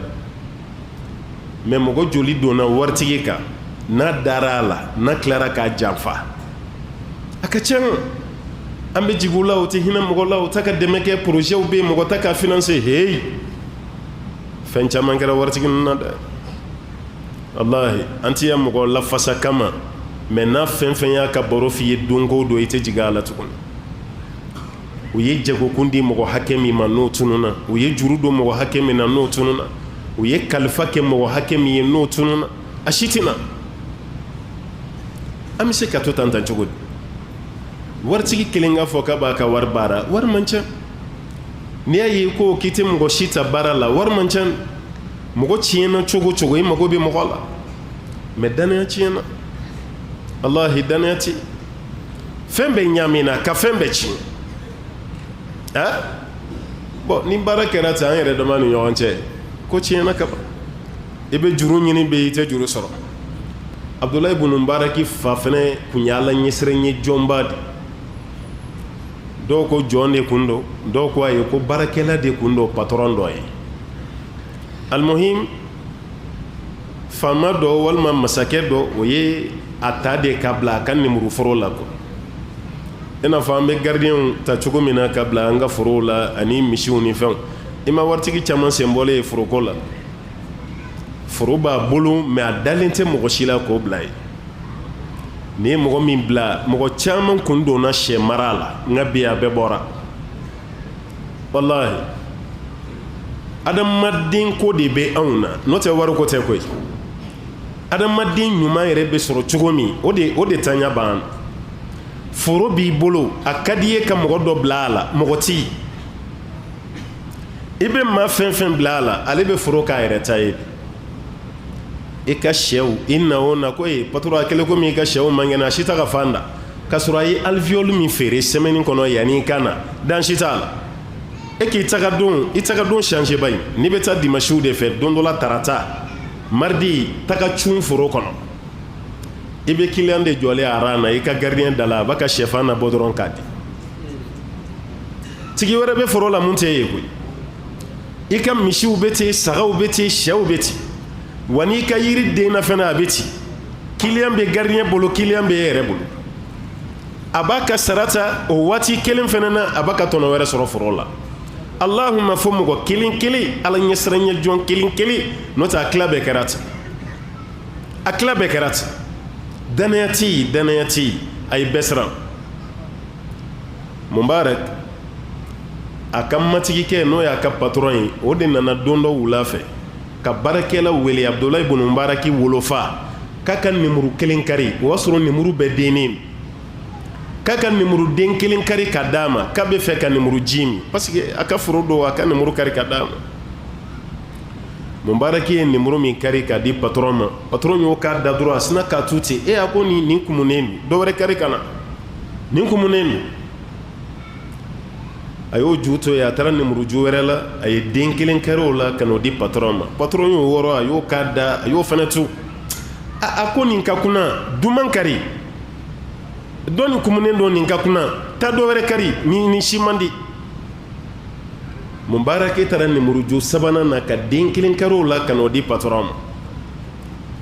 Mais mɔgɔ joli donna waritigi kan n'a dara a la, n'a tilara k'a janfa? A ka ca. An bɛ jigin u la, u tɛ hinɛ mɔgɔ la, u ta ka dɛmɛ kɛ, projetw bɛ yen, mɔgɔ ta ka financer. Heyi, fɛn caman kɛra waritigi ninnu na dɛ. Walahi, an tɛ yan mɔgɔ lafasa kama, mais n'a fɛn fɛn y'a ka baro f'i ye don o don, i tɛ jigin a la tuguni. U ye jagokun di mɔgɔ hakɛ min ma, n'o tununna, u ye juru don mɔgɔ hakɛ min na, n'o tununna, u ye kalifa kɛ mɔgɔ hakɛ min ye, n'o tununna, a si tɛna. An bɛ se ka to tan tan cogo di? Waritigi kelen k'a fɔ k'a b'a ka wari baara, wari man ca. N'i y'a ye ko k'i tɛ mɔgɔ si ta baara la, wari man ca. Mɔgɔ tiɲɛna cogo o cogo, i mago bɛ mɔgɔ la, mais danaya tiɲɛna. Walahi, danaya tɛ. Fɛn bɛɛ ɲaamina ka fɛn bɛɛ tiɲɛ. Ah bon, ni baara kɛra ten, an yɛrɛ dama ni ɲɔgɔn cɛ, ko tiɲɛna ka ban. I bɛ juru ɲini bɛ, i tɛ juru sɔrɔ. Abudulayi bunu Mubaraki fa fɛnɛ kun ye Ala ɲɛsiranɲɛ jɔnba de. Dɔw ko jɔn de kun don, dɔw ko ayi, ko baarakɛla de kun don patɔrɔn dɔ ye. Almuhim, faama dɔ walima masakɛ dɔ, o ye a ta de ka bila a ka nemuruforo la ko i n'a fɔ an bɛ garidiɲɛw ta cogo min na ka bila an ka forow la ani misiw ni fɛnw. I ma waritigi caman sen bɔlen ye foroko la? Foro b'a bolo, mais a dalen tɛ mɔgɔ si la k'o bila yen. N'i ye mɔgɔ min bila, mɔgɔ caman kun donna sɛ mara la, nka bi a bɛɛ bɔra. Walahi, adamaden ko de bɛ anw na, n'o tɛ wariko tɛ koyi. Adamaden ɲuman yɛrɛ bɛ sɔrɔ cogo min, o de taɲa b'an. Foro b'i bolo, a ka di i ye ka mɔgɔ dɔ bila a la, mɔgɔ tɛ yen. I bɛ maa fɛn fɛn bila a la, ale bɛ foro k'a yɛrɛ ta ye. I ka sɛw, i na o na ko ye patron, a kɛlen komi i ka sɛw man kɛnɛ, a si ta ka fan da, k'a sɔrɔ a ye alvéole min feere semaine kɔnɔ yanni i ka na, dan si t'a la. E k'i taga don, i taga don changer ba ye. N'i bɛ taa dimanche de fɛ, don dɔ la, tarata, mardi, taga cun foro kɔnɔ, i bɛ client de jɔlen a rang na i ka gardien da la, a b'a ka sɛfan na bɔ dɔrɔn k'a di. Tigi wɛrɛ bɛ foro la mun tɛ ye koyi. I ka misiw bɛ ten, sagaw bɛ ten, sɛw bɛ ten. Wa n'i ka yiri den na fana, a bɛ ten. Client bɛ gardien bolo, client bɛ e yɛrɛ bolo. A b'a ka sara ta o waati kelen fana na, a b'a ka tɔnɔ wɛrɛ sɔrɔ foro la. Allahumma, fo mɔgɔ kelen kelen, Ala ɲɛsiranɲɛ jɔn kelen kelen, n'o tɛ a tila bɛɛ kɛra ten, a tila bɛɛ kɛra ten. Danaya tɛ yen, danaya tɛ yen. A ye bɛɛ siran. Mubarak a ka matigikɛ, n'o y'a ka patɔrɔn ye, o de nana don dɔ wula fɛ ka baarakɛla wele, Abudulayi bunu Mubaraki wolofa, k'a ka nemuru kelen kari. O y'a sɔrɔ nemuru bɛɛ dennen. K'a ka nemuruden kelen kari ka d'a ma, k'a bɛ fɛ ka nemuru ji min, parce que a ka foro don. A ka nemuru kari ka d'a ma. Mubaraki ye nemuru min kari ka di patɔrɔn ma, patɔrɔn y'o k'a da dɔrɔn, a sinna k'a tu ten. E, a ko nin kumunen don, dɔ wɛrɛ kari ka na, nin kumunen don. A y'o ju to yen, a taara nemuruju wɛrɛ la, a ye den kelen kari o la ka n'o di patɔrɔn ma. Patɔrɔn y'o wɔrɔ, a y'o k'a da, a y'o fana tu. A ko nin ka kunna, duman kari dɔ nin kumunen don, nin ka kunna, taa dɔ wɛrɛ kari, nin si man di. Mubaraki taara nemuruju sabanan na ka den kelen kari o la ka n'o di patɔrɔn ma.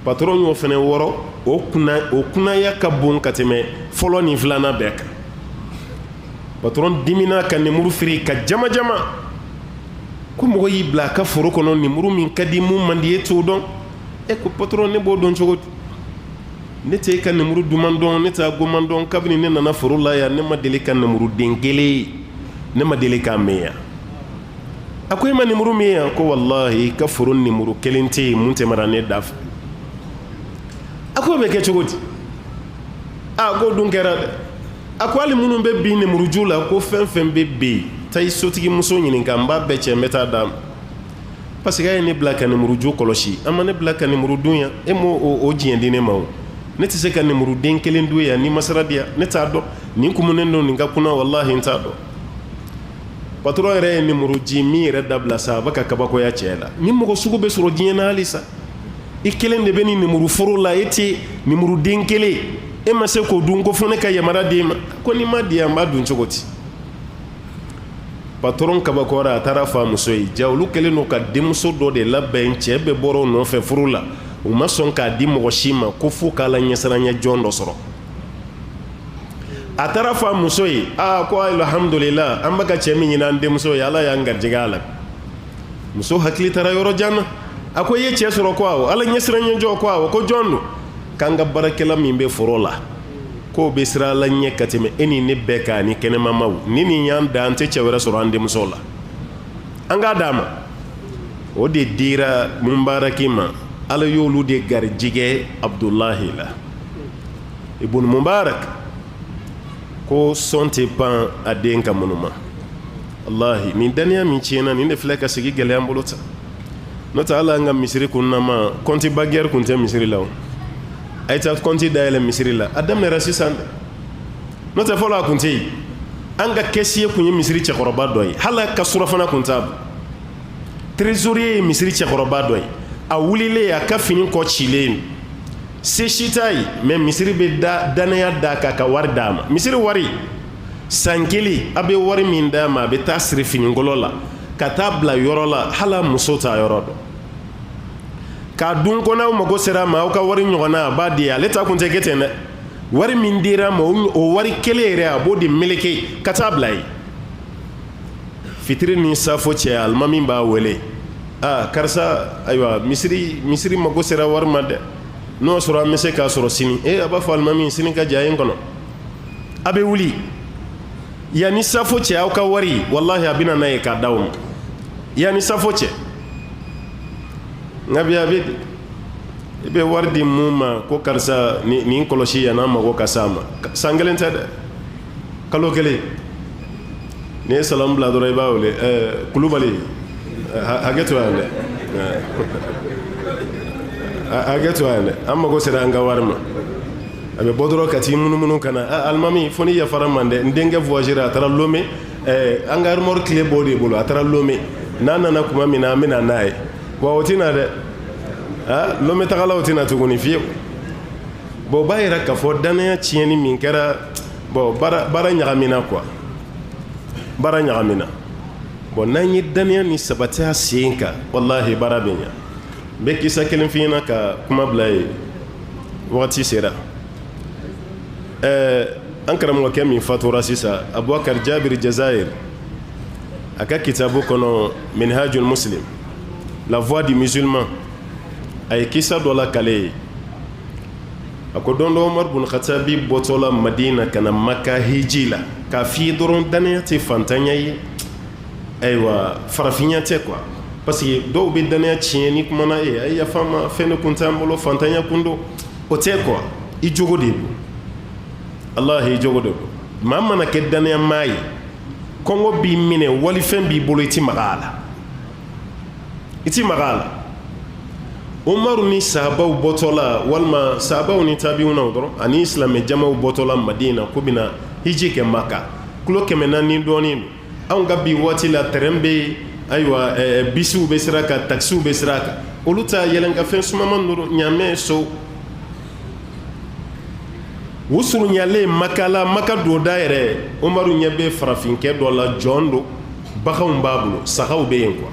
Patɔrɔn y'o fana wɔrɔ, o kunna, o kunnaya ka bon ka tɛmɛ fɔlɔ ni filanan bɛɛ kan. Patɔrɔn dimina ka nemuru firi ka jama jama ko mɔgɔ y'i bila a ka foro kɔnɔ, nemuru min ka di, mun man di, e t'o dɔn. E ko patɔrɔn, ne b'o dɔn cogo di? Ne tɛ e ka nemuru duman dɔn, ne t'a goman dɔn. Kabini ne nana foro la yan, ne ma deli ka nemuruden kelen ye, ne ma deli k'a min yan. A ko e ma nemuru min yan? Ko walahi, i ka foro nemuru kelen tɛ yen mun tɛmɛra ne da fɛ. A ko o bɛ kɛ cogo di? A ko dun kɛra dɛ. A ko hali minnu bɛ bin nemuruju la, ko fɛn fɛn bɛ bin, taa i sotigi muso ɲininka, n b'a bɛɛ cɛ, n bɛ taa d'a ma, parce que a ye ne bila ka nemuruju kɔlɔsi, an ma ne bila ka nemuru dun yan. E m'o o diɲɛ di ne ma o. Ne tɛ se ka nemuruden kelen dun yan n'i ma sira di yan. Ne t'a dɔn nin kumunen don, nin ka kunna, walahi n t'a dɔn. Patɔrɔn yɛrɛ ye nemuruji min yɛrɛ dabila sa, a bɛ ka kabakoya cɛ la. Ni mɔgɔ sugu bɛ sɔrɔ diɲɛ na halisa, i kelen de bɛ nin nemuru foro la, e tɛ nemuruden kelen, e ma se k'o dun, ko fo ne ka yamaruya d'e ma. Ko n'i ma di yan, n b'a dun cogo di? Patɔrɔn kabakɔrɔ, a taara fɔ a muso ye. Ja, olu kɛlen don ka denmuso dɔ de labɛn, cɛ bɛɛ bɔra o nɔfɛ furu la, u ma sɔn k'a di mɔgɔ si ma, ko fo k'ala ɲɛsiranɲɛ jɔn dɔ sɔrɔ. A taara fɔ a muso ye, aa, ko alhamdulila, an bɛ ka cɛ min ɲini an denmuso ye, Ala y'an garijɛgɛ a la. Muso hakili taara yɔrɔ jan na. A ko i ye cɛ sɔrɔ? Ko awɔ. Ala ɲɛsiranɲɛ jɔn? Ko awɔ. Ko jɔn don? K'an ka baarakɛla min bɛ foro la, k'o bɛ siran Ala ɲɛ ka tɛmɛ e ni ne bɛɛ kan ani kɛnɛmamaw. Ni nin y'an dan, an tɛ cɛ wɛrɛ sɔrɔ an denmuso la, an k'a d'a ma. O de dira Mubaraki ma. Ala y'olu de garijɛgɛ Abudulahi la, Ibn Mubarak. Ko sɔn tɛ pan a den ka minnu ma. Walahi, nin dannaya min tiɲɛna, nin de filɛ ka sigi gɛlɛya an bolo ta. N'o tɛ, hali an ka misiri kunnama, compte bancaire kun tɛ misiri la. O a ye taa compte dayɛlɛ misiri la, a daminɛra sisan dɛ. N'o tɛ, fɔlɔ a kun tɛ yen. An ka caissier kun ye misiri cɛkɔrɔba dɔ ye, hali a ka surafana kun t'a bolo. Trésorier ye misiri cɛkɔrɔba dɔ ye, a wulilen, a ka fini kɔ cilen, se si t'a ye, mais misiri bɛ da danaya d'a kan ka wari d'a ma. Misiri wari, san kelen a bɛ wari min d'a ma, a bɛ taa siri finikɔlɔ la ka taa bila yɔrɔ la, hali a muso t'a yɔrɔ dɔn. K'a dun ko n'aw mago sera a ma, aw ka wari ɲɔgɔnna, a b'a di. Ale ta kun tɛ kɛ ten dɛ. Wari min dira a ma, o wari kelen yɛrɛ, a b'o de meleke ka taa bila yen. Fitiri ni safo cɛ, alimami b'a wele: aa, karisa, ayiwa, misiri mago sera wari ma dɛ, n'o sɔrɔ an bɛ se k'a sɔrɔ sini. E, a b'a fɔ alimami, sini ka jan ye kɔnɔ. A bɛ wuli yanni safo cɛ, aw ka wari, walahi, a bɛ na n'a ye k'a d'aw ma yanni safo cɛ. Nka bi, a bɛ di, i bɛ wari di mun ma ko karisa, nin kɔlɔsi yan, n'an mago ka s'a ma, san kelen tɛ dɛ, kalo kelen, n'i ye salamu bila dɔrɔn, i b'a wele: ɛɛ, Kulubali, hakɛ to yan dɛ, hakɛ to yan dɛ, an mago sera an ka wari ma. A bɛ bɔ dɔrɔn ka t'i munumunu ka na: alimami, fo ni yafara man dɛ, n denkɛ voyagera, a taara Lome, an ka armoire clé b'o de bolo, a taara Lome, n'a nana tuma min na, an bɛ na n'a ye. Wa o tɛ na dɛ, Lome tagalaw tɛ na tuguni fiyewu. Bon, o b'a yira k'a fɔ danaya tiɲɛni min kɛra, bon, baara ɲagamina quoi, baara ɲagamina. Bon, n'an ye danaya ni sabati a sen kan, walahi, baara bɛ ɲa. N bɛ kisa kelen f'i ɲɛna ka kuma bila yen, wagati sera. An karamɔgɔkɛ min fatura sisan, Abubakar Jabiri Jazair, a ka kitabu kɔnɔ, Minhajul Muslim, la voie du musulman, a ye kisa dɔ lakale ye. A ko don dɔ, Umar bun Khatabi bɔtɔ la Madina ka na Maka hiji la. K'a f'i ye dɔrɔn, danaya tɛ fantanya ye, ayiwa, farafinya tɛ quoi, parce que dɔw bɛ danaya tiɲɛ ni kumana e a ye yafa ma, fɛn de kun t'an bolo, fantanya kun don. O tɛ quoi, i jogo de don. Alahi, i jogo de don. Maa mana kɛ danayamaa ye, kɔngɔ b'i minɛ, walifɛn b'i bolo, i ti maga a la, i ti maga a la. Umaru ni sahabaw bɔtɔ la, walima sahabaw ni tabiwunaw dɔrɔn ani silamɛ jamaw bɔtɔ la Madina ko bɛna hiji kɛ Maka, kilo 400 dɔɔnin don. Anw ka bi waati la, train bɛ yen, ayiwa, bisiw bɛ sira kan, takisiw bɛ sira kan. Olu ta yɛlɛnkanfɛn sumaman ninnu, ɲaamɛ, so. U surunyalen Maka la, Maka donda yɛrɛ, Umaru ɲɛ bɛ farafinkɛ dɔ la, jɔn don, baganw b'a bolo, sagaw bɛ yen quoi.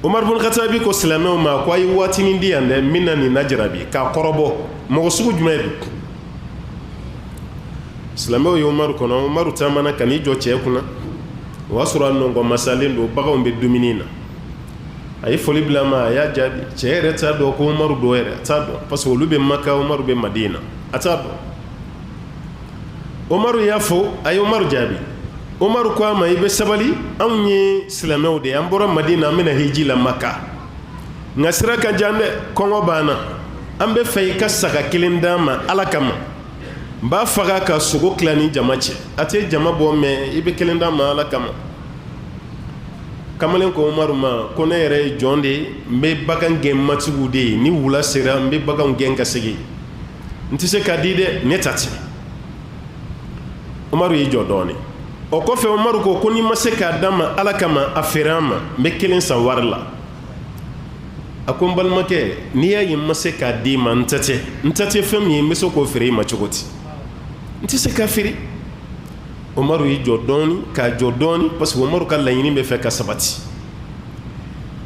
Umaru bun Katabi ko silamɛw ma ko a ye waatinin di yan dɛ, n bɛna nin lajarabi k'a kɔrɔbɔ, mɔgɔ sugu jumɛn don? Silamɛw ye Umaru kɔnɔ. Umaru taamana ka n'i jɔ cɛ kunna. O y'a sɔrɔ a nɔngɔn masalen don, baganw bɛ dumuni na. A ye foli bila a ma, a y'a jaabi. Cɛ yɛrɛ t'a dɔn ko Umaru don yɛrɛ, a t'a dɔn, parce que olu bɛ Maka, Umaru bɛ Madina, a t'a dɔn. Umaru y'a fɔ, a ye Umaru jaabi. Umaru ko a ma: i bɛ sabali, anw ye silamɛw de ye, an bɔra Madina, an bɛna hiji la Maka, nka sira ka jan dɛ, kɔngɔ b'an na. An bɛ fɛ i ka saga kelen d'an ma Ala kama, n b'a faga ka sogo tila ni jama cɛ. A tɛ jama bɔ, mɛ i bɛ kelen d'an ma Ala kama. Kamalen ko Umaru ma ko ne yɛrɛ ye jɔn de ye, n bɛ bagan gɛn matigiw de ye. Ni wula sera, n bɛ baganw gɛn ka segin, n tɛ se k'a di dɛ, ne ta tɛ. Umaru y'i jɔ dɔɔnin. O kɔfɛ, Umaru ko ko n'i ma se k'a d'a ma Ala kama, a feere an ma, n bɛ kelen san wari la. A ko n balimakɛ, n'i y'a ye n ma se k'a d'i ma, n ta tɛ, n ta tɛ. Fɛn min ye, n bɛ se k'o feere i ma cogo di? N tɛ se k'a feere. Umaru y'i jɔ dɔɔni, k'a jɔ dɔɔni, parce que Umaru ka laɲini bɛ fɛ ka sabati.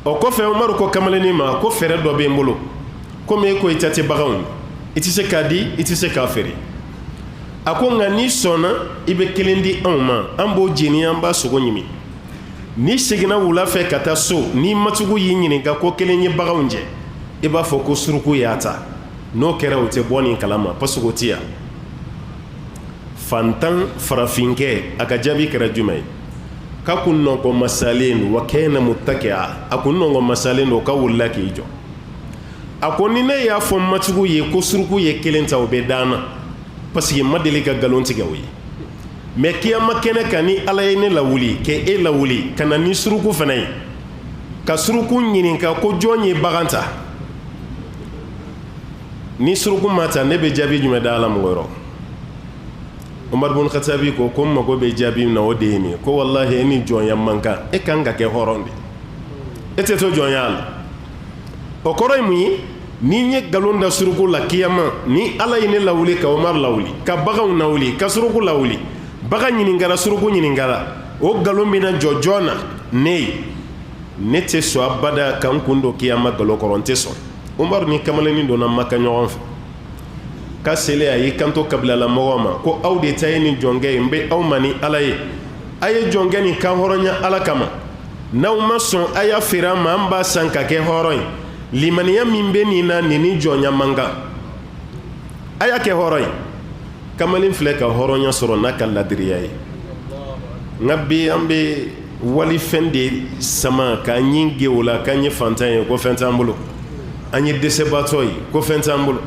O kɔfɛ, Umaru ko kamalennin ma ko fɛɛrɛ dɔ bɛ n bolo. Komi e ko i ta tɛ baganw, i tɛ se k'a di, i tɛ se k'a feere, a ko nka n'i sɔnna, i bɛ kelen di anw ma, an b'o jeni, an b'a sogo ɲimi. N'i seginna wula fɛ ka taa so, n'i matigiw y'i ɲininka ko kelen ye baganw jɛ, i b'a fɔ ko suruku y'a ta. N'o kɛra, o tɛ bɔ nin kalama, parce que o ti yan. Fantan farafinkɛ, a ka jaabi kɛra jumɛn ye? K'a kun nɔnkɔ masalen don, wa kana muttaki'a, a kun nɔnkɔ masalen don. K'a wulila k'i jɔ, a ko ni ne y'a fɔ matigiw ye ko suruku ye kelen ta, o bɛ d'an na, parce que n ma deli ka nkalon tigɛ o ye. Mɛ kiyama kɛnɛ kan, ni Ala ye ne lawuli k'e e lawuli ka na ni suruku fana ye, ka suruku ɲininka ko jɔn ye bagan ta, ni suruku ma ta, ne bɛ jaabi jumɛn da Ala mɔgɔ yɔrɔ? Umar bun Khatabi ko ko n mago bɛ jaabi min na, o de ye nin ye. Ko walahi, e ni jɔnya man kan, e kan ka kɛ hɔrɔn de, e tɛ to jɔnya la. O kɔrɔ ye mun ye? Ni n ye nkalon da suruku la kiyama, ni Ala ye ne lawuli ka Umar lawuli ka baganw lawuli ka suruku lawuli, bagan ɲininkara, suruku ɲininkara, o nkalon bɛna jɔ jɔn na? Ne ye. Ne tɛ sɔn abada ka n kun don kiyama nkalon kɔrɔ, n tɛ sɔn. Umaru ni kamalennin donna Maka ɲɔgɔn fɛ. K'a selen, a y'i kanto kabilalamɔgɔw ma ko aw de ta ye nin jɔnkɛ ye, n bɛ aw ma ni Ala ye, a ye jɔnkɛ nin kan hɔrɔnya Ala kama. N'aw ma sɔn, a y'a feere an ma, an b'a san ka kɛ hɔrɔn ye. Limaniya min bɛ nin na, nin ni jɔnya man kan, a y'a kɛ hɔrɔn ye. Kamalen filɛ ka hɔrɔnya sɔrɔ n'a ka ladiriya ye. Nka bi, an bɛ walifɛn de sama k'an ɲin ge o la k'an ye fantan ye, ko fɛn t'an bolo, an ye dɛsɛbaatɔ ye, ko fɛn t'an bolo,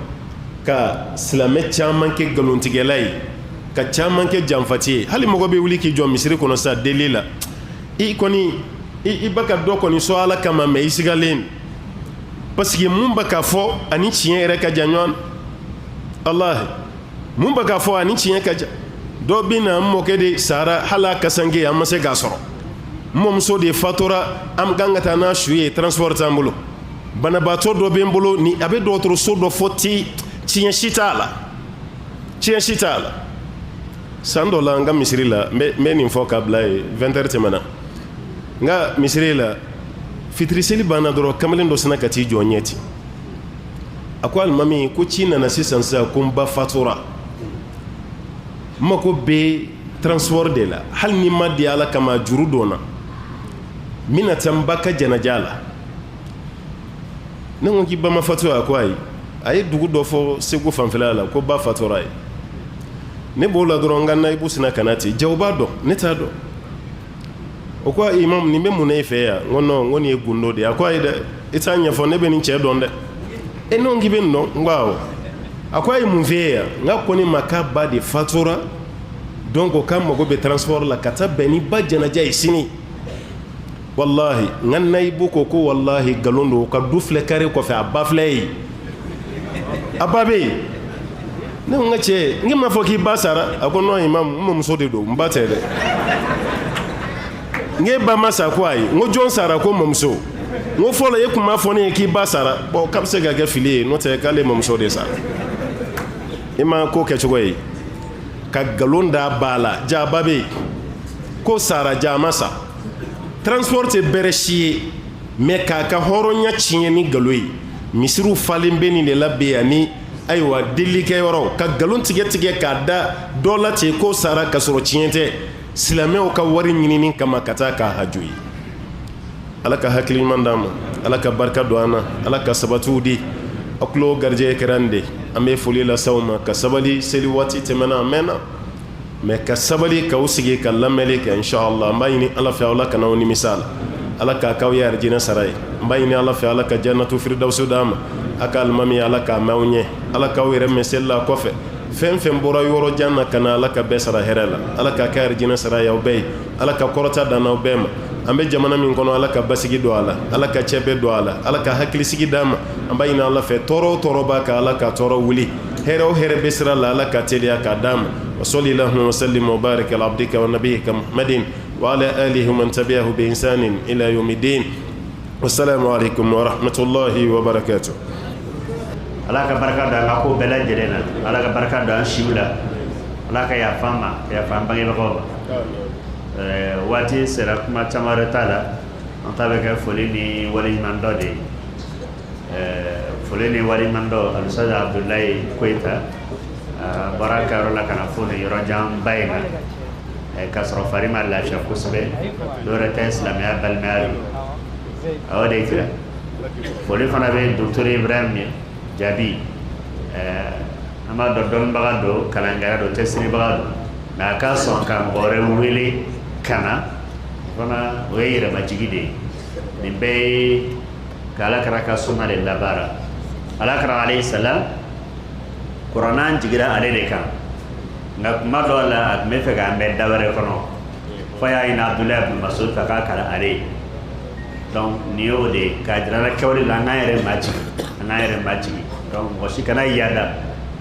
ka silamɛ caman kɛ nkalontigɛla ye, ka caman kɛ janfati ye. Hali mɔgɔ bɛ wuli k'i jɔ misiri kɔnɔ sa deli la, i kɔni i ba ka dɔ kɔni sɔn Ala kama, mɛ i sigalen, parce que mun bɛ k'a fɔ ani tiɲɛ yɛrɛ ka jan ɲɔgɔn na. Walahi, mun bɛ k'a fɔ ani tiɲɛ ka jan. Dɔ bɛ na: n mɔkɛ de sara, hali a kasanke an ma se k'a sɔrɔ. N mɔmuso de fatura, an kan ka taa n'a su ye, transport t'an bolo. Banabaatɔ dɔ bɛ n bolo ni a bɛ dɔgɔtɔrɔso dɔ fɔ ti, tiɲɛ si t'a la, tiɲɛ si t'a la. San dɔ la, n ka misiri la, n bɛ nin fɔ k'a bila yen, 20 heures tɛmɛna. N ka misiri la, fitiri seli banna dɔrɔn, kamalen dɔ sina ka t'i jɔ ɲɛ ten. A ko: alimami, ko ci nana sisan sisan ko n ba fatura, n mako bɛ transport de la, hali ni ma di Ala kama, juru donna, n bɛna taa n ba ka janaja la. Ne ko k'i ba ma fatu? A ko ayi. A ye dugu dɔ fɔ Segu fanfɛla la ko ba fatura ye. Ne b'o la dɔrɔn, n ka nayibu sina ka na ten. Jaw b'a dɔn, ne t'a dɔn. O ko: imam, nin bɛ mun e fɛ yan? N ko non, n ko nin ye gundo de ye. A ko ayi dɛ, i t'a ɲɛfɔ, ne bɛ nin cɛ dɔn dɛ. E ne ko k'i bɛ nin dɔn? N ko awɔ. A ko a ye mun f'e ye yan? N k'a ko ne ma k'a ba de fatura, donc k'a mago bɛ transport la ka taa bɛn ni ba janaja ye sini. Walahi, n ka nayibu ko ko walahi, nkalon don, ka du filɛ kare kɔfɛ, a ba filɛ yen, a ba bɛ yen. Ne ko n ka cɛ, n m'a fɔ k'i ba sara? A ko non imam, n mamuso de don, n ba tɛ dɛ. N k'e ba ma sa? Ko ayi. N ko jɔn sara? Ko mamuso. N ko fɔlɔ e tun b'a fɔ ne ye k'i ba sara. Bon, k'a bɛ se ka kɛ fili ye, n'o tɛ k'ale mamuso de sara. I ma ko kɛcogo ye ka nkalon da ba la, ja ba bɛ yen ko sara, ja ma sa. Transport tɛ bɛrɛ si ye, mais k'a ka hɔrɔnya tiɲɛ ni nkalon ye. Misiriw falen bɛ nin de la bi, ani ayiwa delikɛyɔrɔ, ka nkalon tigɛ tigɛ k'a da dɔ la ten ko sara, ka sɔrɔ tiɲɛ tɛ, silamɛw ka wari ɲinini kama ka taa k'a haju ye. Ala ka hakili ɲuman d'an ma, Ala ka barika don an na, Ala ka sabatiw di. A tulo garijɛgɛ kɛra nin de. An bɛ foli lase aw ma ka sabali. Seli waati tɛmɛna, a mɛnna, mais ka sabali k'aw sigi ka lamɛnli kɛ, inshallah. An b'a ɲini Ala fɛ, Ala kana aw nimisa a la, Ala k'a k'aw ye arijinɛ sara ye. N b'a ɲini Ala fɛ, Ala ka jannatu firidawusu d'an ma. A ka alimami, Ala k'a mɛn aw ɲɛ, Ala k'aw yɛrɛ mɛn seli la kɔfɛ. Fɛn fɛn bɔra yɔrɔ jan na ka na, Ala ka bɛɛ sara hɛrɛ la, Ala k'a kɛ arijinɛ sara ye aw bɛɛ ye, Ala ka kɔrɔta dan aw bɛɛ ma. An bɛ jamana min kɔnɔ, Ala ka basigi don a la, Ala ka cɛ bɛɛ don a la, Ala ka hakilisigi d'an ma. An b'a ɲini Ala fɛ, tɔɔrɔ o tɔɔrɔ b'a kan, Ala ka tɔɔrɔ wuli. Hɛrɛ o hɛrɛ bɛ sira la, Ala ka teliya k'a d'an ma. Wa sɔli lahuma wa sallim wa barik ala abdika wa nabiyika Muhammadin wa ala alihi wa man tabi'ahu bi ihsanin ila yawmiddin. Wassalamu alaikum wa rahmatullahi wa barakatuh. Ala ka barika don an ka ko bɛɛ lajɛlen na, Ala ka barika don an siw la, Ala ka yafa an ma, ka yafa an bangebagaw ma. Waati sera, kuma caman wɛrɛ t'a la. An ta bɛ kɛ foli ni waleɲumandɔn de ye. Foli ni waleɲumandɔn, Alusaza Abudulayi Koyita a bɔra a ka yɔrɔ la ka na fo nin yɔrɔ janba in na k'a sɔrɔ fari ma lafiya kosɛbɛ. Dɔwɛrɛ tɛ, silamɛya balimaya don, a y'o de jira. Foli fana bɛ docteur Ibrahim ye Jaabi. An b'a dɔn, dɔnnibaga don, kalankɛla don, cɛsiribaga don, mais a ka sɔn ka mɔgɔ wɛrɛ wele ka na fana, o ye yɛrɛmajigi de ye. Nin bɛɛ ye ka Ala kira ka sunna de labaara. Ala kira alayhi salam, kuranna jigira ale de kan, nka kuma dɔw la a tun bɛ fɛ k'a mɛn da wɛrɛ kɔnɔ, fo y'a ɲini Abudulayi ibn Masud fɛ k'a kalan ale ye. Donc nin y'o de ye k'a jira an na kɛwale la, an k'an yɛrɛ majigi, an k'an yɛrɛ majigi. Donc mɔgɔ si kana yaada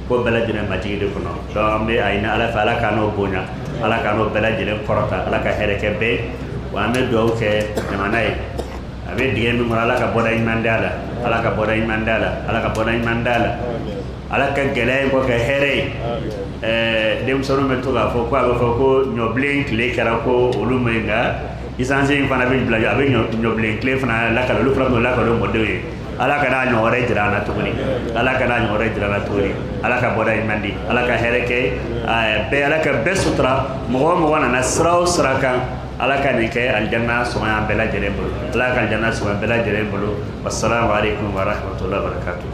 ko bɛɛ lajɛlen majigi de kɔnɔ. Donc an bɛ a ɲini Ala fɛ, Ala k'an n'o bonya, Ala k'an n'o bɛɛ lajɛlen kɔrɔta, Ala ka hɛrɛ kɛ bɛɛ ye. Wa an bɛ dugawu kɛ jamana ye, a bɛ dingɛ min kɔnɔ, Ala ka bɔda ɲuman d'a la, Ala ka bɔda ɲuman d'a la, Ala ka bɔda ɲuman d'a la, Ala ka gɛlɛya in kɔ kɛ hɛrɛ ye. Denmisɛnninw bɛ to k'a fɔ ko a bɛ fɔ ko ɲɔbilen tile kɛra ko olu ma ɲi, nka essence in fana bɛ bila, a bɛ ɲɔbilen tile fana lakale, olu fana b'o lakale mɔdenw ye. Ala ka n'a ɲɔgɔn wɛrɛ jira an na tuguni, Ala ka n'a ɲɔgɔn wɛrɛ jira an na tuguni. Ala ka bɔda ɲuman di, Ala ka hɛrɛ kɛ bɛɛ, Ala ka bɛɛ sutura. Mɔgɔ o mɔgɔ nana sira o sira kan, Ala ka nin kɛ alijanna sɔngɔ y'an bɛɛ lajɛlen bolo, Ala ka alijanna sɔngɔ bɛɛ lajɛlen bolo. Wasalamu aleykum wa rahmatulahi wa barakatuh.